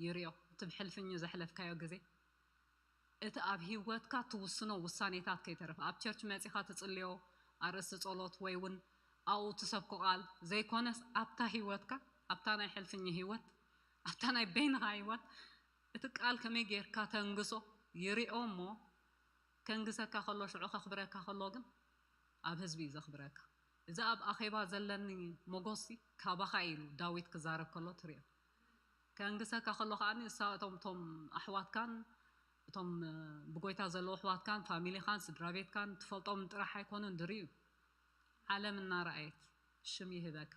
ይርዮ። እቲ ብሕልፍኙ ዘሕለፍካዮ ግዜ፣ እቲ ኣብ ህይወትካ ትውስኖ ውሳኔታት ከይተረፈ፣ ኣብ ቸርች መጺኻ ትጽልዮ ኣርእስቲ ጸሎት ወይ እውን ኣብኡ ትሰብኮ ቃል ዘይኮነስ፣ ኣብታ ህይወትካ፣ ኣብታ ናይ ሕልፍኝ ህይወት፣ ኣብታ ናይ በይንኻ ህይወት፣ እቲ ቃል ከመይ ጌርካ ተንግሶ ይርኦ እሞ፣ ከንግሰካ ከሎ፣ ሽዑ ከኽብረካ ከሎ ግን ኣብ ህዝቢ እዩ ዘኽብረካ። እዚ ኣብ ኣኼባ ዘለኒ ሞጎሲ ካባኻ እዩ ኢሉ ዳዊት ክዛረብ ከሎ ትሪኦ። ከንግሰካ ከሎ ከኣ እሳ እቶም፣ እቶም ኣሕዋትካን እቶም ብጎይታ ዘለዉ ኣሕዋትካን ፋሚሊኻን ስድራ ቤትካን ትፈልጦም ጥራሕ ኣይኮኑን ድርዩ። ዓለም እናረኣየት ሽም ይህበካ።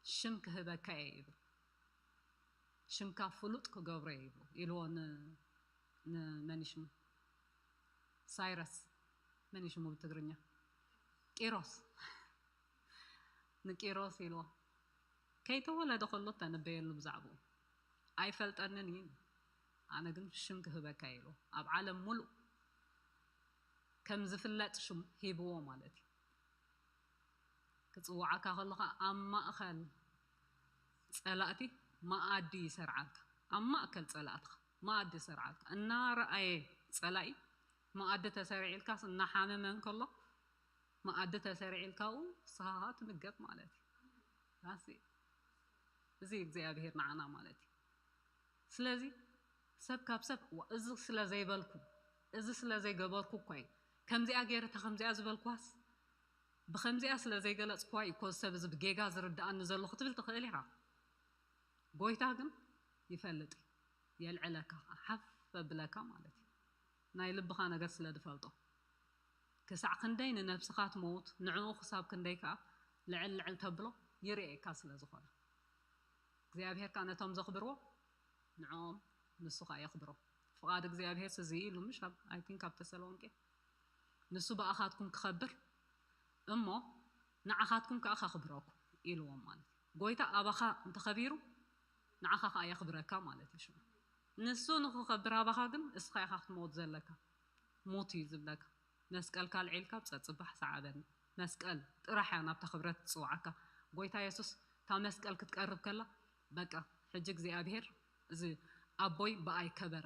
ሽም ክህበካ እየ ይብል። ሽምካ ፍሉጥ ክገብሮ እየ ይብሉ ኢልዎ ን-፣ ንመን እዩ ሽሙ? ሳይረስ። መን እዩ ሽሙ ብትግርኛ? ቂሮስ። ንቂሮስ ኢልዎ። ከይተወለደ ከሎ ተነበየሉ ብዛዕባኡ። ኣይፈልጠንን እዩ። ኣነ ግን ሽም ክህበካ ኢልዎ። ኣብ ዓለም ሙሉእ ከም ዝፍለጥ ሽም ሂብዎ ማለት እዩ። ክጽውዓካ ከሎ ኸኣ ኣብ ማእከል ጸላእቲ መኣዲ ይሰርዓልካ። ኣብ ማእከል ጸላእትኻ መኣዲ ይሰርዓልካ። እናረኣየ ጸላኢ መኣዲ ተሰሪዕልካስ እናሓመመ እንከሎ መኣዲ ተሰሪዕልካ ኣብኡ ንስኻ ኸኣ ትምገብ ማለት እዩ። ዳስ እዚ እግዚኣብሔር ንዓና ማለት እዩ። ስለዚ ሰብ ካብ ሰብ፣ "ዋ፣ እዚ ስለ ዘይበልኩ፣ እዚ ስለ ዘይገበርኩ እኳ እዩ፣ ከምዚኣ ገይረ እታ ከምዚኣ ዝበልኳስ፣ ብኸምዚኣ ስለ ዘይገለጽክዋ እዩ እኮ እዚ ሰብ እዚ ብጌጋ ዝርድኣኒ ዘሎ" ክትብል ትኽእል ኢኻ። ጎይታ ግን ይፈልጥ እዩ፣ የልዕለካ፣ ሓፍ ኣብለካ ማለት እዩ። ናይ ልብኻ ነገር ስለ ዝፈልጦ። ክሳዕ ክንደይ ንነብስኻ ትመውት፣ ንዕኡ ክሳብ ክንደይ ከኣ ልዕል ልዕል ተብሎ ይርእየካ ስለ ዝኾነ። እግዚኣብሔር ከኣ ነቶም ዘኽብርዎ ንዕኦም ንሱ ከኣ የኽብሮ። ፍቓድ እግዚኣብሔር እዚ ኢሉ ምሽ ኣብ፣ I think ኣብ ተሰሎንቄ፣ ንሱ ብኣኻትኩም ክኸብር እሞ ንዓኻትኩም ከኣ ከኽብረኩም ኢልዎም ማለት እዩ። ጎይታ ኣባኻ እንተኸቢሩ ንዓኻ ከኣ የኽብረካ ማለት እዩ። ሽዑ ንሱ ንኽኸብር ኣባኻ ግን እስኻ ኢኻ ክትመውት ዘለካ። ሙት እዩ ዝብለካ። መስቀልካ ኣልዒልካ ብጸጽባሕ ሰዓበኒ። መስቀል ጥራሕ እያ ናብታ ክብረት ትጽውዓካ። ጎይታ የሱስ እታ መስቀል ክትቀርብ ከላ፣ በቃ ሕጂ እግዚኣብሔር እዚ ኣቦይ ብኣይ ከበረ፣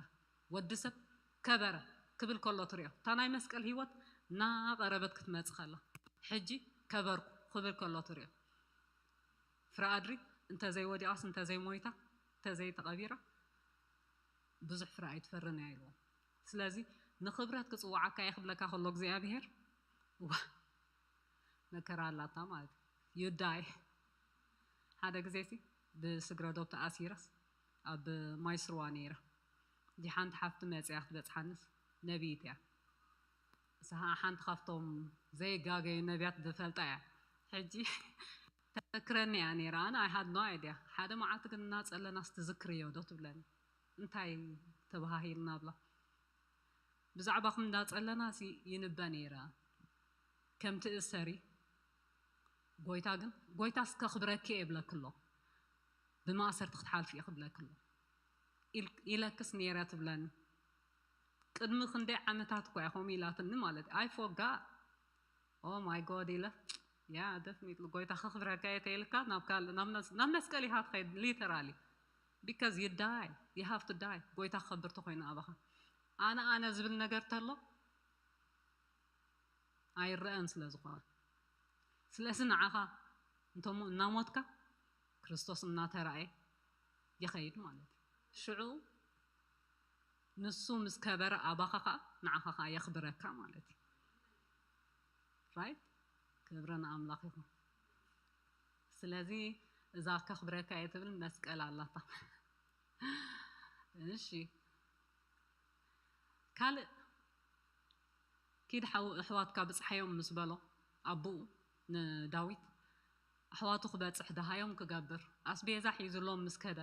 ወዲ ሰብ ከበረ ክብል ከሎ ትሪኦ። እታ ናይ መስቀል ህይወት እናቐረበት ክትመጽእ ከላ፣ ሕጂ ከበርኩ ክብል ከሎ ትሪኦ። ፍረ ኣድሪ እንተዘይወዲቓስ፣ እንተዘይሞይታ፣ እንተዘይተቐቢራ፣ ብዙሕ ፍረ ኣይትፈርን እያ ኢልዎ። ስለዚ ንኽብረት ክጽውዓካ እየ ክብለካ ከሎ እግዚኣብሔር፣ እዋ፣ መከራ ኣላታ ማለት እዩ። You die። ሓደ ግዜ ሲ ብስግረ ዶብ ተኣሲረስ ኣብ ማይ ስርዋ ነይረ። እጂ ሓንቲ ሓፍቲ መጽያ ክትበጽሓንስ ነቢይት እያ። እሳ ሓንቲ ካብቶም ዘይጋገዩ ነቢያት ዝፈልጣ እያ። ሕጂ ተዘክረኒ እያ ነይራ። ኣነ I had no idea። ሓደ መዓልቲ ግን እናጸለናስ ትዝክርዮ ዶ ትብለኒ። እንታይ ተባሃሂልና ብላ። ብዛዕባኹም እንዳጸለና ሲ ይንበ ነይረ። ከም ትእሰሪ ጎይታ ግን፣ ጎይታስ ከኽብረኪ እየ ይብለኪ ኣሎ። ብማእሰርቲ ክትሓልፊ እየ ክብለኪ ኣሎ። ኢል-፣ ኢለክስ ነይረ ትብለኒ። ቅድሚ ክንደይ ዓመታት እኮ እያ ከምኡ ኢላትኒ ማለት እዩ። I forgot። Oh my God ኢለ። ያ፣ definitely ጎይታ ከኽብረካ እየ ተይልካ ናብ ካልእ፣ ናብ መስ-፣ ናብ መስቀል ኢኻ ትኸይድ፣ literally። Because you die, you have to die። ጎይታ ክኸብር ተኾይኑ ኣባኻ። ኣነ፣ ኣነ ዝብል ነገር ተሎ ኣይረአን ስለ ዝኾነ። ስለዚ ንዓኻ እንተሞ እናሞትካ ክርስቶስ እናተራእየ ይኸይድ ማለት እዩ። ሽዑ ንሱ ምስ ከበረ ኣባኻ ኸኣ ንዓኻ ኸኣ የኽብረካ ማለት እዩ። Right? ክብሪ ንኣምላኽ ይኹን። ስለዚ እዛ ከኽብረካ እየ ትብል መስቀል ኣላታ። እሺ። ካልእ ኪድ ሓው-፣ ኣሕዋትካ ብጽሓዮም ምስ በሎ ኣቦኡ ንዳዊት፣ ኣሕዋቱ ክበጽሕ ደሃዮም ክገብር ኣስቤዛ ሒዙሎም ምስ ከደ፣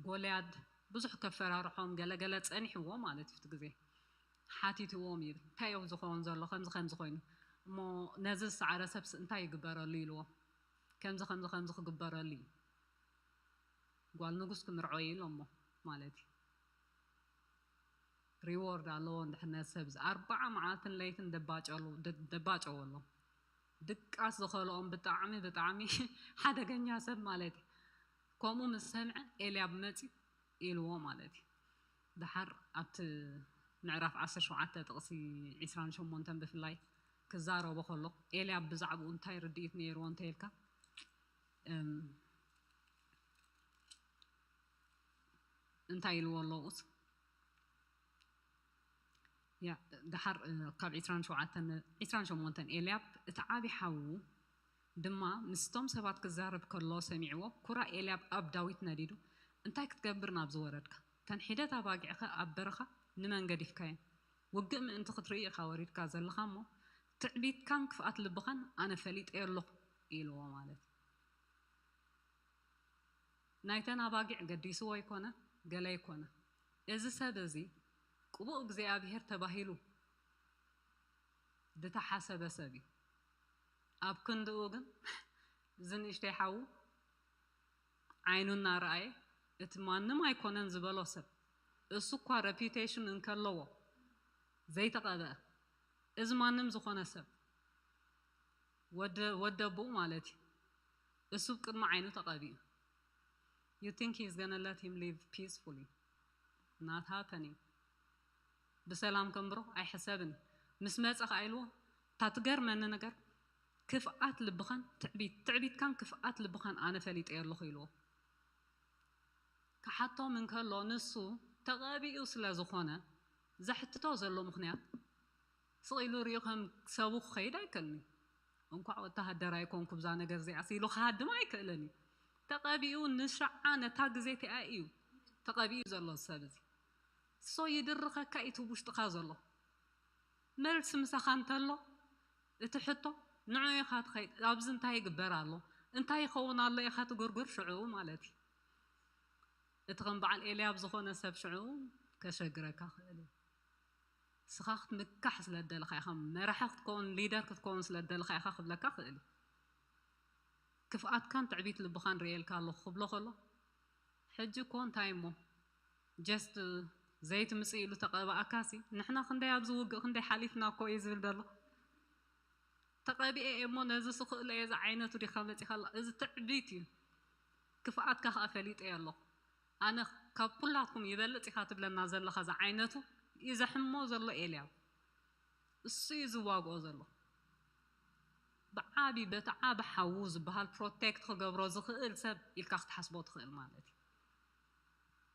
ጎልያድ ብዙሕ ከፈራርሖም ገለ ገለ ጸኒሕዎ ማለት እዩ። እቲ ግዜ ሓቲትዎም እዩ፣ "እንታይ እዩ ዝኸውን ዘሎ? ከምዚ ከምዚ ኮይኑ እሞ ነዚ ዝሰዓረ ሰብስ እንታይ ይግበረሉ?" ኢልዎ። "ከምዚ ከምዚ ከምዚ ክግበረሉ እዩ፣ ጓል ንጉስ ክምርዖ እዩ" ኢሎሞ ማለት እዩ። ሪዎርድ ኣለዎ እንድሕር ነዚ ሰብ እዚ ኣርባዓ መዓልትን ለይትን ደባጨሉ-፣ ደ-፣ ደባጨወሎም። ድቃስ ዝኸልኦም ብጣዕሚ ብጣዕሚ ሓደገኛ ሰብ ማለት እዩ። ከምኡ ምስ ሰምዐ ኤልያብ መፂ ኢልዎ ማለት እዩ። ደሓር ኣብቲ ምዕራፍ ዓሰርተ ሸውዓተ ጥቕሲ ዒስራን ሸሞንተን ብፍላይ ክዛረቦ ከሎ ኤልያብ ብዛዕባኡ እንታይ ርድኢት ነይርዎ እንተይልካ እንታይ ኢልዎ ኣለውስ ያ ደሓር ካብ ዒስራን ሸውዓተን ዒስራን ሸሞንተን ኤልያብ እቲ ዓቢ ሓዉ ድማ ምስቶም ሰባት ክዛረብ ከሎ ሰሚዕዎ፣ ኩራ ኤልያብ ኣብ ዳዊት ነዲዱ፣ እንታይ ክትገብር ናብዚ ወረድካ? ተን ሒደት ኣባጊዕኸ ኣብ በረኻ ንመን ገዲፍካየን? ውግእ ምእንቲ ክትርኢ ኢኻ ወሪድካ ዘለኻ እሞ፣ ትዕቢትካን ክፍኣት ልብኻን ኣነ ፈሊጠዮ ኣለኹ ኢልዎ ማለት እዩ። ናይተን ኣባጊዕ ገዲስዎ ኣይኮነ፣ ገለ ኣይኮነ። እዚ ሰብ እዚ ቅቡእ እግዚኣብሔር ተባሂሉ ዝተሓሰበ ሰብ እዩ። ኣብ ክንድኡ ግን እዚ ንእሽተይ ሓዉ ዓይኑ እናረኣየ እቲ ማንም ኣይኮነን ዝበሎ ሰብ እሱ እኳ ሬፒቴሽን እንከለዎ ዘይተቐብአ እዚ ማንም ዝኾነ ሰብ ወደ ወደ ኣቦኡ ማለት እዩ። እሱ ቅድሚ ዓይኑ ተቐቢኡ። You think he's gonna let him live peacefully? Not happening. ብሰላም ከንብሮ ኣይሕሰብን። ምስ መጸ ከኣ ኢልዎ እታ ትገርመኒ ነገር ክፍኣት ልብኻን ትዕቢት ትዕቢትካን ክፍኣት ልብኻን ኣነ ፈሊጠ ኣለኹ ኢልዎ። ክሓቶም እንከሎ ንሱ ተቐቢኡ ስለ ዝኾነ ዘሕትቶ ዘሎ ምኽንያት ስቕ ኢሉ ሪኡ ከም ሰቡ ክኸይድ ኣይክእልን እዩ። እንኳዕ ወተሃደር ኣይኮንኩ ብዛ ነገር እዚኣ ኢሉ ክሃድም ኣይክእልን እዩ። ተቐቢኡ ንሽዓ ነታ ግዜ እቲኣ እዩ ተቐቢኡ ዘሎ ሰብ እዚ። ሶ ይድርኸካ እዩ እቲ ውሽጥኻ ዘሎ መልሲ ምሳኻ እንተሎ እቲ ሕቶ ንዑ ኢኻ ትኸይድ ኣብዚ እንታይ ይግበር ኣሎ እንታይ ይኸውን ኣሎ ኢኻ ትጉርጉር ሽዑ ማለት እዩ። እቲ ከም በዓል ኤልያብ ዝኾነ ሰብ ሽዑ ከሸግረካ ክእል እዩ። ስኻ ክትምካሕ ስለ ደለኻ ኢኻ መራሒ ክትከውን ሊደር ክትከውን ስለ ደለኻ ኢኻ ክብለካ ክእል እዩ። ክፍኣትካን ትዕቢት ልብኻን ርእየልካ ኣለኹ ክብሎ ከሎ ሕጂ እኮ እንታይ እሞ ጀስት ዘይትምፅእ ኢሉ ተቐባእካሲ ንሕና ክንደይ ኣብዚ ውግእ ክንደይ ሓሊፍና እኮ እዩ ዝብል ዘሎ። ተቐቢኤ እየ እሞ ነዚ ስኽእሎ እየ ዝዓይነቱ ዲኻ መፂኻ ኣላ እዚ ትዕቢት እዩ። ክፍኣትካ ከዓ ፈሊጠ እየ ኣለኹ ኣነ ካብ ኩላትኩም ይበልፅ ኢኻ ትብለና ዘለኻ ዝዓይነቱ እዩ ዘሕሞ ዘሎ ኤልያብ እሱ እዩ ዝዋግኦ ዘሎ። ብዓቢ በቲ ዓቢ ሓዉ ዝበሃል ፕሮቴክት ክገብሮ ዝኽእል ሰብ ኢልካ ክትሓስቦ ትኽእል ማለት እዩ።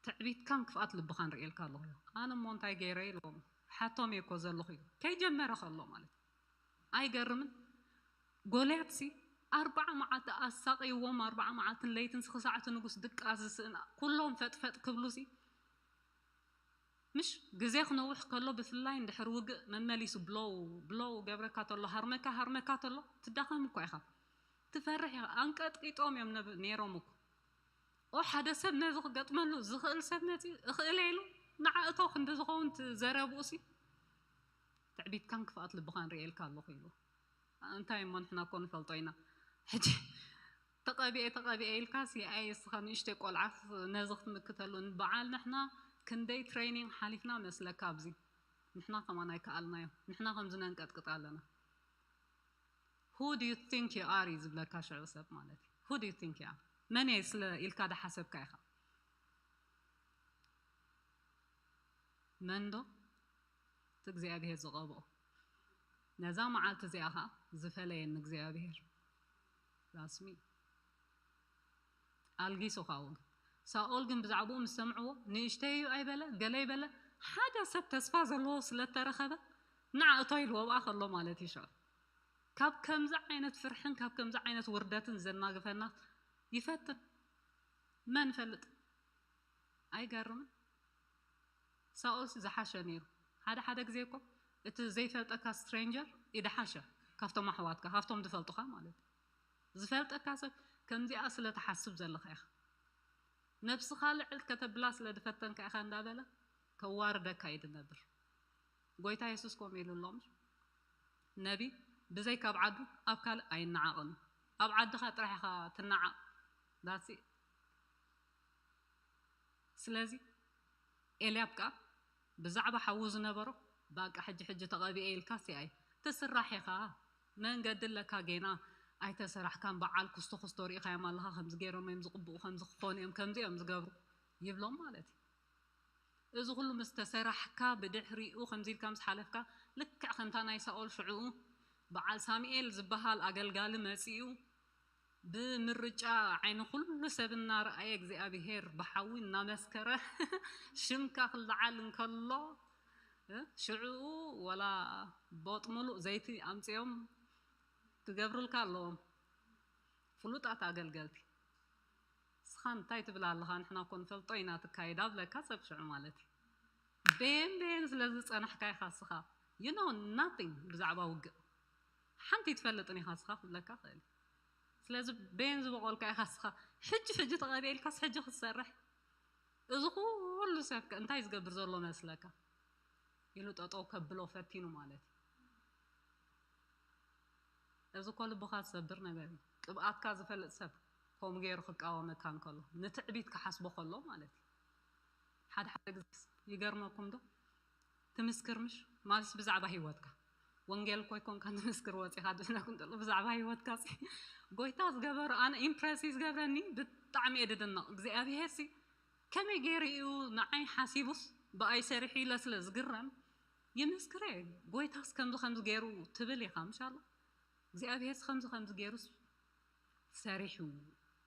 ትዕቢትካን ክፍኣት ልብኻን ርእየልካ ኣለኹ ኢሉ ኣነ እሞ እንታይ ገይረ ኢልዎም ሓቶም እየ እኮ ዘለኹ ኢሉ ከይጀመረ ከሎ ማለት እዩ። ኣይገርምን? ጎልያት ሲ ኣርባዓ መዓልቲ ኣሳቕይዎም ኣርባዓ መዓልትን ለይትን ክሳዕ እቲ ንጉስ ድቃስ ዝስእን ኩሎም ፈጥፈጥ ክብሉ ሲ ምሽ ግዜ ክነውሕ ከሎ ብፍላይ እንድሕር ውግእ መመሊሱ ብሎው ብሎው ገብረካ ተሎ ሃርመካ ሃርመካ ተሎ ትዳኸም እኳ ኢኻ ትፈርሕ ኢኻ። ኣንቀጥቂጦም እዮም ነብ- ነይሮም እኮ ኦ ሓደ ሰብ ነዚ ክገጥመሉ ዝኽእል ሰብ መፂ እኽእል ኢሉ ንዓ እቶ ክንዲ ዝኸውን ዘረብኡ ሲ ትዕቢትካን ክፍኣት ልብኻን ርእየልካ ኣለኹ ኢሉ እንታይ እሞ ንሕና እኮ ንፈልጦ ኢና ሕጂ ተቐቢኤ ተቐቢኤ ኢልካ ሲ ኣይ እስኻ ንእሽተይ ቆልዓ ነዚ ክትምክተሉ በዓል ንሕና ክንደይ ትሬኒንግ ሓሊፍና መስለካ ኣብዚ ንሕና ከማን ኣይከኣልናዮ ንሕና ከምዚ ነንቀጥቅጥ ኣለና who do you think you are እዩ ዝብለካ ሽዑ ሰብ ማለት እዩ who do you think you are መን እየ ስለ ኢልካ ዳሓሰብካ ኢኻ መን ዶ እቲ እግዚኣብሄር ዝቐብኦ ነዛ መዓልቲ እዚኣ ኸዓ ዝፈለየኒ እግዚኣብሄር ራስሚ ኣልጊሱ ኻው ሳኦል ግን ብዛዕባኡ ምስ ሰምዕዎ ንእሽተይ እዩ ኣይበለ ገለ ይበለ ሓደ ሰብ ተስፋ ዘለዎ ስለተረኸበ ንዓ እቶ ኢልዎ ኣብኣ ከሎ ማለት እዩ ሽዑ ካብ ከምዚ ዓይነት ፍርሕን ካብ ከምዚ ዓይነት ውርደትን ዘናግፈና ይፈትን መን ፈልጥ ኣይገርምን ሳኦልስ ዝሓሸ ነይሩ ሓደ ሓደ ግዜ እኮ እቲ ዘይፈልጠካ ስትሬንጀር ይድሓሸ ካብቶም ኣሕዋትካ ካብቶም ዝፈልጡካ ማለት እዩ ዝፈልጠካ ሰብ ከምዚኣ ስለ ትሓስብ ዘለካ ኢኻ ነብስኻ ልዕል ከተብላ ስለ ዝፈተንካ ኢኻ እንዳበለ ከዋርደካ እዩ ዝነብር ጎይታ የሱስ ከምኡ ኢሉ ኣሎ ነቢ ብዘይ ካብ ዓዱ ኣብ ካልእ ኣይነዓቕን ኣብ ዓድኻ ጥራሕ ኢኻ ትነዓቕ that's it ስለዚ ኤልያብ ከኣ ብዛዕባ ሓዉ ዝነበሮ ባቃ ሕጂ ሕጂ ተቐቢኤ ኢልካ ሲኣይ ትስራሕ ኢኻ መንገዲ ኣለካ፣ ጌና ኣይተሰራሕካን፣ በዓል ኩስቶ ኩስቶ ርኢኻዮም ኣለኻ፣ ከምዚ ገይሮም እዮም ዝቕብኡ፣ ከምዚ ክኾኑ እዮም፣ ከምዚ እዮም ዝገብሩ ይብሎም ማለት እዩ። እዚ ኩሉ ምስ ተሰራሕካ፣ ብድሕሪኡ ከምዚ ኢልካ ምስ ሓለፍካ፣ ልክዕ ከምታ ናይ ሳኦል ሽዑኡ በዓል ሳሙኤል ዝበሃል ኣገልጋሊ መጺኡ፣ ብምርጫ ዓይኒ ኩሉ ሰብ እናረኣየ እግዚኣብሄር ብሓዊ እናመስከረ ሽምካ ክለዓል እንከሎ፣ እ፣ ሽዑኡ ወላ ቦጥ ሙሉእ ዘይቲ ኣምጺኦም ክገብሩልካ ኣለዎም። ፍሉጣት ኣገልገልቲ። ንስኻ እንታይ ትብል ኣለኻ? ንሕና እኮ ንፈልጦ ኢና ትካየድ ኣብለካ ሰብ ሽዑ ማለት እዩ። በየን በየን ስለ ዝጸናሕካ ኢኻ ንስኻ፣ you know nothing ብዛዕባ ውግእ። ሓንቲ ትፈልጥን ኢኻ ንስኻ ክብለካ ክእል እዩ። ስለዚ በየን ዝበቆልካ ኢኻ ንስኻ፣ ሕጂ ሕጂ ተቐቢልካስ ሕጂ ክትሰርሕ። እዚ ኩሉ ሰብ ከ እንታይ ዝገብር ዘሎ መስለካ? ኢሉ ጠጠው ከብሎ ፈቲኑ ማለት እዩ። እዚ እኮ ልብኻ ዝሰብር ነገር እዩ። ቅብኣትካ ዝፈልጥ ሰብ ከምኡ ገይሩ ክቃወመካ እንከሎ፣ ንትዕቢት ክሓስቦ ከሎ ማለት እዩ። ሓደ ሓደ ግዜ ይገርመኩም ዶ? ትምስክር ምሽ ማለትስ ብዛዕባ ህይወትካ። ወንጌል እኮ ኣይኮንካ ትምስክር ወፂኻ ድፍነኩም እንተሎ ብዛዕባ ህይወትካ ሲ ጎይታ ዝገበሮ ኣነ ኢምፕረስ እዩ ዝገብረኒ ብጣዕሚ እየ ድድነቕ። እግዚኣብሄር ሲ ከመይ ገይሩ እዩ ንዓይ ሓሲቡስ ብኣይ ሰሪሑ ኢለ ስለ ዝግረም ይምስክረ። ጎይታስ ከምዚ ከምዚ ገይሩ ትብል ኢኻ ምሽ ኣሎ እግዚኣብሄርስ ከምዚ ከምዚ ገይሩስ ሰሪሑ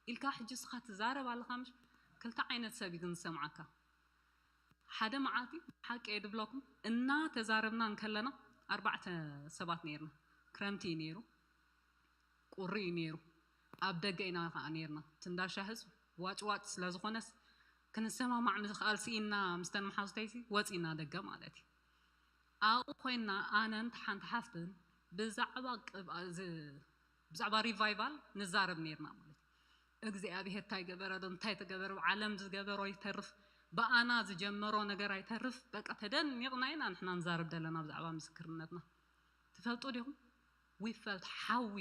ኢልካ ሕጂ እስኻ ትዛረብ ኣለኻ ምሽ? ክልተ ዓይነት ሰብ እዩ ግን ዝሰምዓካ። ሓደ መዓልቲ ሓቂ እየ ድብለኩም እናተዛረብና እንከለና ኣርባዕተ ሰባት ነይርና። ክረምቲ እዩ ነይሩ፣ ቁሪ እዩ ነይሩ። ኣብ ደገ ኢና ከዓ ነይርና። እቲ እንዳ ሻሂ ዋጭዋጭ ስለ ዝኾነስ ክንሰማማዕ ምኽኣል ስኢንና ምስተን መሓዙተይሲ ወፂና ደገ ማለት እዩ። ኣብኡ ኮይና ኣነን ሓንቲ ሓፍትን ብዛዕባ ቅብ- እዚ- ብዛዕባ ሪቫይቫል ንዛረብ ነይርና ማለት እዩ። እግዚኣብሄር እንታይ ገበረ ዶ እንታይ ተገበረ፣ ዓለም ዝገበሮ ይተርፍ፣ ብኣና ዝጀመሮ ነገር ኣይተርፍ። በቃ ተደኒቕና ኢና ንሕና ንዛረብ ዘለና ብዛዕባ ምስክርነትና። ትፈልጡ ዲኹም? We felt ሓዊ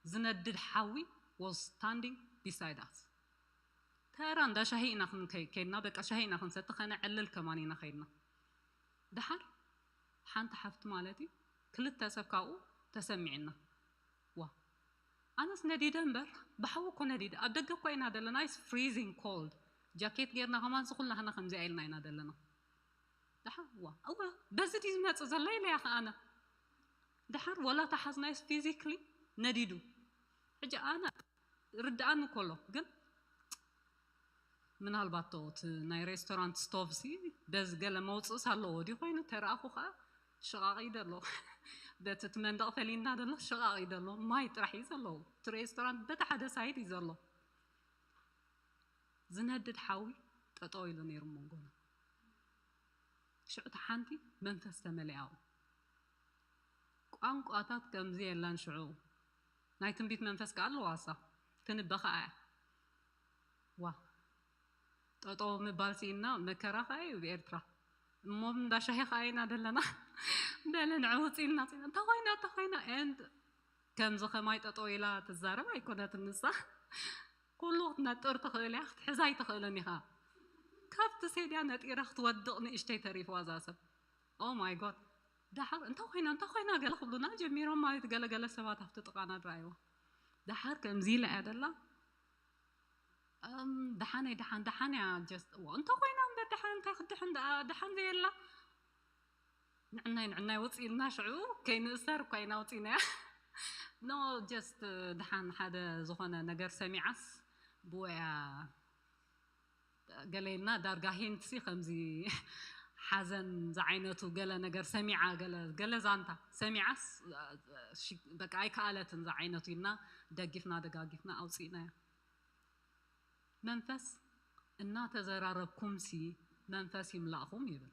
ዝነድድ ሓዊ was standing beside us። ተራ እንዳ ሻሂ ኢና ክንከይ ከይድና፣ በቃ ሻሂ ኢና ክንሰቲ፣ ከነዕልል ከማን ኢና ከይድና። ደሓር ሓንቲ ሓፍቲ ማለት እዩ ክልተ ሰብ ካብኡ ተሰሚዕና። ዋ ኣነስ ነዲደ እምበር ብሓዊ እኮ ነዲደ። ኣብ ደገ እኮ ኢና ዘለና፣ it's freezing cold። ጃኬት ጌርና ከማን ዝኩላህና ከምዚኣ ኢልና ኢና ዘለና። ደሓር ዋ እወ በዚ ድዩ ዝመፅእ ዘሎ ኢለያ ከኣነ። ደሓር ወላ ተሓዝናይስ ፊዚክሊ ነዲዱ። ሕጂ ኣነ ርድኣኒ ከሎ ግን ምናልባት ዶ እቲ ናይ ሬስቶራንት ስቶቭ ሲ በዚ ገለ መውፅእስ ኣለዎ ድዩ ኮይኑ ተረኣኹ ከዓ ሽቓቕ እዩ ዘሎ። በቲ እቲ መንደቕ ፈሊና ዘሎ ሽቓቕ እዩ ዘሎ። ማይ ጥራሕ እዩ ዘለዎ። እቲ ሬስቶራንት በቲ ሓደ ሳይድ እዩ ዘሎ። ዝነድድ ሓዊ ጠጠው ኢሉ ነይሩ መንጎና። ሽዑ እቲ ሓንቲ መንፈስ ተመሊኣ። ቋንቋታት ከምዚ የላን ሽዑ። ናይ ትንቢት መንፈስ ከዓ ኣለዋ እሳ። ትንበ ከዓ እያ። ዋ ጠጠው ምባል ስኢንና መከራ ከዓ እዩ ብኤርትራ። እሞ እንዳ ሻሂ ከዓ ኢና ደለና። በለ ንዕውፅ ኢልና ፅና። እንተ ኮይና እንተ ኮይና and ከምዚ ከማይ ጠጠው ኢላ ትዛረብ ኣይኮነትን ንሳ። ኩሉ ክትነጥር ትኽእል እያ፣ ክትሕዛ ኣይትኽእልን ኢኻ። ካብቲ ሴድያ ነጢራ ክትወድቕ ንእሽተይ ተሪፍዋ እዛ ሰብ። Oh my God። ደሓር እንተ ኮይና እንተ ኮይና ገለ ክብሉና ጀሚሮም ማለት ገለ ገለ ሰባት ኣብቲ ጥቓና ድረኣይዋ። ደሓር ከምዚ ኢላ እያ ደላ። እም፣ ደሓነይ ደሓን ደሓን እያ just ዎ እንተ ኮይና እምበር ደሓን እንታይ ክድሕን ደኣ ደሓን ዘየላ። ንዕናይ ንዕናይ ወፂእልና ሽዑ ከይንእሰር እኳ ኢና ወፂእናያ። No just ደሓን ሓደ ዝኾነ ነገር ሰሚዓስ ብወያ ገለ ኢልና ዳርጋ ሂንትሲ ከምዚ ሓዘን ዝዓይነቱ ገለ ነገር ሰሚዓ ገለ ገለ ዛንታ ሰሚዓስ ሺ- በቃ ኣይከኣለትን ዝዓይነቱ ኢልና ደጊፍና ደጋጊፍና ኣውፂእናያ። መንፈስ እናተዘራረብኩምሲ መንፈስ ይምላእኹም ይብል።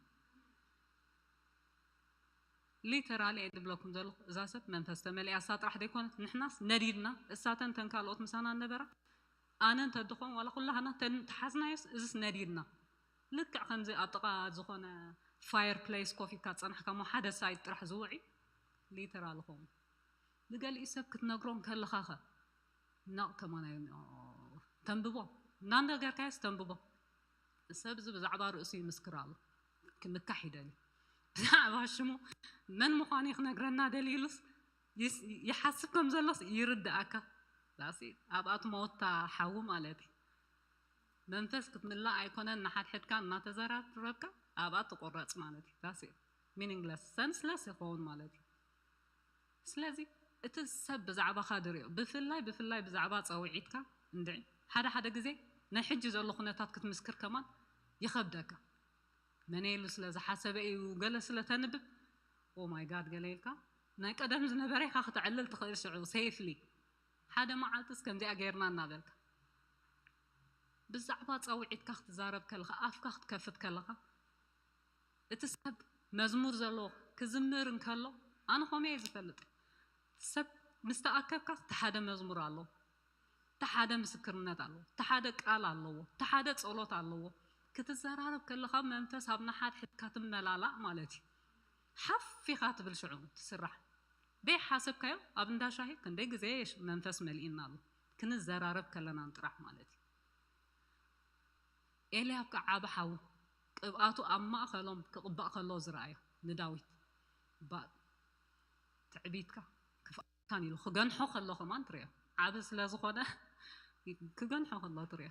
ሊተራሊ እየ ዝብለኩም ዘለኹ። እዛ ሰብ መንፈስ ተመሊኣ እሳ ጥራሕ ዘይኮነት ንሕናስ ነዲድና። እሳተን ተን ካልኦት ምሳና ነበራ ኣነ እንተድኾን ዋላ ኩላህና ተን ተሓዝናዮስ እዝስ ነዲድና። ልክዕ ከምዚ ኣብ ጥቓ ዝኾነ ፋየር ፕሌስ ኮፍ ኢልካ ዝፀናሕካ እሞ ሓደ ሳይድ ጥራሕ ዝውዒ ሊተራሊ ኸውን። ንገሊኡ ሰብ ክትነግሮ እንከለኻ ኸ ናቕ ከማን ኣይ ተንብቦ እናነገርካዮስ ተንብቦ። ሰብ እዚ ብዛዕባ ርእሱ ይምስክር ኣሎ። ክምካሕ ይደሊ። ብዛዕባ ሽሙ መን ምዃኑ ክነግረና ደልዩሉስ ይሓስብ ከም ዘሎስ ይርድኣካ። ኣብኣ ትመውታ ሓዊ ማለት እዩ። መንፈስ ክትምላእ ኣይኮነን፣ ንሓድሕድካ እናተዘራረብካ ኣብኣ ትቆረፅ ማለት እዩ። ሚኒንግለስ፣ ሰንስለስ ይኸውን ማለት እዩ። ስለዚ እቲ ሰብ ብዛዕባኻ ድሪኦ፣ ብፍላይ ብፍላይ ብዛዕባ ፀውዒትካ እንድዒ፣ ሓደ ሓደ ግዜ ናይ ሕጂ ዘሎ ኩነታት ክትምስክር ከማን ይኸብደካ። መነ ኢሉ ስለ ዝሓሰበ እዩ ገለ ስለ ተንብብ፣ ኦ ማይ ጋድ፣ ገለ ኢልካ ናይ ቀደም ዝነበረ ኢኻ ክተዕልል ትኽእል። ሽዑ ሴፍሊ ሓደ መዓልትስ ከምዚኣ ጌርና እናበልካ ብዛዕባ ጸውዒትካ ክትዛረብ ከለኻ፣ ኣፍካ ክትከፍት ከለኻ፣ እቲ ሰብ መዝሙር ዘለዎ ክዝምር እንከሎ፣ ኣነ ኸምኡ እየ ዝፈልጥ። ሰብ ምስ ተኣከብካ፣ እቲ ሓደ መዝሙር ኣሎ፣ እቲ ሓደ ምስክርነት ኣለዎ፣ እቲ ሓደ ቃል ኣለዎ፣ እቲ ሓደ ጸሎት ኣለዎ። ክትዘራረብ ከለኻ መንፈስ ኣብ ንሓድሕድካ ትመላላእ ማለት እዩ። ሓፍ ኢኻ ትብል ሽዑ ትስራሕ። ደይሓሰብካዮ ኣብ እንዳ ሻሂ ክንደይ ግዜ መንፈስ መሊእና ኣሎ። ክንዘራረብ ከለና ጥራሕ ማለት እዩ። ኤልያብ ከዓ ዓቢ ሓዊ ቅብኣቱ ኣብ ማእኸሎም ክቕባእ ከሎ ዝረኣዮ ንዳዊት። ባ-፣ ትዕቢትካ ክፍኣትካን ኢሉ ክገንሖ ከሎ ከማን ትሪኦ። ዓቢ ስለ ዝኾነ ክገንሖ ከሎ ትሪኦ።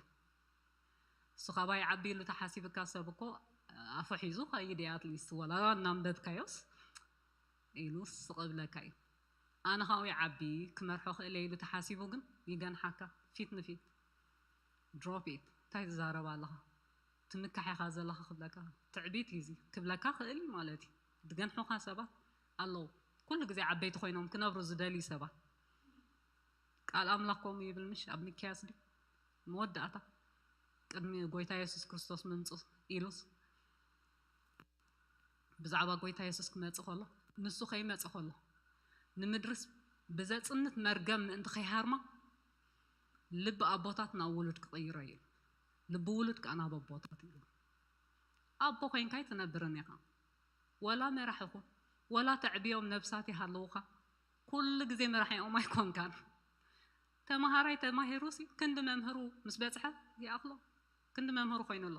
እሱ ካባይ ዓቢ ኢሉ ተሓሲብካ ሰብ እኮ ኣፉ ሒዙ ከይድ እያ፣ ኣትሊስት ወላ እናንበብካዮስ ኢሉ ስቕ እብለካ እዩ። ኣነ ካብኡ ይዓቢ ክመርሖ ክእል እየ ኢሉ ተሓሲቡ ግን ይገንሓካ ፊት ንፊት። ድሮፕ ኢት። እንታይ ትዛረብ ኣለኻ? ትምካሕ ኢኻ ዘለኻ ክብለካ። ትዕቢት እዩ እዚ ክብለካ ክእል እዩ ማለት እዩ። ዝገንሑኻ ሰባት ኣለዉ። ኩሉ ግዜ ዓበይቲ ኮይኖም ክነብሩ ዝደልዩ ሰባት። ቃል ኣምላኽ ከምኡ ይብል ምሽ ኣብ ሚክያስ ድዩ? መወዳእታ ቅድሚ ጎይታ የሱስ ክርስቶስ ምምጽኡ ኢሉስ ብዛዕባ ጎይታ የሱስ ክመጽእ ከሎ፣ ንሱ ከይመጸ ከሎ፣ ንምድርስ ብዘጽንት መርገም ምእንቲ ከይሃርማ፣ ልቢ ኣቦታት ናብ ውሉድ ክቕይሮ እዩ። ልቢ ውሉድ ከኣ ናብ ኣቦታት እዩ። ኣቦ ኮይንካ ኣይትነብርን ኢኻ። ወላ መራሒ ኩን፣ ወላ ተዕብዮም ነብሳት ይሃልውኻ፣ ኩሉ ግዜ መራሒኦም ኣይኮንካን። ተማሃራይ ተማሂሩሲ ክንዲ መምህሩ ምስ በጽሐ ይኣኽሎ፣ ክንዲ መምህሩ ኮይኑ ኣሎ።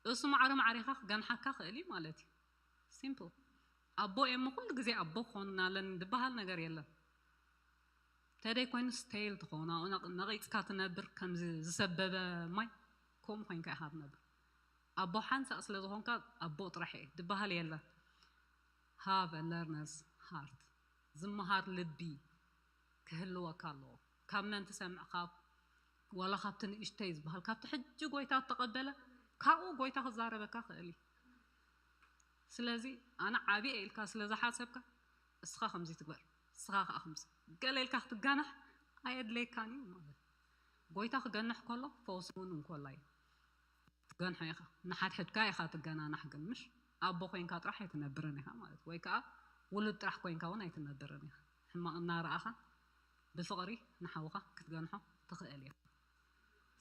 እሱ ማዕረ ማዕሪኻ ክገንሓካ ክእል እዩ ማለት እዩ። ሲምፕል። ኣቦ እየ እሞ ኩሉ ግዜ ኣቦ ክኾንና ኣለኒ ዝበሃል ነገር የለን። ተደይ ኮይኑ ስቴል ትኸውን፣ ኣብኡ ነቕ-፣ ነቒጽካ ትነብር፣ ከም ዝ-፣ ዝሰበበ ማይ ከምኡ ኮይንካ ኢኻ ትነብር። ኣቦ ሓንሳእ ስለ ዝኾንካ ኣቦ ጥራሕ እየ ዝበሃል የለን። ሃቭ አ ለርነርስ ሃርት፣ ዝመሃር ልቢ ክህልወካ ኣለዎ። ካብ መን ትሰምዕ? ካብ፣ ዋላ ካብቲ ንእሽተይ ዝበሃል፣ ካብቲ ሕጂ ጎይታ እተቐበለ፣ ካብኡ ጎይታ ክዛረበካ ክእል እዩ። ስለዚ ኣነ ዓብየ ኢልካ ስለ ዝሓሰብካ፣ እስኻ ከምዚ ትግበር፣ እስኻ ከኣ ከምዚ፣ ገለ ኢልካ ክትጋናሕ ኣየድለየካን እዩ ማለት እዩ። ጎይታ ክገንሕ ከሎ ፈውሲ እውን እንኮላ እዩ። ትገንሖ ኢኻ፣ ንሓድሕድካ ኢኻ ትገናናሕ። ግን ምሽ ኣቦ ኮይንካ ጥራሕ ኣይትነብርን ኢኻ ማለት፣ ወይ ከኣ ውሉድ ጥራሕ ኮይንካ እውን ኣይትነብርን ኢኻ። ሕማቕ እናረኣኻ ብፍቕሪ ንሓውኻ ክትገንሖ ትኽእል ኢኻ።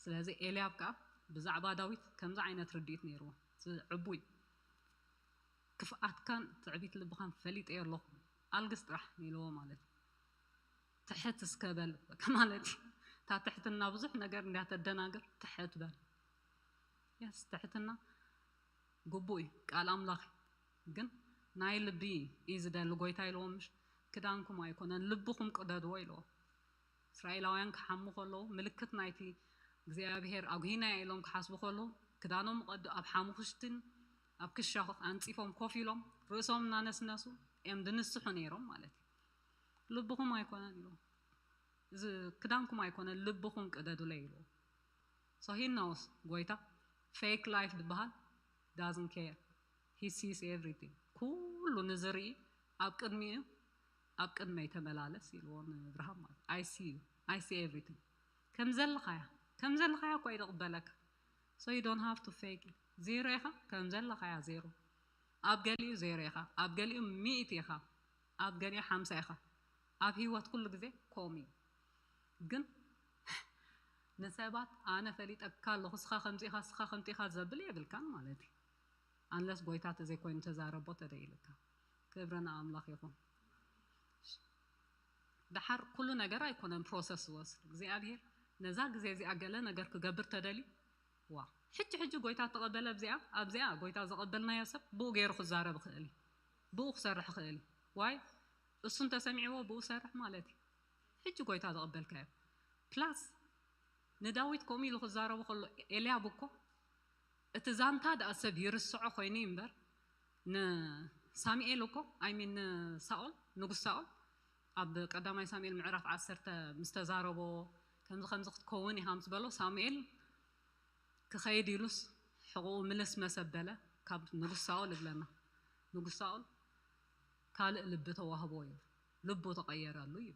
ስለዚ ኤልያብ ከኣ ብዛዕባ ዳዊት ከምዚ ዓይነት ርድኢት ነይርዎ። እዚ ዕቡይ ክፍኣትካን ትዕቢት ልብኻን ፈሊጠዮ ኣለኹ፣ ኣልግስ ጥራሕ ኢልዎ ማለት እዩ። ትሕት እስከ በል ማለት እዩ። እታ ትሕትና ብዙሕ ነገር እንድያ ተደናግር፣ ትሕት በል። የስ፣ ትሕትና ግቡእ እዩ፣ ቃል ኣምላኽ እዩ። ግን ናይ ልቢ እዩ ዝደሊ ጎይታ ኢልዎ፣ ምሽ ክዳንኩም ኣይኮነን ልብኹም ቅደድዎ ኢልዎ። እስራኤላውያን ክሓሙ ከለዉ ምልክት ናይቲ እግዚኣብሔር ኣጉሂና ኢሎም ክሓስቡ ከለዉ ክዳኖም ቀዱ ኣብ ሓሙኽሽትን ኣብ ክሻ ኣንጺፎም ኮፍ ኢሎም ርእሶም እናነስነሱ እዮም ዝንስሑ ነይሮም ማለት እዩ። ልብኹም ኣይኮነን ኢልዎ። እዚ ክዳንኩም ኣይኮነን ልብኹም ቅደዱለይ ኢልዎ። So he knows ጎይታ fake life ዝበሃል doesn't care. He sees everything. ኩሉ ንዝርኢ ኣብ ቅድሚኡ ኣብ ቅድመይ ተመላለስ ኢልዎ ንእብርሃም ማለት። I see you. I see everything. ከም ዘለኻያ ከም ዘለኻያ እኮ እዩ ዝቕበለካ። So you don't have to fake it. ዜሮ ኢኻ፣ ከም ዘለኻያ ዜሮ። ኣብ ገሊኡ ዜሮ ኢኻ፣ ኣብ ገሊኡ ሚእቲ ኢኻ፣ ኣብ ገሊኡ ሓምሳ ኢኻ። ኣብ ህይወት ኩሉ ግዜ ከምኡ እዩ። ግን ንሰባት ኣነ ፈሊጠካ ኣለኹ፣ እስኻ ከምዚ ኢኻ፣ እስኻ ከምዚ ኢኻ ዘብል የብልካን ማለት እዩ። Unless ጎይታ ተዘይኮይኑ ተዛረቦ ተደይልካ። ክብሪ ንኣምላኽ ይኹን። ደሓር ኩሉ ነገር ኣይኮነን ፕሮሰስ ዝወስድ። እግዚኣብሔር ነዛ ግዜ እዚኣ ገለ ነገር ክገብር ተደልዩ፣ ዋ፣ ሕጂ ሕጂ ጎይታ ተቐበለ ኣብዚኣ፣ ኣብዚኣ ጎይታ ዘቐበልናዮ ሰብ ብኡ ገይሩ ክዛረብ ይኽእል እዩ። ብኡ ክሰርሕ ይኽእል እዩ። ዋይ? እሱ እንተሰሚዕዎ ብኡ ሰርሕ ማለት እዩ። ሕጂ ጎይታ ዝቐበልካዮ ፕላስ ንዳዊት ከምኡ ኢሉ ክዛረቡ ከሎ ኤልያብ እኮ እቲ ዛንታ ደኣ ሰብ ይርስዖ ኮይኑ እዩ እምበር ንሳሙኤል እኮ ኣይሚን ንሳኦል ንጉስ ሳኦል ኣብ ቀዳማይ ሳሙኤል ምዕራፍ ዓሰርተ ምስ ተዛረቦ ከምዚ ከምዚ ክትከውን ኢኻ ምስ በሎ ሳሙኤል ክኸይድ ኢሉስ ሕቑኡ ምልስ መሰበለ ካብ ንጉስ ሳኦል እብለና ንጉስ ሳኦል ካልእ ልቢ ተዋህቦ እዩ ልቡ ተቐየረሉ እዩ።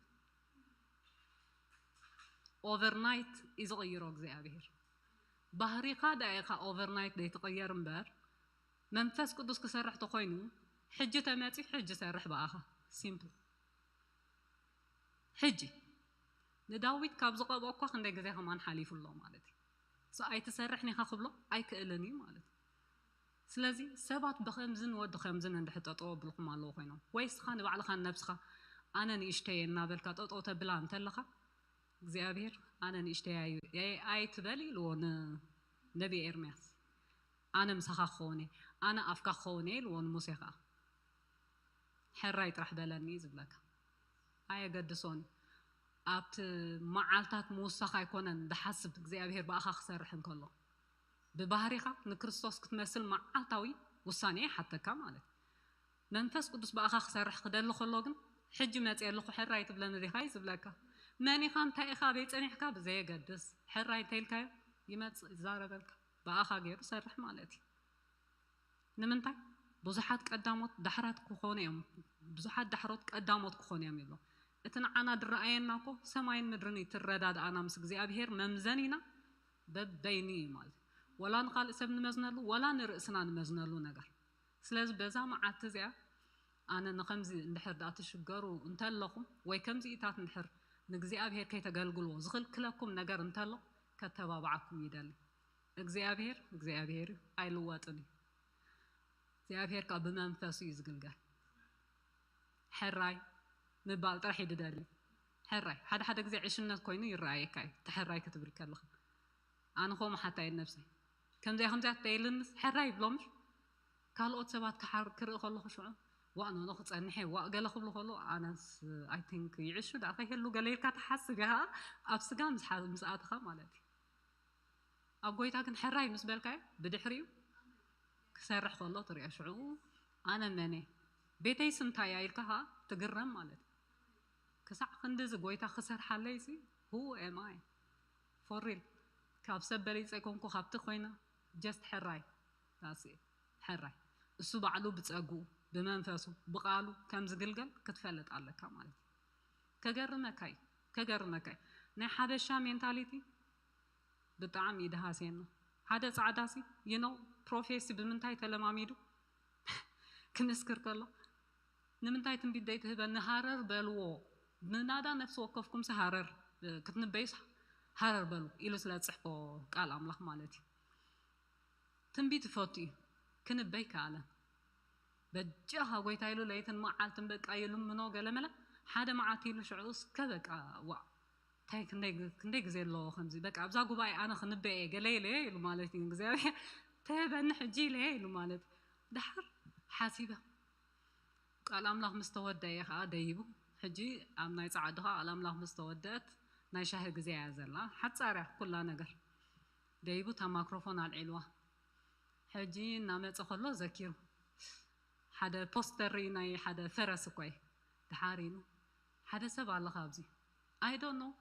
ኦቨርናይት እዩ ዝቕይሮ እግዚኣብሔር። ባህሪኻ ደኣ ኢኻ ኦቨርናይት ዘይትቕየር እምበር መንፈስ ቅዱስ ክሰርሕ ተኾይኑ ሕጂ ተመፂ ሕጂ ሰርሕ ብኣኻ ሲምፕል። ሕጂ ንዳዊት ካብ ዝቐብኦ እኳ ክንደይ ግዜ ከማን ሓሊፉ ኣሎ ማለት እዩ። So ኣይትሰርሕን ኢኻ ክብሎ ኣይክእልን እዩ ማለት እዩ። ስለዚ ሰባት ብኸምዝን ወዲ ከምዝን እንድሕር ጠጠው ኣብልኩም ኣለዎ ኮይኖም ወይ ስኻ ንባዕልኻ ንነብስኻ ኣነ ንእሽተየ እናበልካ ጠጠው ተብላ እንተለኻ እግዚኣብሔር ኣነ ንእሽተያ እዩ ኣይትበል ኢልዎ ንነቢ ኤርምያስ። ኣነ ምሳኻ ክኸውን እየ ኣነ ኣፍካ ክኸውን እየ ኢልዎ ንሙሴ ከዓ። ሕራይ ጥራሕ በለኒ እዩ ዝብለካ። ኣየገድሶን እዩ። ኣብቲ መዓልታት ምውሳኽ ኣይኮነን ዝሓስብ እግዚኣብሔር ብኣኻ ክሰርሕ እንከሎ። ብባህሪኻ ንክርስቶስ ክትመስል መዓልታዊ ውሳኔ ይሓተካ ማለት እዩ። መንፈስ ቅዱስ ብኣኻ ክሰርሕ ክደሊ ከሎ ግን ሕጂ መፅየ ኣለኹ ሕራይ ትብለኒ ዲኻ እዩ ዝብለካ። መን ኢኻ እንታይ ኢኻ ኣበይ ፀኒሕካ ብዘየገድስ ሕራይ እንተኢልካዮ ይመፅእ ይዛረበልካ። ብኣኻ ገይሩ ሰርሕ ማለት እዩ። ንምንታይ ብዙሓት ቀዳሞት ዳሕራት ክኾኑ እዮም። ብዙሓት ዳሕሮት ቀዳሞት ክኾኑ እዮም ይብሎ። እቲ ንዓና ዝረኣየና እኮ ሰማይን ምድርን እዩ ትረዳድኣና ምስ እግዚኣብሄር መምዘኒና በበይኑ እዩ ማለት እዩ። ወላ ንካልእ ሰብ ንመዝነሉ ወላ ንርእስና ንመዝነሉ ነገር። ስለዚ በዛ መዓልቲ እዚኣ ኣነ ንከምዚ እንድሕር ደኣ ትሽገሩ እንተለኹም ወይ ከምዚ ኢታት እንድሕር ንእግዚኣብሄር ከይተገልግልዎ ዝኽልክለኩም ነገር እንተሎ ከተባብዓኩም ይደሊ። እግዚኣብሔር እግዚኣብሔር እዩ፣ ኣይልወጥን እዩ። እግዚኣብሔር ከዓ ብመንፈሱ እዩ ዝግልገል። ሕራይ ምባል ጥራሕ እዩ ድደሊ። ሕራይ ሓደ ሓደ ግዜ ዕሽነት ኮይኑ ይረኣየካ እዩ፣ እቲ ሕራይ ክትብል ከለኻ። ኣነ ከምኡ ሓታ እየ ነብሰይ። ከምዚኣ ከምዚኣ ተይልንስ ሕራይ ይብሎምሽ። ካልኦት ሰባት ክሓር ክርኢ ከለኹ ሽዑ ዋእ ኖኖ ክፀንሕ እየ ዋእ ገለ ክብሉ ከለዉ ኣነስ ኣይ ቲንክ ይዕሹ ደኣ ከይህሉ ገለ ኢልካ ትሓስብ ኢኻ ኣብ ስጋ ምስ ኣተኻ ማለት እዩ። ኣብ ጎይታ ግን ሕራይ ምስ በልካዮ ብድሕሪኡ ክሰርሕ ከሎ ትሪኦ ሽዑ ኣነ መነ ቤተይስ እንታይ እያ ኢልካ ከዓ ትግረም ማለት እዩ። ክሳዕ ክንድዚ ጎይታ ክሰርሓለይ ሲ who am I for real ካብ ሰብ በሊፀ ኣይኮንኩ ካብቲ ኮይና just ሕራይ that's it ሕራይ እሱ ባዕሉ ብፀግኡ ብመንፈሱ ብቃሉ ከም ዝግልገል ክትፈልጥ ኣለካ ማለት እዩ። ከገርመካ እዩ ከገርመካ እዩ ናይ ሓበሻ ሜንታሊቲ ብጣዕሚ እዩ ደሃስየና ሓደ ፃዕዳ ሲ you know ፕሮፌሲ ብምንታይ ተለማሚዱ ክምስክር ከሎ ንምንታይ ትንቢት ዘይትህበኒ ሃረር በልዎ ምናዳ ነፍሲ ወከፍኩም ሲ ሃረር ክትንበዩስ ሃረር በሉ ኢሉ ስለ ዝፅሕፎ ቃል ኣምላኽ ማለት እዩ። ትንቢት ይፈቱ እዩ ክንበ ኣይከኣለን። በጃኻ ጎይታ ኢሉ ለይትን መዓልትን በቃ ይልምኖ ገለመለ ሓደ መዓልቲ ኢሉ ሽዑ እስከ በቃ ዋእ እንታይ ክንደይ ክንደይ ግዜ ኣለዎ ከምዚ በቃ ኣብዛ ጉባኤ ኣነ ክንበ እየ ገለ ኢለ እየ ኢሉ ማለት እዩ እግዚኣብሔር ተህበኒ ሕጂ ኢለ እየ ኢሉ ማለት እዩ። ደሓር ሓሲበ ቃል ኣምላኽ ምስ ተወደአ ከዓ ደይቡ ሕጂ ኣብ ናይ ፃዓዱ ከዓ ቃል ኣምላኽ ምስ ተወደአት ናይ ሻሂ ግዜ እያ ዘላ ሓፃር እያ ኩላ ነገር ደይቡ እታ ማክሮፎን ኣልዒልዋ ሕጂ እናመፀ ከሎ ዘኪሩ ሓደ ፖስተር ርኢ ናይ ሓደ ፈረስ እኮ እዩ ደሓር ኢሉ ሓደ ሰብ ኣለኻ ኣብዚ I don't know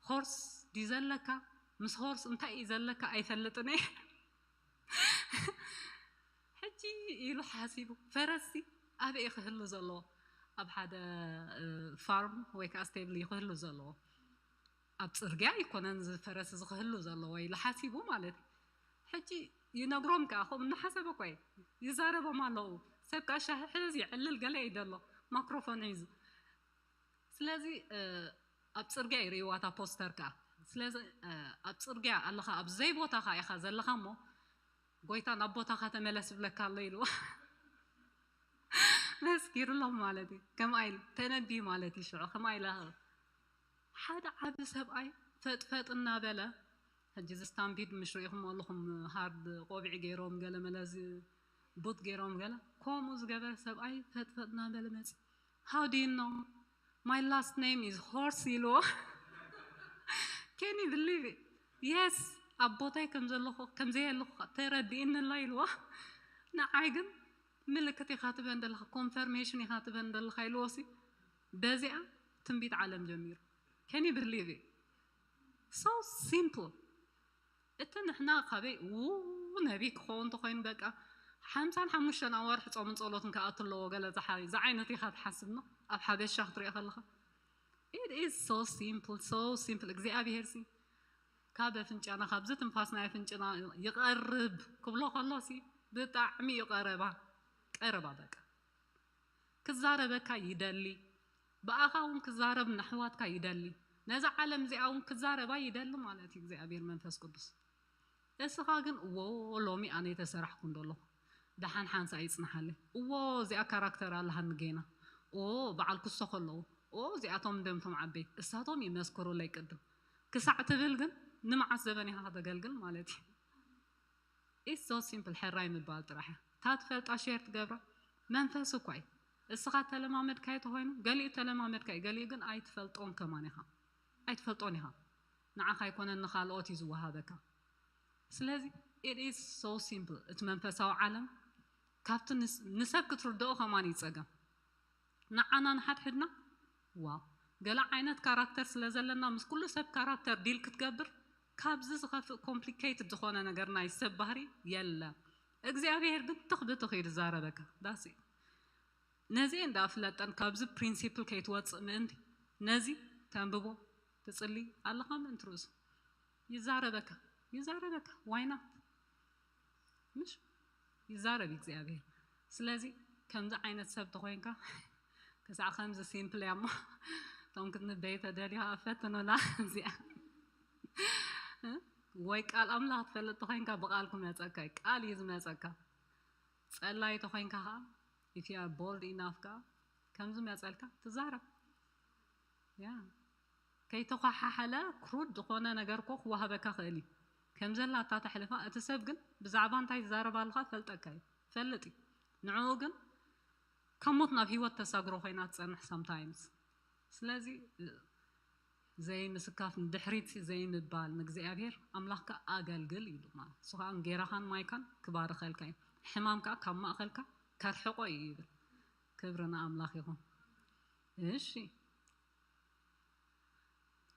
ሆርስ ድዩ ዘለካ ምስ ሆርስ እንታይ እዩ ዘለካ ኣይፈልጥን እየ ሕጂ ኢሉ ሓሲቡ ፈረስሲ ኣበይ ክህሉ ዘለዎ ኣብ ሓደ ፋርም ወይ ከዓ ስቴብል ክህሉ ዘለዎ ኣብ ፅርግያ ኣይኮነን እዚ ፈረስ እዚ ክህሉ ዘለዎ ኢሉ ሓሲቡ ማለት እዩ። ሕጂ ይነግሮም ከዓ ከምኡ እናሓሰበ እኮ እዩ ይዛረቦም ኣለዉ። ሰብ ከዓ ሻሂ ሕዝ ይዕልል ገለ እዩ ደሎ ማክሮፎን ሒዙ። ስለዚ ኣብ ፅርግያ ይርእይዋ እታ ፖስተር ከዓ። ስለዚ ኣብ ፅርግያ ኣለኻ ኣብ ዘይቦታኻ ኢኻ ዘለኻ እሞ ጎይታ ናብ ቦታኻ ተመለስ ይብለካ ኣሎ ኢልዋ። መስኪሩሎም ማለት እዩ። ከምኣ ኢሉ ተነብዩ ማለት እዩ። ሽዑ ከምኣ ኢላ ሓደ ዓቢ ሰብኣይ ፈጥፈጥ እናበለ ሕጂ እዚ ስታምፒድ ምሽ ርኢኹም ኣለኹም ሃርድ ቆቢዕ ገይሮም ገለ መለ እዚ ቡት ገይሮም ገለ ከምኡ ዝገበረ ሰብኣይ ፈጥፈጥ እናበለ መፂ How do you know? My last name is Horse ኢልዎ። Can you believe it? Yes፣ ኣብ ቦታይ ከም ዘለኹ ከም ዘየለኹ ተረዲእኒ ኣሎ ኢልዎ። ንዓይ ግን ምልክት ኢኻ ትበን ዘለኻ፣ ኮንፈርሜሽን ኢኻ ትበን ዘለኻ ኢልዎ። ሲ በዚኣ ትንቢት ዓለም ጀሚሩ። Can you believe it? So simple። እቲ ንሕና ካበይ ው ነቢ ክኸውን እንተኮይኑ በቃ ሓምሳን ሓሙሽተን ኣዋርሕ ጾምን ጸሎትን ክኣቱ ኣለዎ ገለ ዝሓ ዝዓይነት ኢኻ ትሓስብ ነው። ኣብ ሓበሻ ክትሪኦ ከለኻ it is so simple, so simple። እግዚኣብሔር ሲ ካብ ኣፍንጫና ካብዚ ትንፋስ ናይ ኣፍንጭና ይቐርብ ክብሎ ከሎ ሲ ብጣዕሚ ይቐረባ ቀረባ በቃ ክዛረበካ ይደሊ። ብኣኻ እውን ክዛረብ ንኣሕዋትካ ይደሊ። ነዛ ዓለም እዚኣ እውን ክዛረባ ይደሊ ማለት እዩ እግዚኣብሔር መንፈስ ቅዱስ። እስኻ ግን እዎ ሎሚ ኣነ የተሰራሕኩ እንደለኹ ደሓን ሓንሳ ይጽናሓለይ። እዎ እዚኣ ካራክተር ኣለሃኒ ጌና። ኦ በዓል ክሶ ከለዉ ኦ እዚኣቶም እንደምቶም ዓበይ እሳቶም ይመስክሩለይ ቅድም ክሳዕ ትብል ግን ንመዓስ ዘበን ኢኻ ከተገልግል ማለት እዩ። It's so simple። ሕራይ ምባል ጥራሕ እያ። እታ ትፈልጣ ሼር ትገብራ መንፈስ እኳ እዩ። እስኻ ተለማመድካዮ ተኾይኑ ገሊኡ ተለማመድካዮ፣ ገሊኡ ግን ኣይትፈልጦን ከማን ኢኻ ኣይትፈልጦን ኢኻ። ንዓኻ ኣይኮነን ንኻልኦት እዩ ዝወሃበካ። ስለዚ it is so simple። እቲ መንፈሳዊ ዓለም ካብቲ ንስ- ንሰብ ክትርድኦ ከማን እዩ ጸገም። ንዓና ንሓድሕድና ዋው ገለ ዓይነት ካራክተር ስለ ዘለና ምስ ኩሉ ሰብ ካራክተር ዲል ክትገብር ካብዚ ዝኸፍእ ኮምፕሊኬትድ ዝኾነ ነገር ናይ ሰብ ባህሪ የለ። እግዚኣብሔር ግን ትኽ ብትኽ እዩ ዝዛረበካ። ዳስ ነዚ እንዳ ፍለጠን ካብዚ ፕሪንሲፕል ከይትወፅእ ምእንቲ ነዚ ተንብቦ ትፅሊ ኣለኻ ምእንቲ ርእሱ ይዛረበካ ይዛረበካ ዋይና ምሽ ይዛረብ እግዚኣብሔር። ስለዚ ከምዚ ዓይነት ሰብ ተኾይንካ ክሳዕ ከምዚ ሲምፕል እያ እሞ እቶም ክትንበይ ተደልዩ ከዓ ፈትኑላ እዚኣ ወይ ቃል ኣምላኽ ትፈልጥ ተኾይንካ ብቃል ክመፀካ እዩ። ቃል እዩ ዝመፀካ። ፀላይ ተኾይንካ ከዓ if you are bold enough ከዓ ከምዚ መፀልካ ትዛረብ ያ ከይተኳሓሓለ ክሩድ ዝኾነ ነገር ኮ ክዋሃበካ ክእል እዩ። ከም ዘላ እታ ተሕልፋ እቲ ሰብ ግን ብዛዕባ እንታይ ትዛረብ ኣለኻ ፈልጠካ እዩ ፈልጥ እዩ። ንዕኡ ግን ካብ ሞት ናብ ህይወት ተሳግሮ ኮይና ትጸንሕ sometimes። ስለዚ ዘይምስካፍ ንድሕሪት ዘይምባል ንእግዚኣብሔር ኣምላኽካ ኣገልግል ኢሉ ማለት እሱ ከዓ እንጌራኻን ማይካን ክባርኸልካ እዩ። ሕማም ከዓ ካብ ማእኸልካ ከርሕቆ እዩ ይብል። ክብሪ ንኣምላኽ ይኹን። እሺ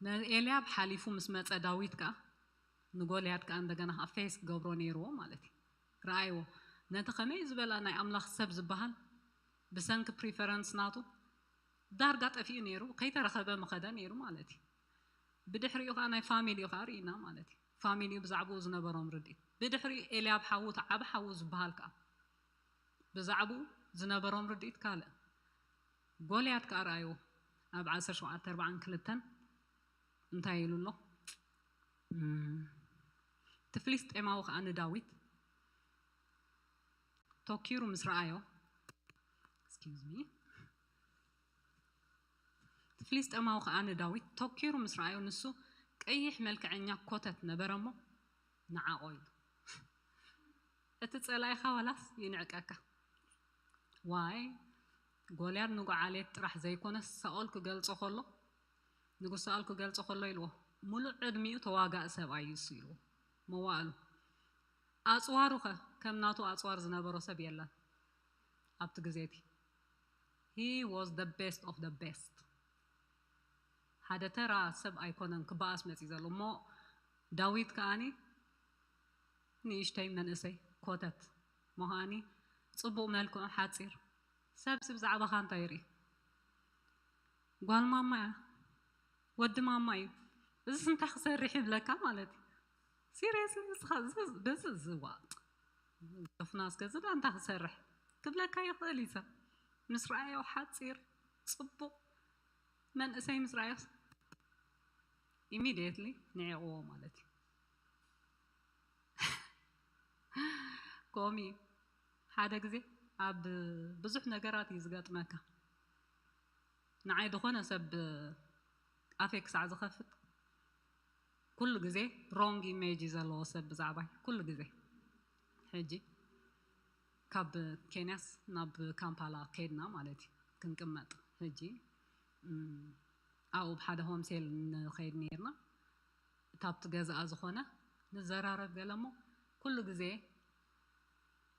ንኤልያብ ሓሊፉ ምስ መጸ ዳዊት ከኣ ንጎልያድ ከኣ እንደገና ከኣ ፌስ ክገብሮ ነይርዎ ማለት እዩ። ረኣይዎ ነቲ ከመይ ዝበላ ናይ ኣምላኽ ሰብ ዝበሃል ብሰንኪ ፕሪፈረንስ ናቱ ዳርጋ ጠፊኡ ነይሩ ከይተረኸበ ምኸደ ነይሩ ማለት እዩ። ብድሕሪኡ ከኣ ናይ ፋሚሊኡ ከኣ ርኢና ማለት እዩ። ፋሚሊኡ ብዛዕባኡ ዝነበሮም ርድኢት ብድሕሪኡ ኤልያብ ሓዉ እቲ ዓቢ ሓዉ ዝበሃል ከኣ ብዛዕባኡ ዝነበሮም ርድኢት ካልእ። ጎልያድ ከኣ ረኣይዎ ኣብ ዓሰርተ ሸውዓተ ኣርባዓን ክልተን እንታይ ኢሉ ኣሎ? እቲ ፍልስጤማዊ ከኣ ንዳዊት ተኪሩ ምስ ረኣዮ፣ excuse me፣ እቲ ፍልስጤማዊ ከኣ ንዳዊት ተኪሩ ምስ ረኣዮ፣ ንሱ ቀይሕ መልክዐኛ ኮተት ነበረ እሞ፣ ንዓቖ ኢሉ። እቲ ጸላኢኻ ዋላስ ይንዕቀካ። ዋይ ጎልያድ ንጉ ዓሌት ጥራሕ ዘይኮነስ ሳኦል ክገልጾ ከሎ ንጉስ ሳኦል ክገልጾ ከሎ ኢልዎ ሙሉእ ዕድሚኡ ተዋጋእ ሰብኣይ እዩ እሱ ኢልዎ መዋእሉ ኣጽዋሩ ኸ ከም ናቱ ኣጽዋር ዝነበሮ ሰብ የለን ኣብቲ ግዜ እቲ he was the best of the best ሓደ ተራ ሰብ ኣይኮነን ክበኣስ መጺ ዘሎ እሞ ዳዊት ከኣኒ ንእሽተይ መንእሰይ ኮተት ምዃኒ ጽቡቕ መልክዑ ሓጺር ሰብ ሲ ብዛዕባኻ እንታይ ይርኢ ጓል ማማ እያ ወዲ ማማ እዩ እዚስ እንታይ ክሰርሕ ይብለካ ማለት እዩ serious ንስኻ በዚ ዝዋ ገፍና እስከ ዝዳ እንታይ ክሰርሕ ክብለካ ይኽእል እዩ ሰብ ምስ ረኣዮ ሓጺር ጽቡቕ መንእሰይ ምስ ረኣዮስ immediately ንዒቕዎ ማለት እዩ ኮሚ ሓደ ግዜ ኣብ ብዙሕ ነገራት እዩ ዝገጥመካ ንዓይ ዝኾነ ሰብ ኣፈይ ክሳዕ ዝኸፍት ኩሉ ግዜ wrong image እዩ ዘለዎ ሰብ ብዛዕባይ ኩሉ ግዜ ሕጂ ካብ ኬንያስ ናብ ካምፓላ ከይድና ማለት እዩ ክንቅመጥ ሕጂ ኣብኡ ብሓደ ሆምሴል ንኸይድ ነርና። እታብቲ ገዛኣ ዝኾነ ንዘራረብ ገለ እሞ፣ ኩሉ ግዜ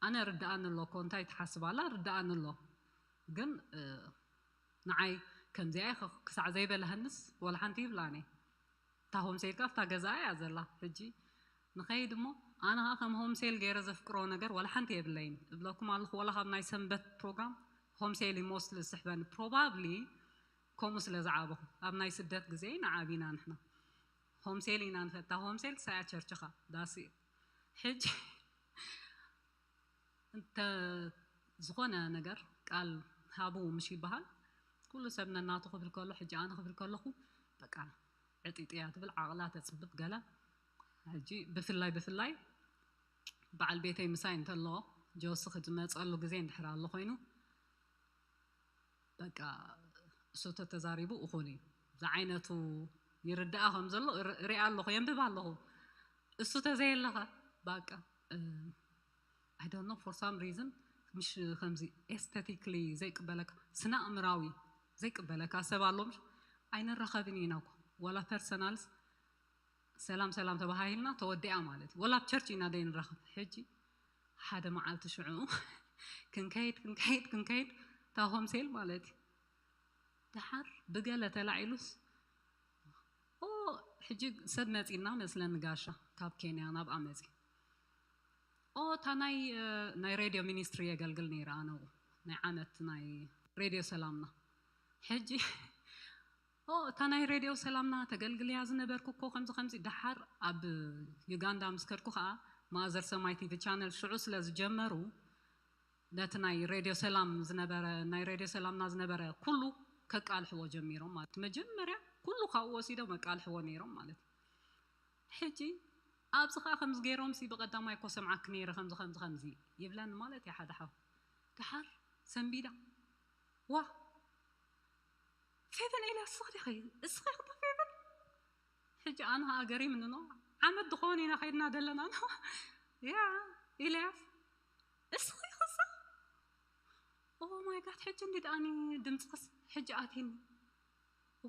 ኣነ ርድኣኒ ኣሎ እኮ፣ እንታይ ትሓስብ ኣላ ርድኣኒ ኣሎ። ግን ንዓይ ከምዚኣ ክሳዕ ዘይበላህንስ ወላ ሓንቲ ይብላኒ። እታ ሆምሴል ካብታ ገዛ እያ ዘላ። ሕጂ ንኸይድ እሞ፣ ኣነ ኸዓ ከም ሆምሴል ገይረ ዘፍቅሮ ነገር ወላ ሓንቲ የብለይን እብለኩም ኣለኹ። ወላ ካብ ናይ ሰንበት ፕሮግራም ሆምሴል እዩ ሞስሊ ዝስሕበኒ። ፕሮባብሊ ከምኡ ስለ ዝዓበኹ፣ ኣብ ናይ ስደት ግዜ ኢና ዓቢና ንሕና። ሆምሴል ኢና ንፈታ። ሆምሴል ክሳያ ቸርችኻ ዳሲ። ሕጂ እንተ ዝኾነ ነገር ቃል ሃቡ ምሽ ይበሃል። ኩሉ ሰብ ነናቱ ክብል ከሎ፣ ሕጂ ኣነ ክብል ከለኹ በቃ ዕጢጥያ ትብል፣ ዓቕላ ተፅብብ ገለ። ሕጂ ብፍላይ ብፍላይ በዓል ቤተይ ምሳይ እንተሎ፣ ጆሲ ክመፀሉ ግዜ እንድሕር ኣሎ ኮይኑ፣ በቃ እሱ ተተዛሪቡ እኹል እዩ። ዝዓይነቱ ይርድኣ ከም ዘሎ ር- ሪኣ ኣለኹ፣ የንብብ ኣለኹ። እሱ ተዘየለኸ በቃ I don't know, for some reason ምሽ ከምዚ ኤስቴቲክሊ ዘይቅበለካ፣ ስነ ኣእምራዊ ዘይቅበለካ ሰብ ኣሎ። ምሽ ኣይንራኸብን ኢና እኮ፣ ወላ ፐርሰናልስ ሰላም ሰላም ተባሃሂልና ተወዲኣ ማለት እዩ። ወላ ኣብ ቸርች ኢና ደይ ንራኸብ። ሕጂ ሓደ መዓልቲ ሽዑ ክንከይድ ክንከይድ ክንከይድ፣ እታ ሆምሴል ማለት እዩ። ደሓር ብገለ ተላዒሉስ፣ ኦ፣ ሕጂ ሰብ መፂና መስለኒ፣ ጋሻ ካብ ኬንያ ናብኣ መፂ። ኦ፣ እታ ናይ እ፣ ናይ ሬድዮ ሚኒስትሪ የገልግል ነይረ ኣነ ኣብኡ፣ ናይ ዓመት ናይ ሬድዮ ሰላምና። ሕጂ ኦ፣ እታ ናይ ሬድዮ ሰላምና ተገልግልያ ዝነበርኩ እኮ ከምዚ ከምዚ። ደሓር ኣብ ዩጋንዳ ምስ ከድኩ ከዓ ማእዘር ሰማይ ቲቪ ቻነል ሽዑ ስለ ዝጀመሩ፣ ነቲ ናይ ሬድዮ ሰላም ዝነበረ፣ ናይ ሬድዮ ሰላምና ዝነበረ ኩሉ ከቃልሕዎ ጀሚሮም ማለት። መጀመርያ ኩሉ ካብኡ ወሲዶም መቃልሕዎ ነይሮም ማለት እዩ። ሕጂ ኣብዚ ከዓ ከምዚ ገይሮም ሲ፣ ብቐዳማይ እኮ ሰምዓክ ነይረ ከምዚ ከምዚ ከምዚ ይብለኒ ማለት እዩ ሓደ ሓው። ደሓር ሰንቢዳ፣ ዋ፣ ፌቨን ኤልያስ እስኺ ዲኺ? እስኺ ኢኺ እታ ፌቨን? ሕጂ ኣነ ኸኣ ገሪምኒ ኖ፣ ዓመት ዝኾን ኢና ኸይድና ዘለና ኖ። ያ፣ ኤልያስ፣ እስኺ ኢኺ እሳ? ኦ ማይ ጋድ፣ ሕጂ እንዲ ደኣኒ ድምፅኽስ ሕጂ ኣትየኒ።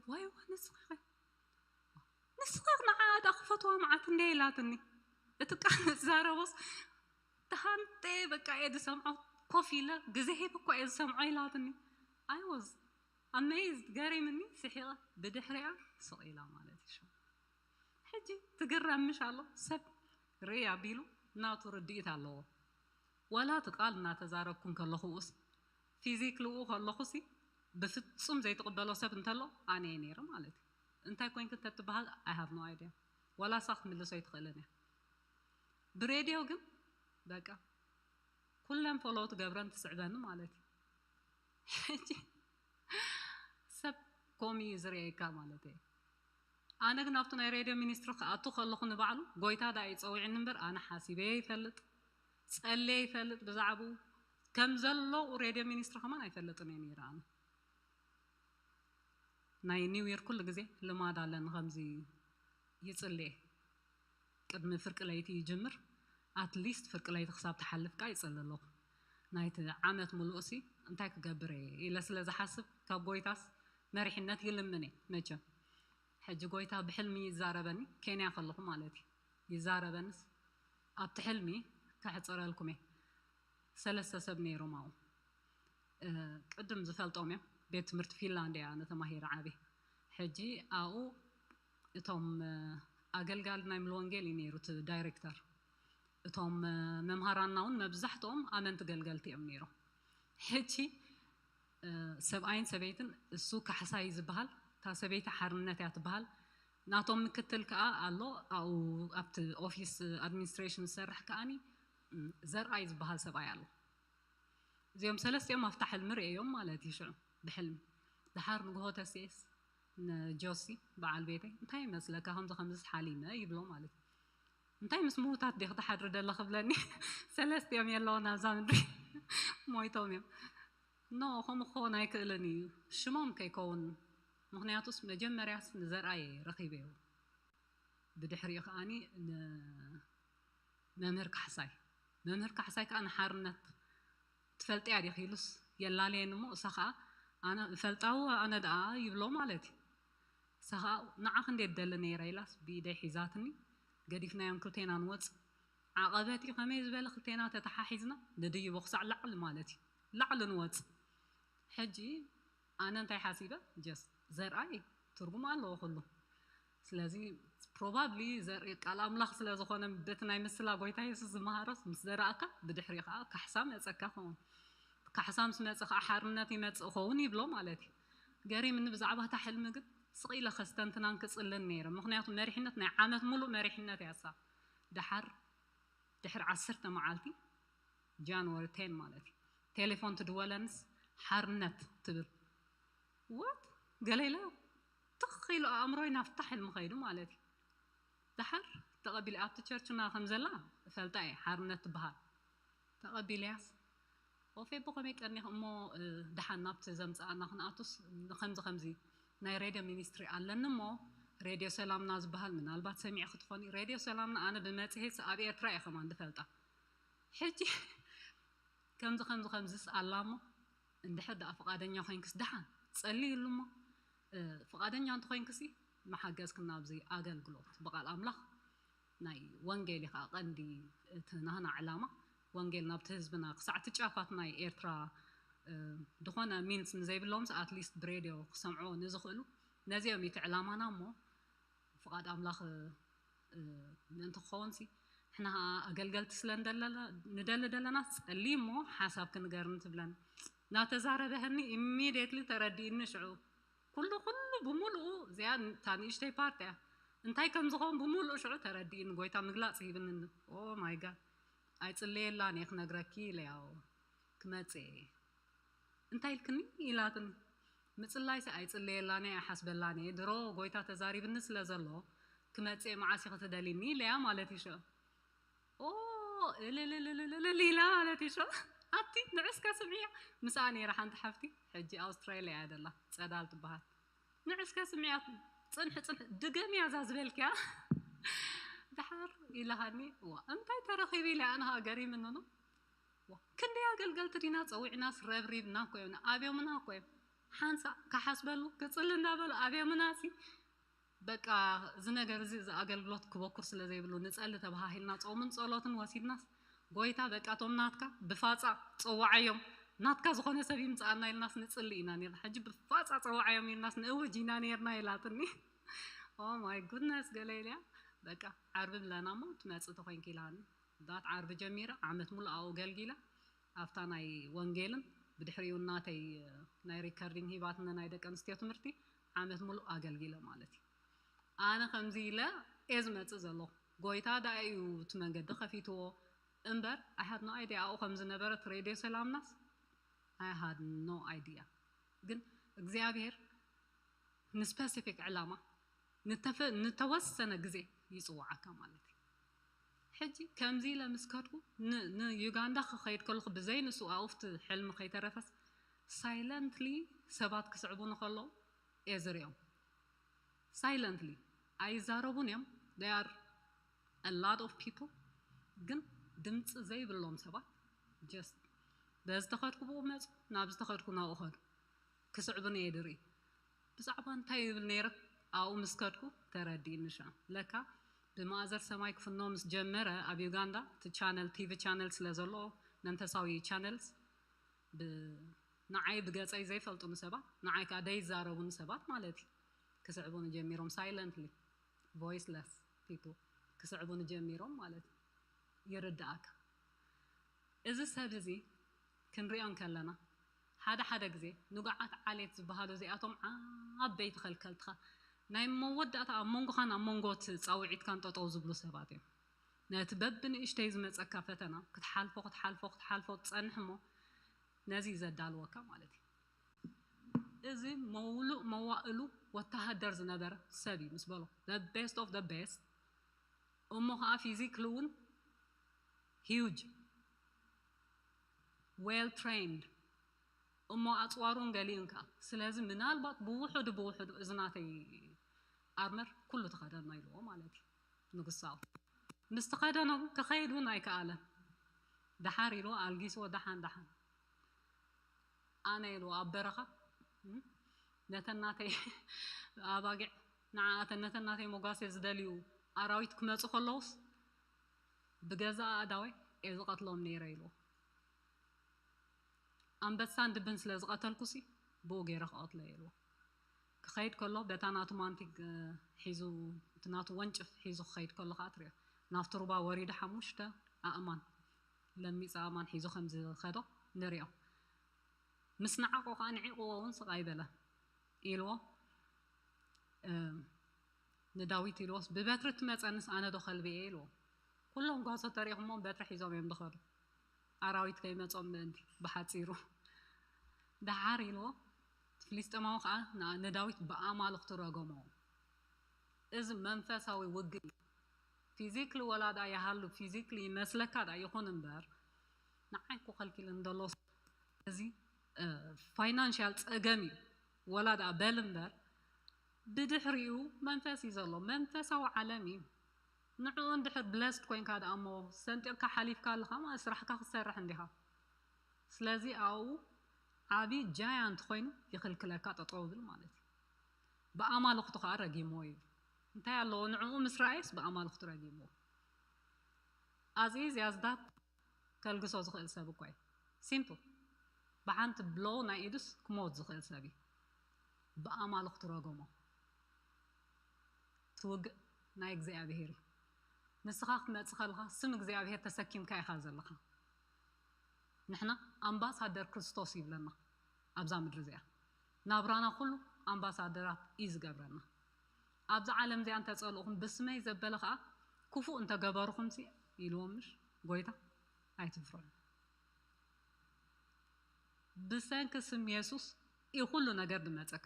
ዋይ፣ ዋይ፣ ንስኺ ኸ? ንስኺ ንዓ ደኣ ክፈትዋ መዓት እንደ ኢላትኒ። እቲ ቃል ዝዛረቦስ ተሃንጠ በቃ እየ ዝሰምዖ፣ ኮፍ ኢለ ግዜ ሂበ እኮ እየ ዝሰምዖ ኢላትኒ። I was amazed፣ ገሪምኒ፣ ስሒቐ። ብድሕሪኣ ስቕ ኢላ ማለት እዩ። ሕጂ ትግረም ምሽ ኣሎ፣ ሰብ ርእይ ኣቢሉ ናቱ ርድኢት ኣለዎ። ወላ እቲ ቃል እናተዛረብኩ እንከለኹ፣ ኡስ ፊዚክሊ ኡ ከለኹ ሲ ብፍጹም ዘይትቕበሎ ሰብ እንተሎ ኣነ እየ ነይረ ማለት እዩ። እንታይ ኮንክ እንተትበሃል፣ I have no idea። ወላ እሳ ክትምልሶ ኣይትኽእልን እያ። ብሬድዮ ግን በቃ ኩለን ፎሎው ትገብረን ትስዕበኒ ማለት እዩ። ሕጂ ሰብ ኮሚ እዩ ዝርእየካ ማለት እየ። ኣነ ግን ኣብቲ ናይ ሬድዮ ሚኒስትሪ ክኣቱ ከለኹ ንባዕሉ ጎይታ ዳ እዩ ጸዊዕኒ እምበር ኣነ ሓሲበ ይፈልጥ፣ ጸልየ ይፈልጥ ብዛዕባኡ። ከም ዘሎ ሬድዮ ሚኒስትሪ ከማን ኣይፈልጥን እየ ነይረ ኣነ። ናይ ኒው ይር ኩሉ ግዜ ልማድ ኣለኒ ከምዚ ይጽልየ። ቅድሚ ፍርቂ ለይቲ ይጅምር፣ ኣትሊስት ፍርቂ ለይቲ ክሳብ ትሓልፍ ቃ ይጽሊ ኣለኹ። ናይቲ ዓመት ሙሉእ ሲ እንታይ ክገብር እየ ኢለ ስለ ዝሓስብ ካብ ጎይታስ መሪሕነት ይልምን እየ መቸም። ሕጂ ጎይታ ብሕልሚ ይዛረበኒ፣ ኬንያ ከለኹ ማለት እዩ። ይዛረበንስ ኣብቲ ሕልሚ ከሕጽረልኩም እየ። ሰለስተ ሰብ ነይሮም ኣብኡ። እ፣ ቅድም ዝፈልጦም እዮም። ቤት ትምህርቲ ፊንላንድ እያ ኣነ ተማሂረ ዓብየ። ሕጂ ኣብኡ እቶም፣ እ፣ ኣገልጋሊ ናይ ሙሉ ወንጌል እዩ ነይሩ እቲ ዳይሬክተር። እቶም፣ እ፣ መምሃራንና እውን መብዛሕትኦም ኣመንቲ ገልገልቲ እዮም ነይሮም። ሕጂ፣ እ፣ ሰብኣይን ሰበይትን፣ እሱ ካሕሳይ ዝበሃል፣ እታ ሰበይቲ ሓርነት እያ ትበሃል። ናቶም ምክትል ከዓ ኣሎ፣ ኣብኡ ኣብቲ ኦፊስ ኣድሚኒስትሬሽን ዝሰርሕ ከዓኒ፣ እ፣ ዘርኣይ ዝበሃል ሰብኣይ ኣሎ። እዚኦም ሰለስቲኦም ኣብታ ሕልሚ ርእዮም ማለት እዩ። ሽዑ ብሕልሚ ደሓር ንግሆ ተስኤስ ንጆሲ በዓል ቤተይ፣ "እንታይ ይመስለካ ከምዚ ከምዚ ሓሊመ?" ይብሎ ማለት እዩ። "እንታይ ምስ ምዉታት ዲኺ ትሓድሪ ደለኺ?" ብለኒ። ሰለስቲኦም የለውን ኣብዛ ምድሪ፣ ሞይቶም እዮም። ኖ፣ ከምኡ ክኸውን ኣይክእልን እዩ፣ ሽሞም ከይከውን። ምኽንያቱስ መጀመርያስ ንዘርኣየ ረኺበዮ። ብድሕሪኡ ከዓኒ ንመምህር ካሕሳይ፣ መምህር ካሕሳይ ከዓ ንሓርነት ትፈልጥያ ዲኺ ኢሉስ የላለየኒ እሞ፣ እሳ ከዓ ኣነ እፈልጣዎ ኣነ ደኣ ይብሎ ማለት እዩ። ንሳ ኸኣ ንዓኺ እንዴ ትደሊ ነይረ ኢላስ ብኢደይ ሒዛትኒ፣ ገዲፍናዮም ክልቴና ንወጽእ። ዓቐበት እዩ፣ ከመይ ዝበለ ክልቴና ተተሓሒዝና ንድይቦ ክሳዕ ላዕሊ ማለት እዩ። ላዕሊ ንወጽእ። ሕጂ ኣነ እንታይ ሓሲበ? ጀስት ዘርኣይ ትርጉም ኣለዎ ኩሉ። ስለዚ ፕሮባብሊ ዘርኢ ቃል ኣምላኽ ስለ ዝኾነ በቲ ናይ ምስላ ጎይታ የሱስ ዝመሃሮስ ምስ ዘራእካ ብድሕሪ ኸዓ ካሕሳ መጸካ ኸውን። ካሕሳ ምስ መጸ ኸዓ ሓርነት ይመጽእ ኸውን ይብሎ ማለት እዩ። ገሪምኒ ብዛዕባ እታ ሕልሚ ግን ስቕ ኢለ ከስተንትናን ክጽልን ነይረ። ምኽንያቱ መሪሕነት ናይ ዓመት ሙሉእ መሪሕነት እያ እሳ። ደሓር ድሕሪ ዓሰርተ መዓልቲ ጃንዋሪ ቴን ማለት እዩ ቴሌፎን ትድወለንስ ሓርነት ትብል ወት ገለ ኢለ ትኽ ኢሉ ኣእምሮይ ናብታ ሕልሚ ከይዱ ማለት እዩ። ደሓር ተቐቢለ ኣብቲ ቸርችና ከም ዘላ እፈልጣ እየ ሓርነት ትበሃል። ተቐቢለያስ ኦፌ ብኸመይ ቀኒኽ እሞ ደሓን ናብቲ ዘምፅኣና ክንኣቱስ ከምዚ ከምዚ ናይ ሬድዮ ሚኒስትሪ ኣለኒ እሞ ሬድዮ ሰላምና ዝበሃል ምናልባት ሰሚዕ ክትኾኒ ሬድዮ ሰላምና ኣነ ብመፅሄት ኣብ ኤርትራ እየ ከማን ዝፈልጣ ሕጂ ከምዚ ከምዚ ከምዚስ ኣላ እሞ እንድሕር ደኣ ፍቓደኛ ኮይንክስ ደሓን ጸልይሉ እሞ ፍቓደኛ እንተኮይንክሲ መሓገዝክና ኣብዚ ኣገልግሎት ብቓል ኣምላኽ ናይ ወንጌል እዩ ከዓ ቀንዲ እቲ ናህና ዕላማ ወንጌል ናብቲ ህዝብና ክሳዕቲ ጫፋት ናይ ኤርትራ ዝኾነ ሚንስ ንዘይብሎምስ ኣትሊስት ብሬድዮ ክሰምዕዎ ንዝኽእሉ ነዚኦም እዩ እቲ ዕላማና እሞ ፍቓድ ኣምላኽ ምእንቲ ክኸውን ሲ ንሕና ኣገልገልቲ ስለ ንደሊ ዘለና ጸሊ እሞ ሓሳብ ክንገርኒ ትብለን እናተዛረበ ሀኒ ኢሚድየትሊ ተረዲእኒ ሽዑ ኩሉ ኩሉ ብምሉኡ እዚኣ እታ ንእሽተይ ፓርቲ እያ እንታይ ከም ዝኸውን ብምሉኡ ሽዑ ተረዲእኒ ጎይታ ምግላፅ ሂብኒ ኦ ማይ ጋድ ኣይፅለየላን እየ ክነግረኪ ኢለ ያው ክመፅእ እየ እንታይ ኢልክኒ ኢላትኒ ምፅላይሲ ኣይፅለየላን እየ ኣይሓስበላን እየ ድሮ ጎይታ ተዛሪብኒ ስለ ዘሎ ክመፅእ መዓስ ኢኺ ትደሊኒ ኢለያ ማለት እዩ ሽዑ ኦ እልልልልልል ኢላ ማለት እዩ ሽዑ ኣቲ ንዑ እስከ ስምዕያ ምስኣ ነይራ ሓንቲ ሓፍቲ ሕጂ ኣውስትራልያ እያ ደላ ፀዳል ትበሃል ንዑ እስከ ስምዕያ ፅንሒ ፅንሒ ድገምያ እዛ ዝበልክያ ደሓር ኢላሃኒ ዋ እንታይ ተረኺቡ ኢለ ኣነ ኸዓ ገሪምኒ ኖ ክንደይ ኣገልገልቲ ዲና ፀዊዕናስ ረብሪብና እኮ እዮም ኣብዮምና እኮ እዮም ሓንሳ ክሓስበሉ ክፅሊ እንዳበሉ ኣብዮምና ሲ በቃ እዚ ነገር እዚ እዚ ኣገልግሎት ክበኩር ስለ ዘይብሉ ንፀሊ ተባሃሂልና ፆምን ፀሎትን ወሲድናስ ጎይታ በቃ እቶም ናትካ ብፋፃ ፀዋዓዮም ናትካ ዝኾነ ሰብ ይምፅኣና ኢልናስ ንፅሊ ኢና ነርና ሕጂ ብፋፃ ፀዋዓዮም ኢልናስ ንእውጅ ኢና ነርና ኢላትኒ ኦ ማይ ጉድነስ ገለ ኢለያ በቃ ዓርቢ ብለና እሞ ትመፅእ ተኮይንኪ ኢላኒ ዳት ዓርቢ ጀሚረ ዓመት ሙሉእ ኣብኡ ገልጊለ ኣብታ ናይ ወንጌልን ብድሕሪኡ ናተይ ናይ ሪከርዲንግ ሂባትኒ ናይ ደቂ ኣንስትዮ ትምህርቲ ዓመት ሙሉእ ኣገልጊለ ማለት እዩ ኣነ ከምዚ ኢለ እየ ዝመፅእ ዘለኹ ጎይታ ደኣ እዩ እቲ መንገዲ ከፊትዎ እምበር I had no idea ኣብኡ ከም ዝነበረት ሬድዮ ሰላምናስ I had no idea ግን እግዚኣብሔር ንስፐሲፊክ ዕላማ ንተወሰነ ግዜ ይፅዋዓካ ማለት እዩ ሕጂ ከምዚ ኢለ ምስ ከድኩ ንዩጋንዳ ክኸይድ ከለኹ ብዘይ ንሱ ኣውፍቲ ሕልሚ ከይተረፈስ ሳይለንትሊ ሰባት ክስዕቡኒ ከለዉ እየ ዝሪኦም ሳይለንትሊ ኣይዛረቡን እዮም they are a lot of people ግን ድምፂ ዘይብሎም ሰባት just በዚ ተኸድኩ ብኡ መፁ ናብ ዝተኸድኩ ናብኡ ኸዱ ክስዕቡኒ እየ ድርኢ ብዛዕባ እንታይ ይብል ነይረ ኣብኡ ምስ ከድኩ ተረዲእኒ ሻ ለካ ብማእዘር ሰማይ ክፍኖ ምስ ጀመረ ኣብ ዩጋንዳ እቲ ቻነል ቲቪ ቻነል ስለ ዘለዎ መንፈሳዊ ቻነልስ ንዓይ ብገፀይ ዘይፈልጡኒ ሰባት ንዓይ ከዓ ደይዛረቡኒ ሰባት ማለት እዩ ክስዕቡኒ ጀሚሮም silently voiceless people ክስዕቡኒ ጀሚሮም ማለት እዩ ይርዳእካ እዚ ሰብ እዚ ክንሪኦ እንከለና ሓደ ሓደ ግዜ ንጉዓት ዓሌት ዝበሃሉ እዚኣቶም ዓበይቲ ከልከልትኻ ናይ መወዳእታ ኣብ መንጎኻን ኣብ መንጎ እቲ ፃውዒትካን ጠጠው ዝብሉ ሰባት እዮም ነቲ በብንእሽተይ ዝመፀካ ፈተና ክትሓልፎ ክትሓልፎ ክትሓልፎ ትፀንሕ እሞ ነዚ ዘዳልወካ ማለት እዩ እዚ መውሉእ መዋእሉ ወተሃደር ዝነበረ ሰብ እዩ ምስ በሎ the best of the best እሞ ከዓ physically እውን huge well trained እሞ ኣፅዋሩን ገሊኡን ከዓ ስለዚ ምናልባት ብውሕዱ ብውሕዱ እዚ ናተይ ኣርመር ኩሉ ተኸደኖ ኢልዎ ማለት እዩ ንጉሳዊ ምስ ተኸደኖ ክኸይድ እውን ኣይከኣለን ደሓር ኢልዎ ኣልጊስዎ ደሓን ደሓን ኣነ ኢልዎ ኣብ በረኻ ነተን ናተይ ኣባጊዕ ንዓኣተን ነተን ናተይ መጓሰ ዝደልዩ ኣራዊት ክመፁ ከለውስ ብገዛ ኣእዳወይ እየ ዝቐትሎም ነይረ ኢልዎ። ኣንበሳን ድብን ስለ ዝቐተልኩሲ ብኡ ገይረ ክቐትሎ እየ ኢልዎ። ክኸይድ ከሎ በታ ናቱ ማንቲግ ሒዙ እቲ ናቱ ወንጭፍ ሒዙ ክኸይድ ከሎ ከዓ ትሪኦ ናብቲ ሩባ ወሪዱ ሓሙሽተ ኣእማን ለሚፀ ኣእማን ሒዙ ከም ዝኸዶ ንሪኦ። ምስ ነዓቆ ከዓ ንዒቕዎ እውን ስቕ ኣይበለን ኢልዎ። ንዳዊት ኢልዎስ ብበትሪ ትመፀንስ ኣነ ዶ ከልቢ እየ ኢልዎ። ኩሎም ጓሶት ተሪኢኹሞም በትሪ ሒዞም እዮም ዝኸዱ ኣራዊት ከይመፆም ምእንቲ። ብሓፂሩ ደሓር ኢልዎ ፍሊስጤማዊ ከዓ ንዳዊት ብኣማልኽቱ ረገሞ። እዚ መንፈሳዊ ውግእ እዩ። ፊዚክሊ ወላ ዳ ይሃሉ ፊዚክሊ ይመስለካ ዳ ይኹን እምበር ንዓይ እኮ ከልኪልን ዘሎ እዚ ፋይናንሽያል ፀገም እዩ። ወላ ዳ በል እምበር ብድሕሪኡ መንፈስ እዩ ዘሎ። መንፈሳዊ ዓለም እዩ። ንዕኡ እንድሕር ብለስድ ኮይንካ ደኣ እሞ ሰንጢቕካ ሓሊፍካ ኣለኻ ማለት ስራሕካ ክትሰርሕ እንዲኻ። ስለዚ ኣብኡ ዓብዪ ጃያንት ኮይኑ ይኽልክለካ ጠጠው ብል ማለት እዩ። ብኣማልኽቱ ከዓ ረጊምዎ እዩ። እንታይ ኣለዎ ንዕኡ ምስ ረኣየስ ብኣማልኽቱ ረጊምዎ። ኣዚ እዚኣ ዝዳት ከልግሶ ዝኽእል ሰብ እኳ እዩ። ሲምፕል። ብሓንቲ ብሎው ናይ ኢዱስ ክሞት ዝኽእል ሰብ እዩ። ብኣማልኽቱ ረገሞ። ትውግእ ናይ እግዚኣብሄር እዩ። ንስኻ ክትመጽእ ከለኻ ስም እግዚኣብሄር ተሰኪምካ ኢኻ ዘለኻ። ንሕና ኣምባሳደር ክርስቶስ ይብለና ኣብዛ ምድሪ እዚኣ። ናብራና ኩሉ ኣምባሳደራት እዩ ዝገብረና። ኣብዛ ዓለም እዚኣ እንተጸልእኹም ብስመይ ዘበለ ኸኣ ክፉእ እንተገበርኹምሲ ኢልዎም ምሽ ጎይታ ኣይትፍርሑ። ብሰንኪ ስም የሱስ እዩ ኩሉ ነገር ዝመጸካ።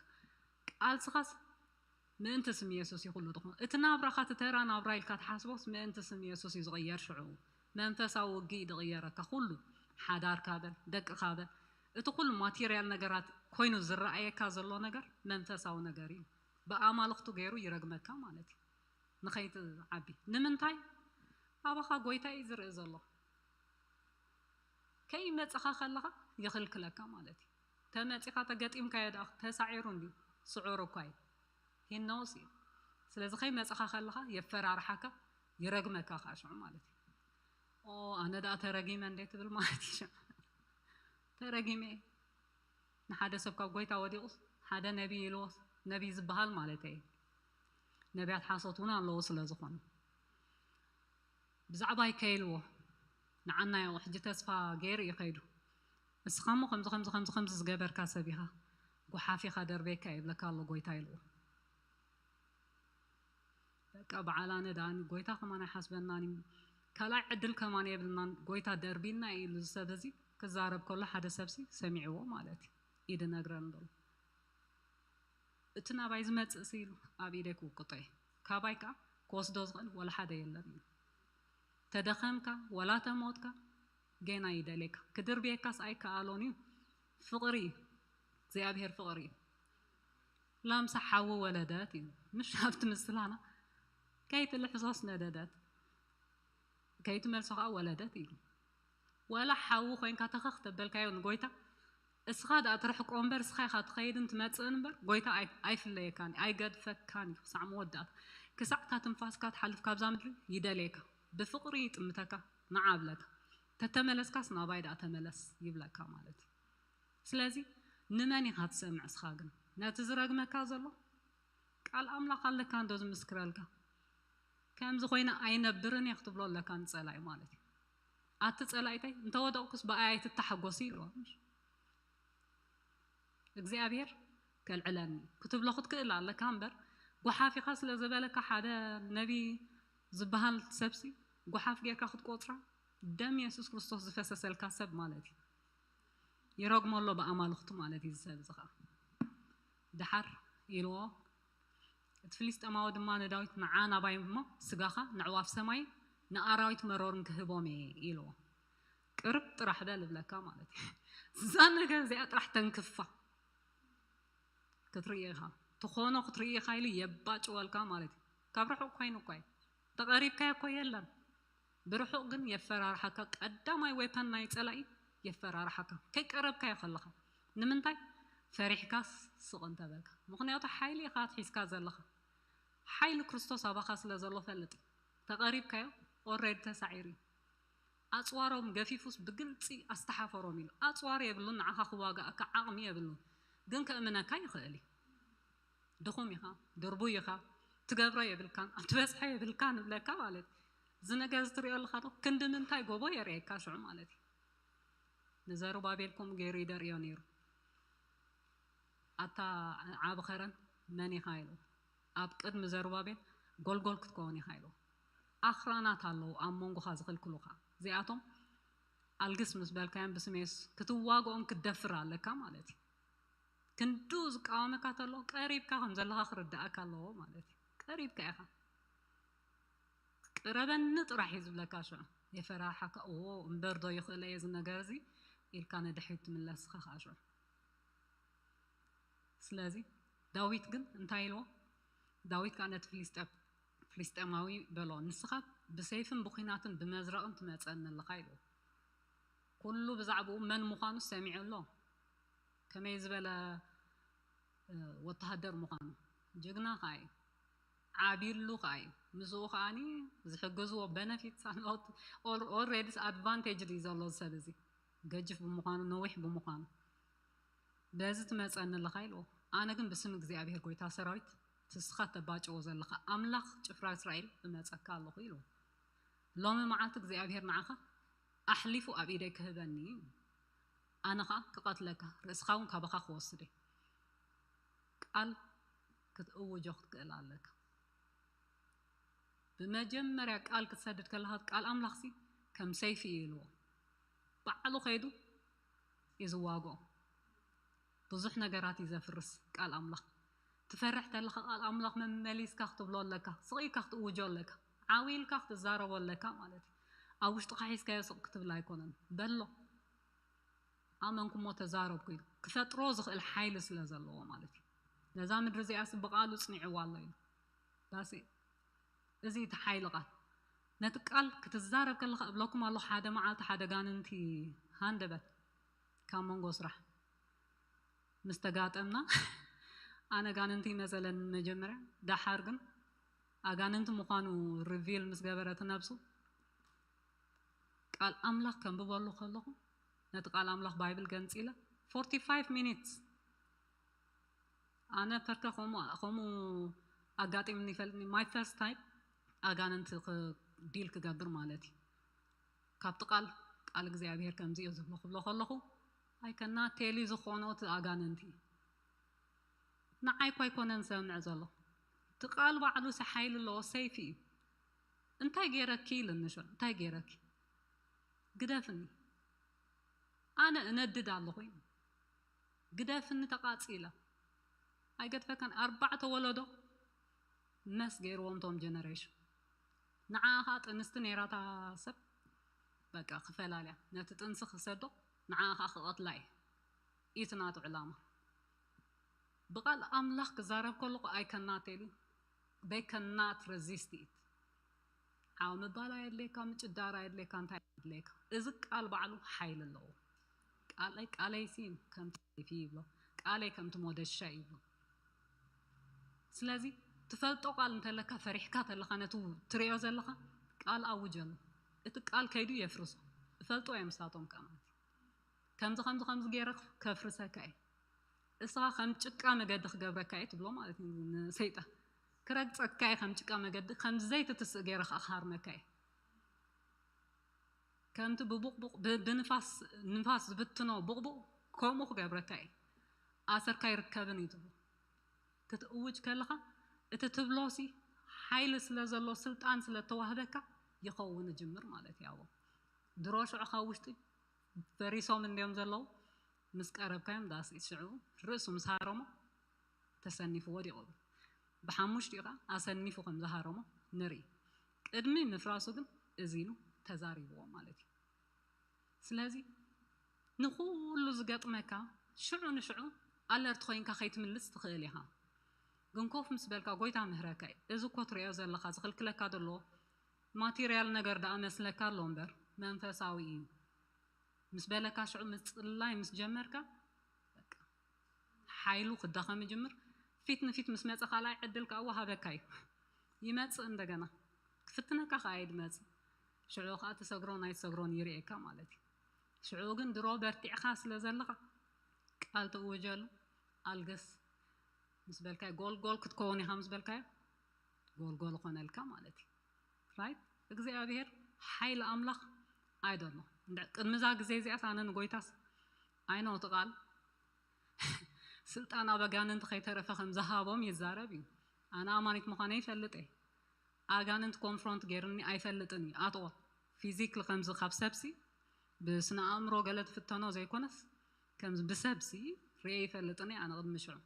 ቃልስኻስ ምእንቲ ስም የሱስ እዩ ኩሉ ዝኾነ። እቲ ናብራኻ እቲ ተራ ናብራ ኢልካ ትሓስቦስ ምእንቲ ስም የሱስ እዩ ዝቕየር። ሽዑ መንፈሳዊ ውግእ እዩ ዝቕየረካ። ኩሉ ሓዳርካ በል ደቅኻ በል እቲ ኩሉ ማቴርያል ነገራት ኮይኑ ዝረኣየካ ዘሎ ነገር መንፈሳዊ ነገር እዩ። ብኣማልኽቱ ገይሩ ይረግመካ ማለት እዩ። ንኸይትዓቢ ንምንታይ ኣባኻ ጎይታ እዩ ዝርኢ ዘሎ። ከይመጽኻ ከለኻ ይኽልክለካ ማለት እዩ። ተመጺኻ ተገጢምካዮ ደኣ ተሳዒሩ እንድዩ ስዑር እኳ እዩ። ሂኖስ እዩ። ስለዚ ከይመጽኻ ከለኻ የፈራርሓካ ይረግመካ ከዓ ሽዑ ማለት እዩ። ኦ ኣነ ደኣ ተረጊመ እንደ ትብል ማለት እዩ። ሽዑ ተረጊመ እየ። ንሓደ ሰብ ካብ ጎይታ ወዲቑስ ሓደ ነቢይ ኢልዎስ ነቢይ ዝበሃል ማለት እዩ። ነቢያት ሓሶት እውን ኣለዎ ስለ ዝኾኑ ብዛዕባይ ከይልዎ ንዓናዮ ሕጂ ተስፋ ገይሩ እዩ ከይዱ። እስኻ እሞ ከምዚ ከምዚ ከምዚ ከምዚ ዝገበርካ ሰብ ኢኻ ጓሓፍ ኢኻ ደርበየካ ይብለካ ኣሎ ጎይታ ኢልዎ። በቃ በዓል ኣነ ደኣ ጎይታ ከማን ኣይሓስበናን እዩ። ካልኣይ ዕድል ከማን የብልናን። ጎይታ ደርቢና እዩ ኢሉ ዝሰብ እዚ ክዛረብ ከሎ ሓደ ሰብሲ ሰሚዕዎ ማለት እዩ። ኢድ ነግረን ዘሎ እቲ ናባይ ዝመጽእ ሲ ኢሉ ኣብ ኢደይ ክውቅጦ እዩ። ካባይ ከዓ ክወስዶ ዝኽእል ወላ ሓደ የለን እዩ። ተደኸምካ ወላ ተሞትካ ጌና ይደሌካ ክድርብየካስ ኣይከኣሎን እዩ። ፍቕሪ እዩ። እግዚኣብሔር ፍቕሪ እዩ። ላምሳ ሓዊ ወለደት እዩ። ምሽ ኣብቲ ምስላና ከይትልሕሶስ ነደደት ከይትመልሶ ከዓ ወለደት እዩ። ወላ ሓዊ ኮይንካ ተኸኽ ተበልካዮ ንጎይታ እስኻ ደኣ ትርሕቆ እምበር እስኻ ኢኻ ትኸይድን ትመፅእን እምበር ጎይታ ኣይ- ኣይፍለየካን እዩ፣ ኣይገድፈካን እዩ። ክሳዕ መወዳእታ ክሳዕ እታ ትንፋስካ ትሓልፍ ካብዛ ምድሪ ይደልየካ ብፍቕሪ ይጥምተካ ንዓ ብለካ ተተመለስካስ ናባይ ደኣ ተመለስ ይብለካ ማለት እዩ። ስለዚ ንመን ኢኻ ትሰምዕ እስኻ ግን ነቲ ዝረግመካ ዘሎ ቃል ኣምላኽ ኣለካ እንዶ ዝምስክረልካ ከምዚ ኮይነ ኣይነብርን እየ ክትብሎ ኣለካ ንፀላኢ ማለት እዩ። ኣቲ ፀላኢተይ እንተወደቕኩስ ብኣይ ኣይትተሓጎሲ ኢልዎ እግዚኣብሔር ከልዕለኒ ክትብሎ ክትክእል ኣለካ እምበር ጓሓፊኻ ስለ ዝበለካ ሓደ ነቢ ዝበሃል ሰብሲ ጓሓፍ ጌርካ ክትቆፅራ ደም የሱስ ክርስቶስ ዝፈሰሰልካ ሰብ ማለት እዩ። ይረግሞ ኣሎ ብኣማልኽቱ ማለት እዩ ዝሰብ እዚ ከዓ ደሓር ኢልዎ እቲ ፍልስጤማዊ ድማ ንዳዊት ንዓ ናባይ እሞ ስጋኻ ንዕዋፍ ሰማይን ንኣራዊት መሮርን ክህቦም እየ ኢልዎ። ቅርብ ጥራሕ በል እብለካ ማለት እዩ። እዛ ነገር እዚኣ ጥራሕ ተንክፋ ክትርኢ ኢኻ ትኾኖ ክትርኢ ኢኻ ኢሉ የባጭወልካ ማለት እዩ። ካብ ርሑቕ ኮይኑ እኳ እዩ ተቐሪብካዮ እኮ የለን። ብርሑቕ ግን የፈራርሓካ። ቀዳማይ ዌፐን ናይ ፀላኢ የፈራርሓካ ከይቀረብካዮ ከለኻ። ንምንታይ? ፈሪሕካስ ስቕ እንተበልካ። ምኽንያቱ ሓይሊ ኢኻ ትሒዝካ ዘለኻ። ሓይሊ ክርስቶስ ኣባኻ ስለ ዘሎ ፈልጥ። ተቐሪብካዮ፣ ኦልሬዲ ተሳዒሩ እዩ። ኣጽዋሮም ገፊፉስ ብግልጺ ኣስተሓፈሮም ኢሉ። ኣጽዋር የብሉን፣ ንዓኻ ክዋጋእካ ዓቕሚ የብሉን። ግን ከእምነካ ይኽእል እዩ። ድኹም ኢኻ፣ ድርቡይ ኢኻ፣ ትገብሮ የብልካን፣ ትበጽሖ የብልካን ንብለካ ማለት እዩ። እዚ ነገር እዚ ትሪኦ ኣለኻ ዶ? ክንዲ ምንታይ ጎቦ የርእየካ ሽዑ ማለት እዩ። ንዘሩባቤል ከምኡ ገይሩ ይደርእዮ ነይሩ። ኣታ ዓቢ ኸረን መን ኢኻ ኢሉ። ኣብ ቅድሚ ዘሩባቤል ጎልጎል ክትከውን ኢኻ ኢሉ። ኣኽራናት ኣለዉ ኣብ መንጎኻ ዝኽልክሉኻ። እዚኣቶም ኣልግስ ምስ በልካዮም ብስሜስ ክትዋግኦም ክትደፍር ኣለካ ማለት እዩ። ክንዱ ዝቃወመካ ተሎ ቀሪብካ ከም ዘለኻ ክርዳእካ ኣለዎ ማለት እዩ። ቀሪብካ ኢኻ። ቅረበኒ ጥራሕ እዩ ዝብለካ ሽዑ። የፈራርሓካ። ኦ እምበር ዶ ይኽእለ እየ እዚ ነገር እዚ ኢልካ ንድሕሪት ትምለስኻ ከዓ ሽዑ። ስለዚ ዳዊት ግን እንታይ ኢልዎ? ዳዊት ከዓ ነቲ ፍሊስጠ ፍሊስጤማዊ በሎ፣ ንስኻ ብሰይፍን ብኲናትን ብመዝረቕን ትመጸኒ ኣለኻ ኢልዎ። ኩሉ ብዛዕባኡ መን ምዃኑ ሰሚዑ ኣሎ። ከመይ ዝበለ ወተሃደር ምዃኑ፣ ጅግና ከዓ እዩ፣ ዓብይሉ ከዓ እዩ። ምስኡ ከዓኒ ዝሕግዝዎ በነፊትስ ኣለዎት። ኦልሬዲስ ኣድቫንቴጅ እዩ ዘሎ ሰብ እዚ፣ ገጅፍ ብምዃኑ፣ ነዊሕ ብምዃኑ። በዚ ትመፀኒ ኣለኻ ኢልዎ። ኣነ ግን ብስም እግዚኣብሔር ጎይታ ሰራዊት ትስኻ ተባጭዎ ዘለኻ ኣምላኽ ጭፍራ እስራኤል እመፀካ ኣለኹ ኢልዎ። ሎሚ መዓልቲ እግዚኣብሔር ንዓኻ ኣሕሊፉ ኣብ ኢደይ ክህበኒ እዩ። ኣነ ኸዓ ክቐትለካ፣ ርእስኻ እውን ካባኻ ክወስድ እየ። ቃል ክትእውጆ ክትክእል ኣለካ። ብመጀመርያ ቃል ክትሰድድ ከለኻ ቃል ኣምላኽሲ ከም ሰይፊ እዩ ኢልዎ። ባዕሉ ከይዱ እዩ ዝዋግኦ። ብዙሕ ነገራት እዩ ዘፍርስ ቃል ኣምላኽ። ትፈርሕ ተለኻ ቃል ኣምላኽ መመሊስካ ክትብሎ ኣለካ፣ ስቕ ኢልካ ክትእውጆ ኣለካ፣ ዓው ኢልካ ክትዛረቦ ኣለካ ማለት እዩ። ኣብ ውሽጥኻ ሒዝካዮ ስቕ ክትብል ኣይኮነን። በሎ፣ ኣመንኩሞ ተዛረብኩ ኢሉ ክፈጥሮ ዝኽእል ሓይሊ ስለ ዘለዎ ማለት እዩ። ነዛ ምድሪ እዚኣስ ብቓሉ ጽኒዕዋ ኣሎ ኢሉ። ዳሴ እዚ እቲ ሓይሊ ቃል። ነቲ ቃል ክትዛረብ ከለኻ እብለኩም ኣለኹ፣ ሓደ መዓልቲ ሓደ ጋንንቲ ሃንደበት ካብ መንጎ ስራሕ ምስ ተጋጠምና፣ ኣነ ጋንንቲ ይመሰለኒ መጀመርያ፣ ደሓር ግን ኣጋንንቲ ምዃኑ ሪቪል ምስ ገበረ እቲ ነብሱ፣ ቃል ኣምላኽ ከንብበሉ ከለኹ፣ ነቲ ቃል ኣምላኽ ባይብል ገንጺለ፣ ፎርቲ ፋይቭ ሚኒትስ ኣነ ፐርከ ከምኡ ከምኡ ኣጋጢምኒ ይፈልጥኒ። ማይ ፈርስት ታይም ኣጋንንቲ ክ- ዲል ክገብር ማለት እዩ። ካብቲ ቃል ቃል እግዚኣብሔር ከምዚ እዩ ዝብሎ ክብሎ ከለኹ፣ ኣይ ከና ቴሊ ዝኾኖ እቲ ኣጋንንቲ ንዓይ እኳ ኣይኮነን ዘምዕ ዘሎ። እቲ ቃል ባዕሉ ሲ ሓይሊ ኣለዎ፣ ሰይፊ እዩ። እንታይ ገይረኪ ኢልኒ ሽዑ፣ እንታይ ገይረኪ? ግደፍኒ፣ ኣነ እነድድ ኣለኹ። ግደፍኒ ተቃጺለ። ኣይገድፈካን። ኣርባዕተ ወለዶ መስ ገይርዎም ቶም ጀነሬሽን። ንዓኣ ከዓ ጥንስቲ ነይራታ ሰብ በቃ ክፈላልያ፣ ነቲ ጥንሲ ክሰዶ፣ ንዓኣ ከዓ ክቐትላ እዩ። ኢቲ ናቱ ዕላማ። ብቓል ኣምላኽ ክዛረብ ከለኹ፣ I cannot tell you, they cannot resist it። ዓው ምባል ኣየድልየካ፣ ምጭዳር ኣየድልየካ፣ እንታይ ኣየድልየካ? እዚ ቃል ባዕሉ ሓይሊ ኣለዎ። ቃለይ ቃለይ ሲ ከምቲ ሰይፊ ይብሎ፣ ቃለይ ከምቲ ሞደሻ ይብሎ። ስለዚ ትፈልጦ ቃል እንተለካ፣ ፈሪሕካ ተለኻ፣ ነቲ ትሪኦ ዘለኻ ቃል ኣውጀሉ። እቲ ቃል ከይዱ የፍርሶ። እፈልጦ እዮም ንሳቶም ከማት። ከምዚ ከምዚ ከምዚ ገይረ ከፍርሰካ እየ። እስኻ ከም ጭቃ መገዲ ክገብረካ እየ ትብሎ ማለት እዩ ንሰይጣን። ክረግፀካ እየ ከም ጭቃ መገዲ፣ ከም ዘይቲ ትስእ ገይረ ከዓ ክሃርመካ እየ። ከምቲ ብቡቕቡቕ ብ- ብንፋስ ንፋስ ዝብትኖ ቡቕቡቕ ከምኡ ክገብረካ እየ። ኣሰርካ ይርከብን እዩ ትብሎ። ክትእውጅ ከለኻ እቲ ትብሎሲ ሓይሊ ስለ ዘሎ ስልጣን ስለ ተዋህበካ ይኸውን ይጅምር ማለት እዩ። ኣብኡ ድሮ ሽዑ ካብ ውሽጢ ፈሪሶም እንድዮም ዘለዉ ምስ ቀረብካዮም ዳስ ሽዑ ርእሱ ምስ ሃረሞ ተሰኒፍዎ ድዩ ይቕብል። ብሓሙሽቲኡ ከዓ ኣሰኒፉ ከም ዝሃረሞ ንርኢ። ቅድሚ ምፍራሱ ግን እዚ ኢሉ ተዛሪብዎ ማለት እዩ። ስለዚ ንኹሉ ዝገጥመካ ሽዑ ንሽዑ ኣለርት ኮይንካ ከይትምልስ ትኽእል ኢኻ። ግን ኮፍ ምስ በልካ ጎይታ ምህረካ እዩ። እዚ እኮ ትሪኦ ዘለኻ ዝኽልክለካ ዘሎ ማቴሪያል ነገር ደኣ መስለካ ኣሎ እምበር መንፈሳዊ እዩ ምስ በለካ ሽዑ ምጽላይ ምስ ጀመርካ በቃ ሓይሉ ክዳኸም ይጅምር። ፊት ንፊት ምስ መፀ ካልኣይ ዕድል ከዓ ወሃበካ እዩ። ይመፅእ እንደገና ክፍትነካ ከዓ እዩ ድመፅእ። ሽዑ ከዓ ትሰግሮ ናይ ትሰግሮን ይርእየካ ማለት እዩ። ሽዑ ግን ድሮ በርቲዕካ ስለ ዘለኻ ቃል ተእውጀሉ። ኣልግስ ምስ በልካዮ፣ ጎልጎል ክትከውን ኢኻ ምስ በልካዮ ጎልጎል ኾነልካ ማለት እዩ። ራይት እግዚኣብሔር ሓይሊ ኣምላኽ ኣይደሎ። ቅድሚ እዛ ግዜ እዚኣስ ኣነ ንጎይታስ ኣይነውቲ ቃል ስልጣን ኣብ ኣጋንንቲ ከይተረፈ ከም ዝሃቦም ይዛረብ እዩ። ኣነ ኣማኒት ምዃነ ይፈልጥ እየ። ኣጋንንት ኮንፍሮንት ገይርኒ ኣይፈልጥን እዩ ኣትኦ። ፊዚክሊ ከምዚ ካብ ሰብሲ ብስነ ኣእምሮ ገለ ትፍተኖ ዘይኮነስ ከምዚ ብሰብሲ ርኤ ይፈልጥን እየ። ኣነ ቅድሚ ሽዑ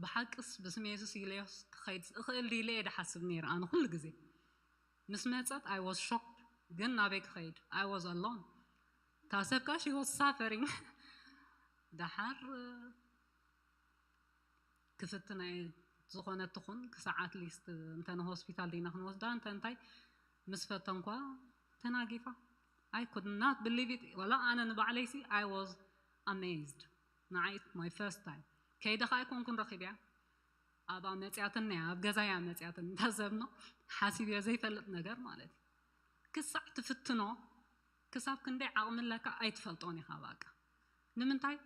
ብሓቅስ ብስም የሱስ ኢለዮስ ክኸይድ እኽእል ድዩ ኢለ እየ ድሓስብ ነይረ። ኣነ ኩሉ ግዜ ምስ መፀት I was shocked። ግን ናበይ ክኸይድ? I was alone። እታ ሰብ ከዓ she was suffering። ደሓር ክፍትና እየ ዝኾነ ትኹን ክሳዕ ኣትሊስት እንተ ንሆስፒታል ዲና ክንወስዳ እንተ እንታይ ምስ ፈተንኳ ተናጊፋ። I could not believe it። ወላ ኣነ ንባዕለይሲ I was amazed። ንዓይ my first time። ከይደ ከዓ ኣይኮንኩን ረኺብያ ኣብኣ መፅያትኒ እያ ኣብ ገዛያ መፅያትኒ እንታዘብኖ ሓሲብዮ ዘይፈልጥ ነገር ማለት እዩ። ክሳዕ ትፍትኖ ክሳብ ክንደይ ዓቕሚ ኣለካ ኣይትፈልጦን ኢኻ። በቃ ንምንታይ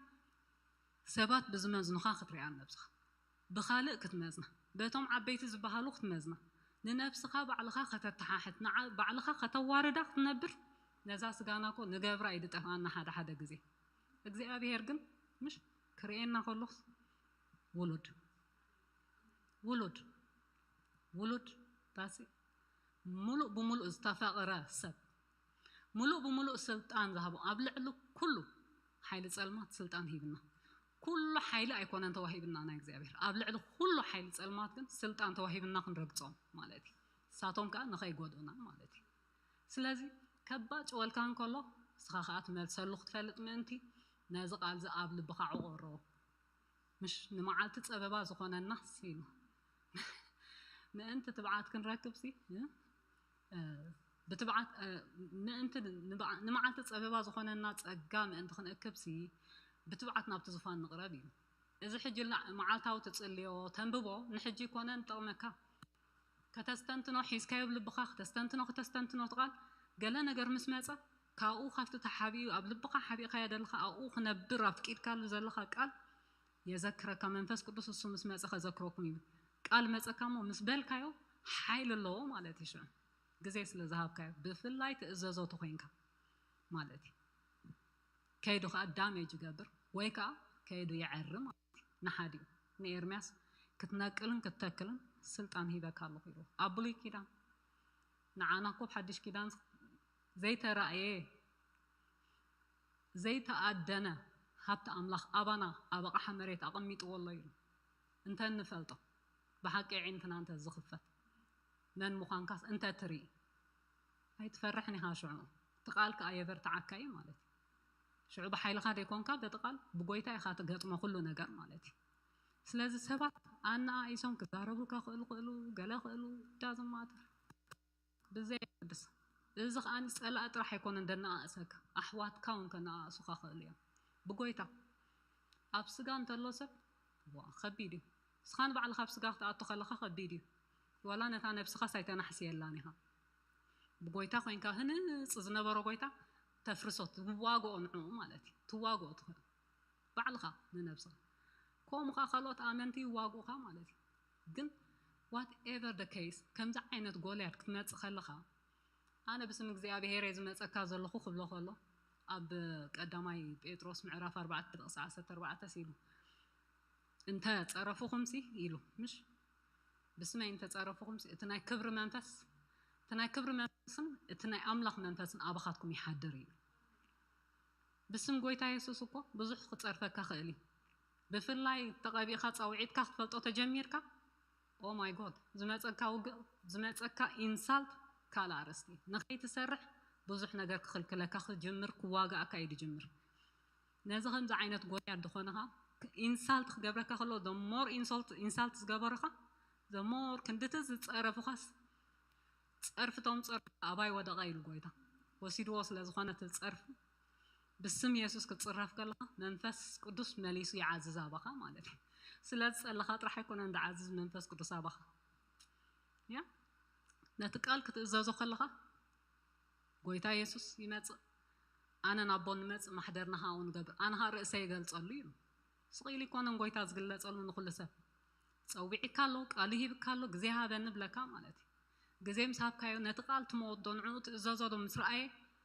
ሰባት ብዝመዝኑኻ ክትሪኣ ነብስኻ ብኻልእ ክትመዝና በቶም ዓበይቲ ዝበሃሉ ክትመዝና ንነብስኻ ባዕልኻ ከተተሓሕት ንዓ- ባዕልኻ ከተዋርዳ ክትነብር ነዛ ስጋና እኮ ንገብራ እዩ ዝጠፍኣና ሓደ ሓደ ግዜ እግዚኣብሔር ግን ምሽ ክርእየና ከሎስ ውሉድ ውሉድ ውሉድ ዳሲ ሙሉእ ብሙሉእ ዝተፈቕረ ሰብ ሙሉእ ብሙሉእ ስልጣን ዝሃቦ ኣብ ልዕሊ ኩሉ ሓይሊ ጸልማት ስልጣን ሂብና። ኩሉ ሓይሊ ኣይኮነን ተዋሂብና ናይ እግዚኣብሔር ኣብ ልዕሊ ኩሉ ሓይሊ ጸልማት ግን ስልጣን ተዋሂብና ክንረግጾም ማለት እዩ። ንሳቶም ከዓ ንኸይጎድኡና ማለት እዩ። ስለዚ ከባጭወልካ እንከሎ ንስኻ ከዓ ትመልሰሉ ክትፈልጥ ምእንቲ ነዚ ቃል እዚ ኣብ ልብኻ ዕቆሮ። ምሽ ንመዓልቲ ጸበባ ዝኾነና ሲሉ ምእንቲ ትብዓት ክንረክብ ሲ ብትብዓት ምእንቲ ንመዓልቲ ጸበባ ዝኾነና ጸጋ ምእንቲ ክንእክብ ሲ ብትብዓት ናብቲ ዙፋን ንቕረብ እዩ። እዚ ሕጂ መዓልታዊ ትጽልዮ ተንብቦ ንሕጂ ይኮነ ንጠቕመካ ከተስተንትኖ ሒዝካዮ ኣብ ልብኻ ከተስተንትኖ ከተስተንትኖ ትቓል ገለ ነገር ምስ መጸ ካብኡ ካብቲ ተሓቢኡ ኣብ ልብኻ ሓቢእካዮ ዘለኻ ኣብኡ ክነብር ኣፍቂድካሉ ዘለኻ ቃል የዘክረካ መንፈስ ቅዱስ እሱ ምስ መጸ ከዘክረኩም እዩ። ቃል መጸካ እሞ ምስ በልካዮ ሓይሊ ኣለዎ ማለት እዩ። ሽዑ ግዜ ስለ ዝሃብካዮ ብፍላይ ትእዘዞ ተኮይንካ ማለት እዩ። ከይዱ ከዓ ዳሜጅ ይገብር ወይ ከዓ ከይዱ ይዐሪ ማለት እዩ። ንሓዲኡ ንኤርምያስ ክትነቅልን ክትተክልን ስልጣን ሂበካ ኣለኹ ኢሉ ኣብ ብሉይ ኪዳን ንዓና እኮ ሓድሽ ኪዳን ዘይተራእየ ዘይተኣደነ ሃብቲ ኣምላኽ ኣባና ኣብ ኣቕሓ መሬት ኣቐሚጥዎ ኣሎ ኢሉ እንተ እንፈልጦ ብሓቂ ኣዒንትና እንተ ዝኽፈት መን ምዃንካስ እንተ ትርኢ ኣይትፈርሕን ኢኻ ሽዑ እቲ ቃል ከዓ የበርትዓካ እዩ ማለት እዩ ሽዑ ብሓይልኻ ዘይኮንካ በቲ ቃል ብጎይታ ኢኻ ትገጥሞ ኩሉ ነገር ማለት እዩ ስለዚ ሰባት ኣነኣኢሶም ክዛረቡልካ ክእሉ ክእሉ ገለ ክእሉ ዳዝማተር ብዘየገድስ እዚ ከዓ ጸላእ ጥራሕ ኣይኮነን ደነኣእሰካ ኣሕዋትካ እውን ከነኣእሱካ ክእሉ እዮም ብጎይታ ኣብ ስጋ እንተሎ ሰብ ከቢድ እዩ እስኻ ንባዕልካ ኣብ ስጋ ክትኣቱ ከለካ ከቢድ እዩ ዋላ ነታ ነብስኻስ ኣይተናሕስየላን ኢኻ ብጎይታ ኮይንካ ህንፅ ዝነበሮ ጎይታ ተፍርሶ ትዋግኦ ንዕኡ ማለት እዩ ትዋግኦ ትኽእል ባዕልኻ ንነብስኻ ከምኡ ከዓ ካልኦት ኣመንቲ ይዋግኡኻ ማለት እዩ ግን ዋት ኤቨር ደ ኬስ ከምዚ ዓይነት ጎልያድ ክትመፅእ ከለኻ ኣነ ብስም እግዚኣብሄር እየ ዝመፀካ ዘለኹ ክብሎ ከሎ ኣብ ቀዳማይ ጴጥሮስ ምዕራፍ ኣርባዕተ ጥቕሲ ዓሰርተ ኣርባዕተ ኢሉ እንተ ጸረፉኹምሲ ኢሉ ምሽ ብስመይ እንተ ጸረፉኹምሲ እቲ ናይ ክብሪ መንፈስ እቲ ናይ ክብሪ መንፈስን እቲ ናይ ኣምላኽ መንፈስን ኣባኻትኩም ይሓድር እዩ ብስም ጎይታ የሱስ እኮ ብዙሕ ክጸርፈካ ክእል እዩ ብፍላይ ተቐቢእካ ጻውዒትካ ክትፈልጦ ተጀሚርካ ኦ ማይ ጎድ ዝመፀካ ውግእ ዝመፀካ ኢንሳልት ካልእ ኣርእስቲ ንኸይትሰርሕ ብዙሕ ነገር ክኽልክለካ ክጅምር ክዋጋእካ እዩ ድጅምር ነዚ ከምዚ ዓይነት ጎልያድ ዝኾነኻ ኢንሳልት ክገብረካ ከሎ the more insult ኢንሳልት ዝገበረኻ the more ክንድቲ ዝፀረፉኻስ ፀርፍቶም ፀርፉ ኣባይ ወደቐ ኢሉ ጎይታ ወሲድዎ ስለ ዝኾነ እቲ ፀርፊ ብስም የሱስ ክትፅረፍ ከለኻ መንፈስ ቅዱስ መሊሱ ይዓዝዝ ኣባኻ ማለት እዩ ስለ ዝጸለኻ ጥራሕ ኣይኮነን ዝዓዝዝ መንፈስ ቅዱስ ኣባኻ። ያ ነቲ ቃል ክትእዘዞ ከለኻ ጎይታ የሱስ ይመጽእ፣ ኣነ ናብ ኣቦ ንመጽእ፣ ማሕደርና ኸኣ ንገብር፣ ኣነ ኸኣ ርእሰይ ይገልጸሉ እዩ። ስቕ ኢሉ ኣይኮነን ጎይታ ዝግለጸሉ ንኹሉ ሰብ። ጸዊዕካ ኣሎ፣ ቃሉ ሂብካ ኣሎ፣ ግዜ ሃበኒ ብለካ ማለት እዩ። ግዜ ምስ ሃብካዮ ነቲ ቃል ትመወዶ ንዕኡ ትእዘዞ ዶ ምስ ረኣየ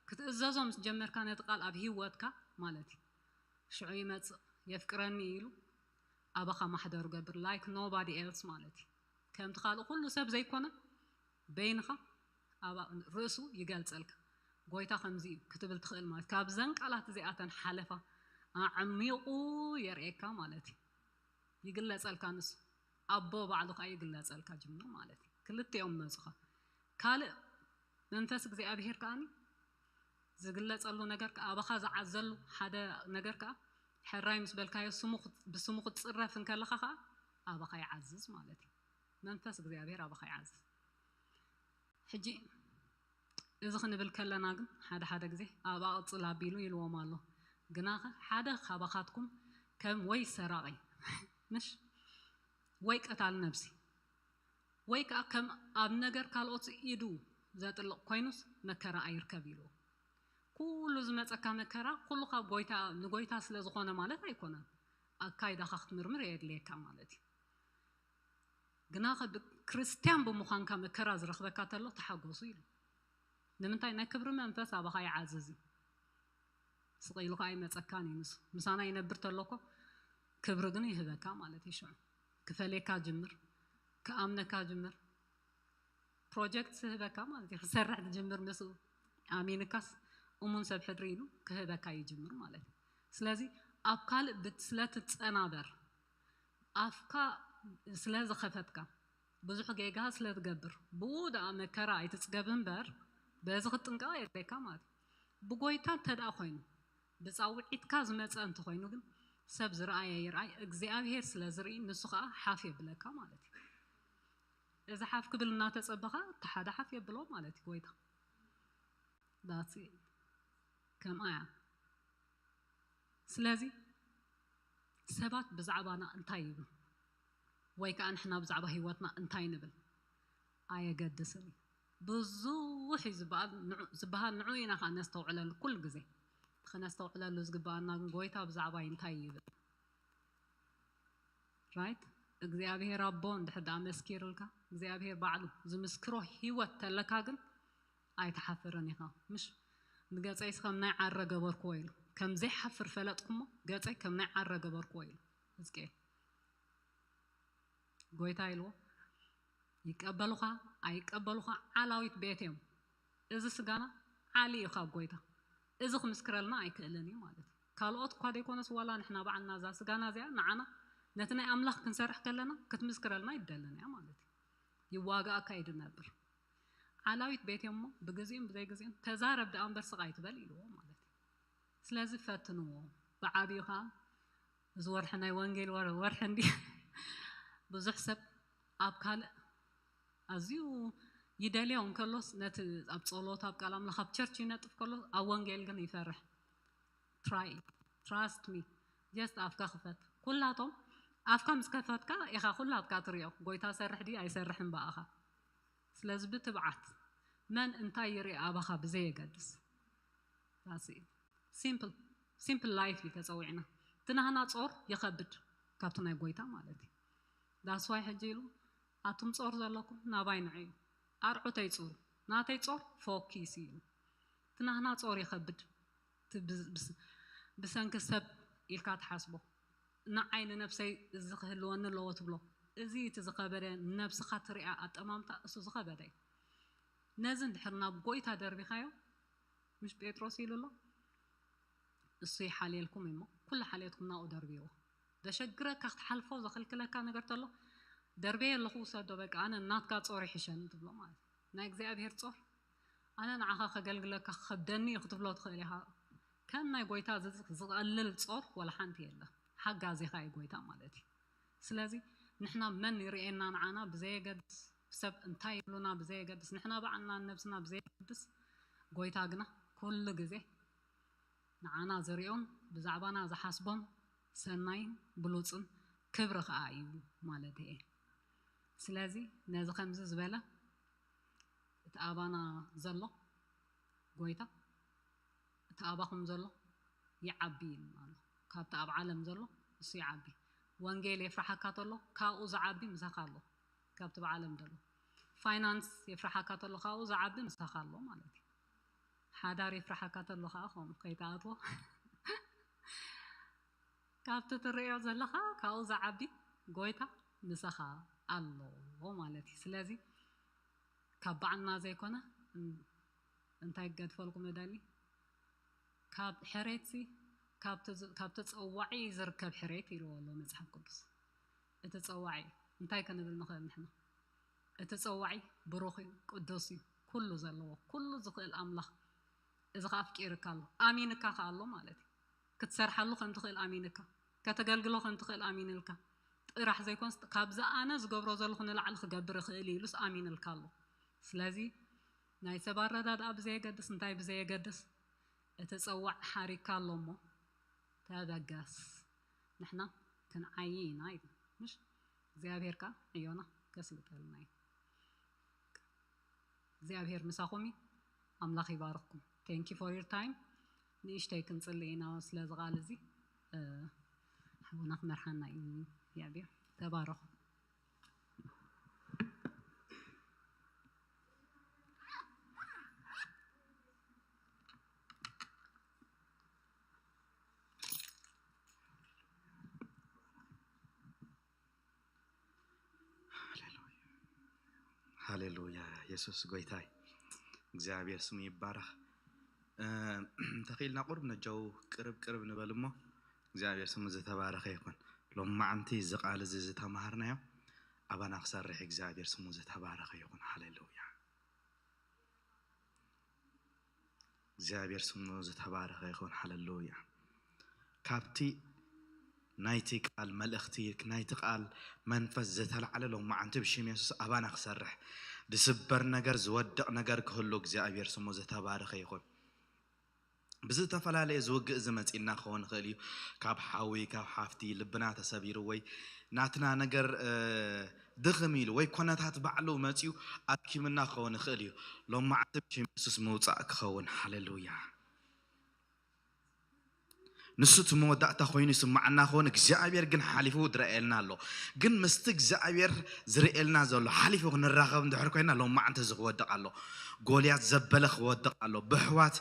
ክትእዘዞ ምስ ጀመርካ ነቲ ቃል ኣብ ህይወትካ ማለት እዩ። ሽዑ ይመጽእ የፍቅረኒ ኢሉ ኣባኻ ማሕደሩ ገብር like nobody else ማለት እዩ። ከምቲ ካልእ ኩሉ ሰብ ዘይኮነ በይንኻ ኣባ ርእሱ ይገልጸልካ። ጎይታ ከምዚ እዩ ክትብል ትኽእል ማለት ካብዘን ቃላት እዚኣተን ሓለፋ ኣዕሚቑ የርእየካ ማለት እዩ። ይግለጸልካ ንሱ ኣቦ ባዕሉ ከዓ ይግለጸልካ ጅምር ማለት እዩ። ክልቲኦም መፁኻ ካልእ መንፈስ እግዚኣብሔር ከዓኒ ዝግለጸሉ ነገር ከዓ ኣባኻ ዝዓዘሉ ሓደ ነገር ከዓ ሕራይ ምስ በልካዮ ስሙ ክት- ብስሙ ክትፅረፍ እንከለኻ ከዓ ኣባኻ ይዓዝዝ ማለት እዩ። መንፈስ እግዚኣብሔር ኣባኻ ይዓዝዝ። ሕጂ እዚ ክንብል ከለና ግን ሓደ ሓደ ግዜ ኣብ ኣቕፅል ኣቢሉ ኢልዎም ኣሎ። ግናኸ ሓደ ካባኻትኩም ከም ወይ ሰራቒ ምሽ ወይ ቀታል ነብሲ ወይ ከዓ ከም ኣብ ነገር ካልኦት ኢዱ ዘጥልቕ ኮይኑስ መከራ ኣይርከብ ኢልዎ። ኩሉ ዝመፀካ መከራ ኩሉ ካብ ጎይታ ንጎይታ ስለ ዝኾነ ማለት ኣይኮነን። ኣካይዳኻ ክትምርምር የድልየካ ማለት እዩ። ግናኸ ብ- ክርስትያን ብምዃንካ መከራ ዝረኽበካ ተሎ ተሓጎሱ ኢሉ። ንምንታይ ናይ ክብሪ መንፈስ ኣባኻ ይዓዝዝ እዩ። ስቕ ኢሉ ከዓ ኣይመፀካን እዩ ንሱ ምሳና ይነብር ተሎ እኮ ክብሪ ግን ይህበካ ማለት እዩ። ሽዑ ክፈልየካ ጅምር፣ ክኣምነካ ጅምር፣ ፕሮጀክት ዝህበካ ማለት እዩ። ክሰርሕ ትጅምር ምስኡ ኣሚንካስ እሙን ሰብ ሕድሪ ኢሉ ክህበካ ይጅምር ማለት እዩ። ስለዚ ኣብ ካልእ ብት- ስለ ትፀናበር ኣፍካ ስለ ዝኸፈትካ ብዙሕ ጌጋ ስለ ትገብር ብኡ ደኣ መከራ ኣይትፅገብ እምበር በዚ ክትጥንቀቕ የድልየካ ማለት እዩ። ብጎይታ እንተ ደኣ ኮይኑ ብፃውዒትካ ዝመፀ እንተኾይኑ ግን ሰብ ዝረኣየ ይርኣይ እግዚኣብሄር ስለ ዝርኢ ንሱ ከዓ ሓፍ የብለካ ማለት እዩ። እዚ ሓፍ ክብል እናተፀበኻ እቲ ሓደ ሓፍ የብሎ ማለት እዩ ጎይታ። ዳትስ ከምኣ እያ። ስለዚ ሰባት ብዛዕባና እንታይ ይብሉ ወይ ከዓ ንሕና ብዛዕባ ህይወትና እንታይ ንብል ኣየገድስን እዩ። ብዙሕ እዩ ዝበሃል ንዑ- ዝበሃል ንዑ ኢና ከዓ ነስተውዕለሉ ኩሉ ግዜ። እቲ ከነስተውዕለሉ ዝግበኣና ግን ጎይታ ብዛዕባይ እንታይ ይብል? ራይት እግዚኣብሔር ኣቦ እንድሕር ደኣ መስኪርልካ እግዚኣብሔር ባዕሉ ዝምስክሮ ህይወት ተለካ ግን ኣይትሓፍርን ኢኻ። ምሽ ንገፀይስ ከም ናይ ዓረ ገበርክዎ ኢሉ ከም ዘይሓፍር ፈለጥኩሞ ገፀይ ከም ናይ ዓረ ገበርክዎ ኢሉ ህዝቅኤል። ጎይታ ኢልዎ ይቀበሉኻ ኣይቀበሉኻ ዓላዊት ቤት እዮም። እዚ ስጋና ዓሊ እዩ ካብ ጎይታ። እዚ ክምስክረልና ኣይክእልን እዩ ማለት እዩ። ካልኦት እኳ ዘይኮነስ ዋላ ንሕና ባዕልና እዛ ስጋና እዚኣ ንዓና ነቲ ናይ ኣምላኽ ክንሰርሕ ከለና ክትምስክረልና ይደልን እያ ማለት እዩ። ይዋጋእካ እዩ ድነብር። ዓላዊት ቤት እዮም እሞ ብግዜኡን ብዘይግዜኡን ተዛረብ ደኣ እምበር ስቕ ኣይትበል ኢልዎ ማለት እዩ። ስለዚ ፈትንዎ ብዓብዩ ከዓ እዚ ወርሒ ናይ ወንጌል ወር- ወርሒ እንዲ ብዙሕ ሰብ ኣብ ካልእ ኣዝዩ ይደልዮ እንከሎስ ነቲ ኣብ ጸሎት ኣብ ቃል ኣምላኽ ኣብ ቸርች ይነጥፍ ከሎ ኣብ ወንጌል ግን ይፈርሕ። Try trust me just ኣፍካ ክፈት። ኩላቶም ኣፍካ ምስ ከፈትካ ኢኻ ኩላትካ ትሪኦ። ጎይታ ሰርሕ ድዩ ኣይሰርሕን ብኣኻ። ስለዚ ብትብዓት መን እንታይ ይርኢ ኣባኻ ብዘየገድስ simple simple life እዩ ተፀዊዕና። እቲ ናህና ጾር ይኸብድ ካብቲ ናይ ጎይታ ማለት እዩ። That's why ሕጂ ኢሉ ኣቱም ጾር ዘለኩም ናባይ ንዑ እዩ። ኣርዑተይ ጹሩ ናተይ ጾር ፎኪስ እዩ። እቲ ናህና ጾር ይኸብድ። እቲ ብስ- ብስ- ብሰንኪ ሰብ ኢልካ ትሓስቦ ንዓይ ንነብሰይ እዚ ክህልወኒ ኣለዎ ትብሎ እዚ እቲ ዝኸበደ ነብስኻ ትሪኣ ኣጠማምታ እሱ ዝኸበደ እዩ። ነዚ እንድሕር ናብ ጎይታ ደርቢኻዮ ምሽ ጴጥሮስ ኢሉ ኣሎ እሱ ይሓልየልኩም እሞ ኩሉ ሓልየትኩም ናብኡ ደርብይዎ። ዘሸግረካ ክትሓልፎ ዘኽልክለካ ነገር ተሎ ደርበየ ኣለኹ ውሰዶ በቃ ኣነ ናትካ ጾር ይሕሸኒ ትብሎ ማለት እዩ። ናይ እግዚኣብሔር ጾር ኣነ ንዓኻ ከገልግለካ ክኸብደኒ እዩ ክትብሎ ትኽእል ኢኻ። ከም ናይ ጎይታ ዝቐልል ጾር ወላ ሓንቲ የለ። ሓጋዚኻ እዩ ጎይታ ማለት እዩ። ስለዚ ንሕና መን ይርእየና ንዓና ብዘየገድስ ሰብ እንታይ ይብሉና ብዘየገድስ ንሕና ባዕልና ነብስና ብዘየገድስ ጎይታ ግና ኩሉ ግዜ ንዓና ዝሪኦን ብዛዕባና ዝሓስቦን ሰናይን ብሉፅን ክብሪ ከዓ እዩ ማለት እየ። ስለዚ ነዚ ከምዚ ዝበለ እቲ ኣባና ዘሎ ጎይታ እቲ ኣባኹም ዘሎ ይዓቢ ኢልና ኣሎ። ካብቲ ኣብ ዓለም ዘሎ እሱ ይዓቢ። ወንጌል የፍርሓካ ተሎ ካብኡ ዝዓቢ ምሳኻ ኣሎ። ካብቲ ብዓለም ዘሎ ፋይናንስ የፍርሓካ ተሎ ካብኡ ዝዓቢ ምሳኻ ኣሎ ማለት እዩ። ሓዳር የፍርሓካ ተሎ ከዓ ከምኡ ከይትኣትዎ ካብቲ ትርእዮ ዘለኻ ካብኡ ዝዓቢ ጎይታ ምሳኻ ኣሎ ማለት እዩ። ስለዚ ካብ ባዕልና ዘይኮነ እንታይ ክገድፈልኩም እደሊ ካብ ሕሬትሲ ካብ ተጸዋዒ ዝርከብ ሕሬት ኢልዎ ኣሎ መጽሓፍ ቅዱስ። እቲ ጸዋዒ እንታይ ክንብል ንኽእል ንሕና? እቲ ጸዋዒ ብሩኽ እዩ፣ ቅዱስ እዩ፣ ኩሉ ዘለዎ ኩሉ ዝኽእል ኣምላኽ እዚ ከኣ ኣፍቂርካ ኣሎ፣ ኣሚንካ ከኣ ኣሎ ማለት እዩ። ክትሰርሓሉ ከም ትኽእል ኣሚንካ፣ ከተገልግሎ ከም ትኽእል ኣሚንልካ ጥራሕ ዘይኮንስ ካብዚ ኣነ ዝገብሮ ዘለኹ ንላዕሊ ክገብር እኽእል እዩ ኢሉስ ኣሚንልካ ኣሎ። ስለዚ ናይ ሰብ ኣረዳድኣ ብዘየገድስ እንታይ ብዘየገድስ እቲ ጸዋዕ ሓሪካ ኣሎ እሞ ተበገስ ንሕና ክንዓዪ ኢና ኢሉ ምሽ እግዚኣብሔር ከኣ ዕዮና ከስልጠልና እዩ። እግዚኣብሔር ምሳኹም እዩ። ኣምላኽ ይባርኽኩም። Thank you for your time። ንእሽተይ ክንጽሊ ኢና ስለዚ ቃል እዚ ሓውና ክመርሓና እዩ። እግዚኣብሔር ተባረኹ። ሃሌሉያ። የሱስ ጎይታይ እግዚኣብሔር ስሙ ይባረኽ። ተኺልና ቁርብ ነጀው ቅርብ ቅርብ ንበል እሞ እግዚኣብሔር ስሙ ዝተባረኸ ይኹን። ሎማዓንቲ እዚ ቃል እዚ ዝተማሃርናዮ ኣባና ክሰርሕ እግዚኣብሔር ስሙ ዝተባረኸ ይኹን። ሃሌሉያ። እግዚኣብሔር ስሙ ዝተባረኸ ይኹን። ሃሌሉያ። ካብቲ ናይቲ ቃል መልእኽቲ ናይቲ ቃል መንፈስ ዝተላዕለ ሎማዓንቲ ብሽም የሱስ ኣባና ክሰርሕ ዝስበር ነገር ዝወድቕ ነገር ክህሉ እግዚኣብሔር ስሙ ዝተባረኸ ይኹን። ብዝተፈላለየ ዝውግእ እዚ መፂና ክኸውን ይኽእል እዩ። ካብ ሓዊ ካብ ሓፍቲ ልብና ተሰቢሩ ወይ ናትና ነገር ድኽም ኢሉ ወይ ኮነታት ባዕሉ መፂኡ ኣድኪምና ክኸውን ይኽእል እዩ። ሎማዓንቲ ብሽም የሱስ ምውፃእ ክኸውን። ሃሌሉያ። ንሱ እቲ መወዳእታ ኮይኑ ይስማዓና ክኸውን እግዚኣብሔር ግን ሓሊፉ ዝረእየልና ኣሎ። ግን ምስቲ እግዚኣብሔር ዝርእየልና ዘሎ ሓሊፉ ክንራኸብ እንድሕር ኮይና ሎማዓንቲ እዚ ክወድቕ ኣሎ። ጎልያት ዘበለ ክወድቕ ኣሎ። ብኣሕዋት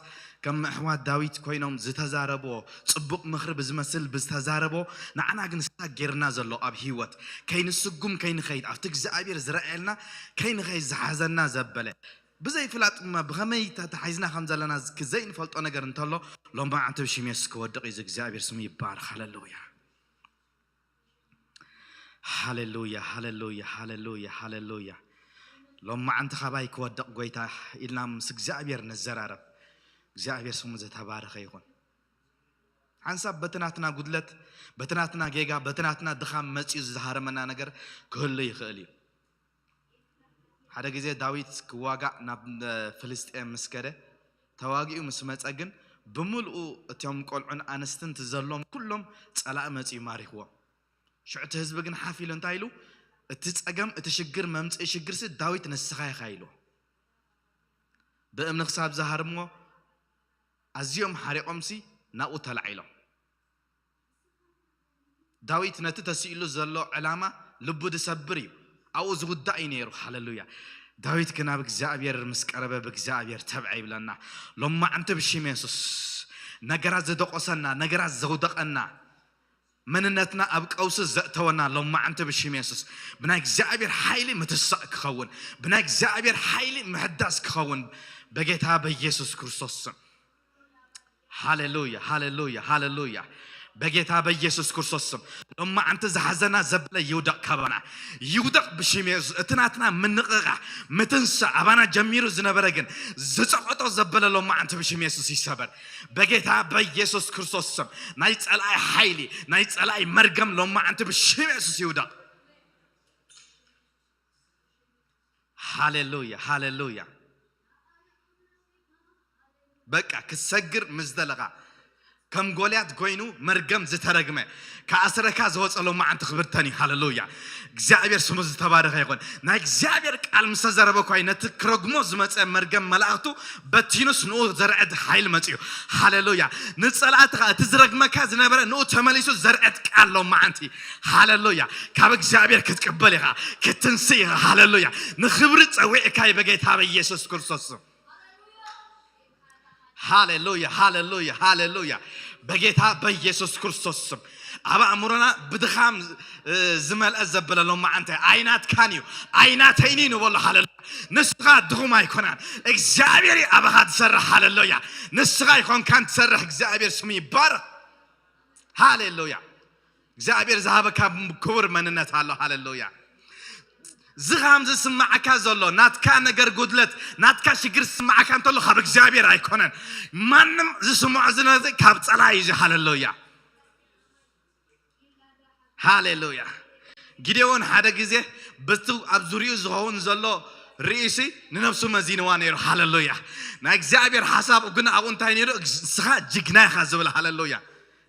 ከም ኣሕዋት ዳዊት ኮይኖም ዝተዛረብዎ ጽቡቕ ምኽሪ ብዝመስል ብዝተዛረብዎ ንዓና ግን ስታክ ጌርና ዘሎ ኣብ ህይወት ከይንስጉም ከይንኸይድ ኣብቲ እግዚኣብሔር ዝረኣየልና ከይንኸይድ ዝሓዘና ዘበለ ብዘይፍላጥ ድማ ብኸመይ ተታሒዝና ከም ዘለና ዘይንፈልጦ ነገር እንተሎ ሎማዓንቲ ብሽም የሱስ ክወድቕ እዩ። እግዚኣብሔር ስሙ ይባረክ። ሃሌሉያ። ሃሌሉያ ሃሌሉያ ሃሌሉያ ሃሌሉያ። ሎማዓንቲ ካባይ ክወድቕ ጎይታ ኢልና ምስ እግዚኣብሔር ንዘራረብ። እግዚኣብሔር ስሙ ዝተባረኸ ይኹን። ሓንሳብ በቲ ናትና ጉድለት በቲ ናትና ጌጋ በቲ ናትና ድኻም መፂኡ ዝሃረመና ነገር ክህሉ ይኽእል እዩ። ሓደ ግዜ ዳዊት ክዋጋእ ናብ ፍልስጤም ምስ ከደ ተዋጊኡ ምስ መፀ ግን ብምልኡ እቶም ቆልዑን ኣንስትን ትዘሎም ኩሎም ፀላኢ መፂኡ ማሪኽዎም። ሽዑ እቲ ህዝቢ ግን ሓፍ ኢሉ እንታይ ኢሉ? እቲ ጸገም እቲ ሽግር መምጽኢ ሽግርሲ ዳዊት ንስኻ ኢኻ ኢሉ። ብእምኒ ክሳብ ዝሃርሞ ኣዝዮም ሓሪቖምሲ ናብኡ ተላዒሎም። ዳዊት ነቲ ተስኢሉ ዘሎ ዕላማ ልቡ ዝሰብር እዩ። ኣብኡ ዝውዳእ እዩ ነይሩ። ሃሌሉያ። ዳዊት ግን ኣብ እግዚኣብሔር ምስ ቀረበ ብእግዚኣብሔር ተብዐ ይብለና። ሎማዓንቲ ብሽም የሱስ ነገራት ዝደቆሰና ነገራት ዘውደቐና መንነትና ኣብ ቀውሲ ዘእተወና ሎማዓንቲ ብሽም የሱስ ብናይ እግዚኣብሔር ሓይሊ ምትሳእ ክኸውን ብናይ እግዚኣብሔር ሓይሊ ምሕዳስ ክኸውን በጌታ በኢየሱስ ክርስቶስ ስም። ሃሌሉያ ሃሌሉያ ሃሌሉያ። በጌታ በኢየሱስ ክርስቶስ ስም ሎማዓንቲ ዝሓዘና ዘበለ ይውደቕ ካባና ይውደቕ ብሽም የሱስ። እቲ ናትና ምንቕቓ ምትንሳእ ኣባና ጀሚሩ ዝነበረ ግን ዝፀቐጦ ዘበለ ሎማዓንቲ ብሽም የሱስ ይሰበር በጌታ በኢየሱስ ክርስቶስ ስም። ናይ ፀላኢ ሓይሊ ናይ ፀላኢ መርገም ሎማዓንቲ ብሽም የሱስ ይውደቕ። ሃሌሉያ ሃሌሉያ። በቃ ክትሰግር ምስ ደለኻ ከም ጎልያድ ኮይኑ መርገም ዝተረግመ፣ ክኣስረካ ዝወፀ ሎማዓንቲ ክብርተን እዩ። ሃለሉያ። እግዚኣብሔር ስሙ ዝተባረኸ ይኹን። ናይ እግዚኣብሔር ቃል ምስ ተዘረበ እኳ እዩ ነቲ ክረግሞ ዝመፀ መርገም መላእኽቱ በቲኑስ ንኡ ዘርዕድ ሓይል መፅኡ። ሃለሉያ። ንፀላእትኻ እቲ ዝረግመካ ዝነበረ ንኡ ተመሊሱ ዘርዕድ ቃል ሎማዓንቲ። ሃለሉያ። ካብ እግዚኣብሔር ክትቅበል ኢኻ፣ ክትንስእ ኢኻ። ሃለሉያ። ንኽብሪ ፀዊዕካ እዩ በጌታ በኢየሱስ ክርስቶስ ስም። ሃሌሉያ፣ ሃሌሉያ፣ ሃሌሉያ። በጌታ በኢየሱስ ክርስቶስ ስም ኣብ ኣእምሮና ብድኻም ዝመልአ ዘበለ ሎማዓንቲ ኣይናትካን እዩ፣ ኣይናተይን እዩ ንበሎ። ሃሌሉያ። ንስኻ ድኹም ኣይኮናን፣ እግዚኣብሔር እዩ ኣባኻ ዝሰርሕ። ሃሌሉያ። ንስኻ ኣይኮንካን ትሰርሕ፣ እግዚኣብሔር ስሙ ይባረኽ። ሃሌሉያ። እግዚኣብሔር ዝሃበካ ክቡር መንነት ኣሎ። ሃሌሉያ። ዝኻም ዝስማዓካ ዘሎ ናትካ ነገር ጉድለት ናትካ ሽግር ዝስማዓካ እንተሎ ካብ እግዚኣብሔር ኣይኮነን። ማንም ዝስምዖ ዝነዚ ካብ ጸላይ እዩ። ሃሌሉያ። ሃሌሉያ። ጊዴዎን ሓደ ግዜ በቲ ኣብ ዙሪኡ ዝኸውን ዘሎ ርእሲ ንነብሱ መዚንዋ ነይሩ። ሃሌሉያ። ናይ እግዚኣብሔር ሓሳብ ግን ኣብኡ እንታይ ነይሩ? ንስኻ ጅግና ኢኻ ዝብል። ሃሌሉያ።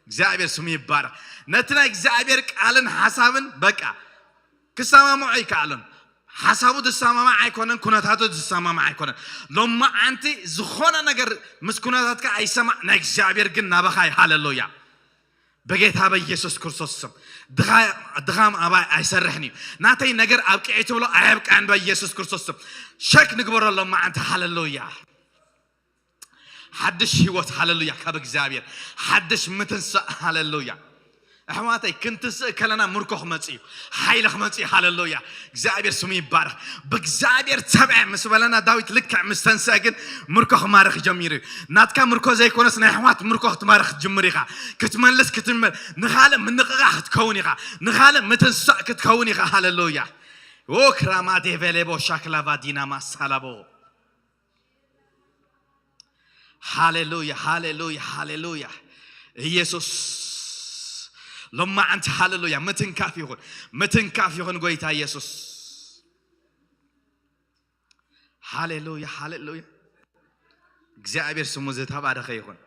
እግዚኣብሔር ስሙ ይባረኽ። ነቲ ናይ እግዚኣብሔር ቃልን ሓሳብን በቃ ክሰማምዖ ኣይከኣሉን። ሓሳቡ ዝሰማማዕ ኣይኮነን፣ ኩነታቱ ዝሰማማዕ ኣይኮነን። ሎማዓንቲ ዝኾነ ነገር ምስ ኩነታትካ ኣይሰማዕ፣ ናይ እግዚኣብሔር ግን ናባኻ እዩ። ሃሌሉያ። በጌታ በኢየሱስ ክርስቶስ ስም ድኻ- ድኻም ኣባይ ኣይሰርሕን እዩ። ናተይ ነገር ኣብቅዒ ትብሎ ኣየብቅዐን። በኢየሱስ ክርስቶስ ስም ሸክ ንግበሮ ሎማዓንቲ። ሃሌሉያ። ሓድሽ ህይወት። ሃሌሉያ። ካብ እግዚኣብሔር ሓድሽ ምትንሳእ። ሃሌሉያ። ኣሕዋተይ ክንትስእ ከለና ምርኮ ክመጽእ እዩ፣ ሓይሊ ክመጽእ እዩ። ሃሌሉያ። እግዚኣብሔር ስሙ ይባረኽ። ብእግዚኣብሔር ተብዐ ምስ በለና ዳዊት ልክዕ ምስ ተንስአ ግን ምርኮ ክማርኽ ጀሚሩ እዩ። ናትካ ምርኮ ዘይኮነስ ናይ ኣሕዋት ምርኮ ክትማርኽ ክትጅምር ኢኻ። ክትመልስ ክትመል ንኻልእ ምንቕቓሕ ክትከውን ኢኻ። ንኻልእ ምትንሳእ ክትከውን ኢኻ። ሃሌሉያ። ኦ ክራማ ዴቬሌቦ ሻክላቫ ዲናማ ሳላቦ። ሃሌሉያ፣ ሃሌሉያ፣ ሃሌሉያ። ኢየሱስ ሎማዓንቲ ሃሌሉያ ምትንካፍ ይኹን፣ ምትንካፍ ይኹን ጎይታ ኢየሱስ። ሃሌሉያ፣ ሃሌሉያ። እግዚኣብሔር ስሙ ዝተባረኸ ይኹን።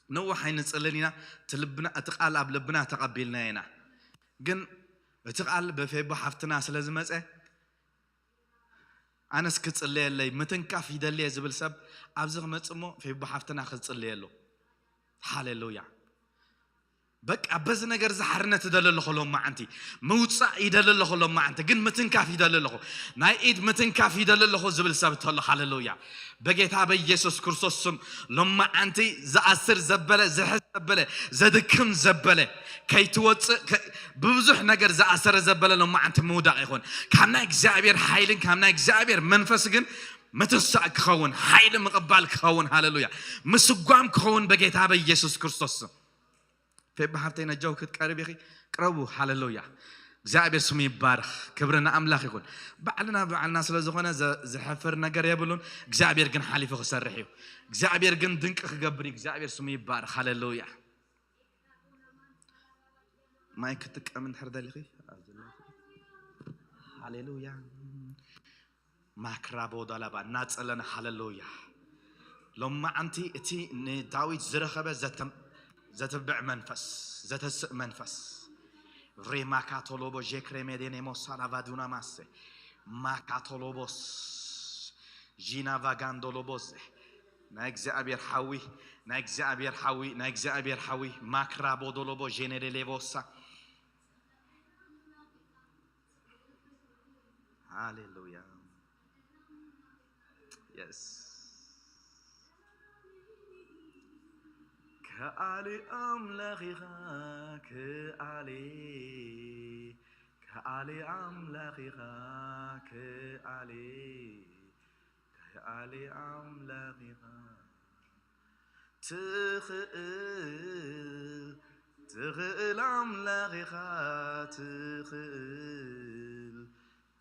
ነዋሕ ኣይንጽልን ኢና። እቲ ልብና፣ እቲ ቃል ኣብ ልብና ተቐቢልና ኢና። ግን እቲ ቃል ብፌቦ ሓፍትና ስለ ዝመጸ ኣነስ ክጽለየለይ ምትንካፍ ይደልየ ዝብል ሰብ ኣብዚ ክመጽእ እሞ ፌቦ ሓፍትና ክትጽለየሉ። ሃሌሉያ። በቃ በዚ ነገር እዚ ሓርነት ይደሊ ኣለኹ ሎማዓንቲ፣ ምውጻእ ይደሊ ኣለኹ ሎማዓንቲ፣ ግን ምትንካፍ ይደሊ ኣለኹ፣ ናይ ኢድ ምትንካፍ ይደሊ ኣለኹ ዝብል ሰብ እንተሎ፣ ሃሌሉያ። በጌታ በኢየሱስ ክርስቶስ ስም ሎማዓንቲ ዝኣስር ዘበለ፣ ዝሕዝ ዘበለ፣ ዘድክም ዘበለ፣ ከይትወጽእ ከ- ብብዙሕ ነገር ዝኣሰረ ዘበለ ሎማዓንቲ ምውዳቕ ይኹን። ካብ ናይ እግዚኣብሔር ሓይልን ካብ ናይ እግዚኣብሔር መንፈስ ግን ምትንሳእ ክኸውን፣ ሓይሊ ምቕባል ክኸውን፣ ሃሌሉያ፣ ምስጓም ክኸውን በጌታ በኢየሱስ ክርስቶስ ስም። ፌቢ ሓፍተይ ነጃው ክትቀርብ ኢኺ፣ ቅረቡ። ሃሌሉያ። እግዚኣብሔር ስሙ ይባረኽ። ክብሪ ንኣምላኽ ይኹን። ባዕልና ባዕልና ስለ ዝኾነ ዘ- ዘሕፍር ነገር የብሉን። እግዚኣብሔር ግን ሓሊፉ ክሰርሕ እዩ። እግዚኣብሔር ግን ድንቂ ክገብር እዩ። እግዚኣብሔር ስሙ ይባረኽ። ሃሌሉያ። ማይ ክትጥቀም እንድሕር ደሊኺ፣ ሃሌሉያ። ማክራቦ ዳላባ እናጸለነ፣ ሃሌሉያ። ሎማዓንቲ እቲ ንዳዊት ዝረኸበ ዘተ- ዘትብዕ መንፈስ፣ ዘተስእ መንፈስ፣ ሬማካቶሎቦ ዤክሬሜዴኔሞ ሳላቫዱና ማሴ ማካቶሎቦስ ዢና ቫጋንዶሎቦስ፣ ናይ እግዚኣብሔር ሓዊ፣ ናይ እግዚኣብሔር ሓዊ፣ ናይ እግዚኣብሔር ሓዊ። ማክራቦዶሎቦ ዤኔሌሌቦሳ። ሃሌሉያ። የስ። ከኣሊ ኣምላኽ ኢኻ፣ ከኣሊ፣ ከኣሊ ኣምላኽ ኢኻ፣ ከኣሊ፣ ከኣሊ ኣምላኽ ኢኻ። ትኽእል፣ ትኽእል ኣምላኽ ኢኻ፣ ትኽእል፣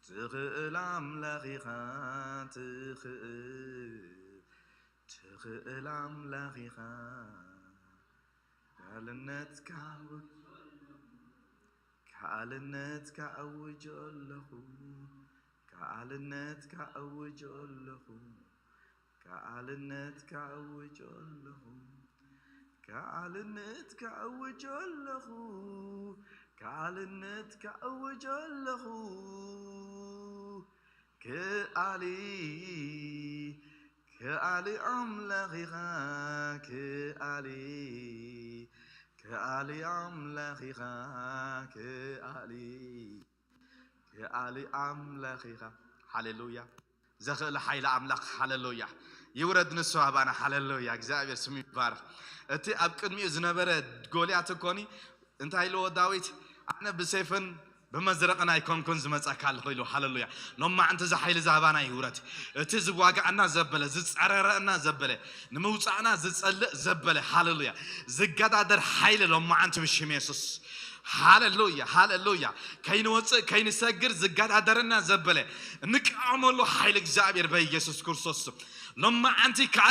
ትኽእል ኣምላኽ ኢኻ፣ ትኽእል፣ ትኽእል ኣምላኽ ኢኻ። ካልነትካ፣ ካልነትካ ኣውጅ ኣለኹ፣ ካልነትካ ኣውጅ ኣለኹ፣ ካልነትካ ኣውጅ ኣለኹ፣ ከኣልነት ከእውጅ ኣለኹ፣ ከኣልነት ከእውጅ ኣለኹ። ክኣሊ፣ ክኣሊ ኣምላኽ ኢኻ፣ ክኣሊ፣ ክኣሊ ኣምላኽ ኢኻ፣ ክኣሊ፣ ክኣሊ ኣምላኽ ኢኻ። ሃሌሉያ። ዘኽእል ሓይሊ ኣምላኽ፣ ሃሌሉያ፣ ይውረድ ንሱ ኣባና። ሃሌሉያ፣ እግዚኣብሔር ስሙ ይባረኽ። እቲ ኣብ ቅድሚኡ ዝነበረ ጎልያት እኮኒ እንታይ ኢልዎ ዳዊት? ኣነ ብሴፍን ብመዝረቕን ኣይኮንኩን ዝመጻካ ኣለኹ ኢሉ። ሃሌሉያ። ሎማዓንቲ እዚ ሓይሊ እዚ ኣባና ይውረድ። እቲ ዝዋጋኣና ዘበለ፣ ዝጸረረና ዘበለ፣ ንምውጻእና ዝጸልእ ዘበለ፣ ሃሌሉያ፣ ዝገዳደር ሓይሊ ሎማዓንቲ ብሽም የሱስ። ሃሌሉያ፣ ሃሌሉያ። ከይንወጽእ ከይንሰግር ዝገዳደረና ዘበለ፣ እንቃወመሉ ሓይሊ እግዚኣብሔር በኢየሱስ ክርስቶስ ስም። ሎማዓንቲ ከኣ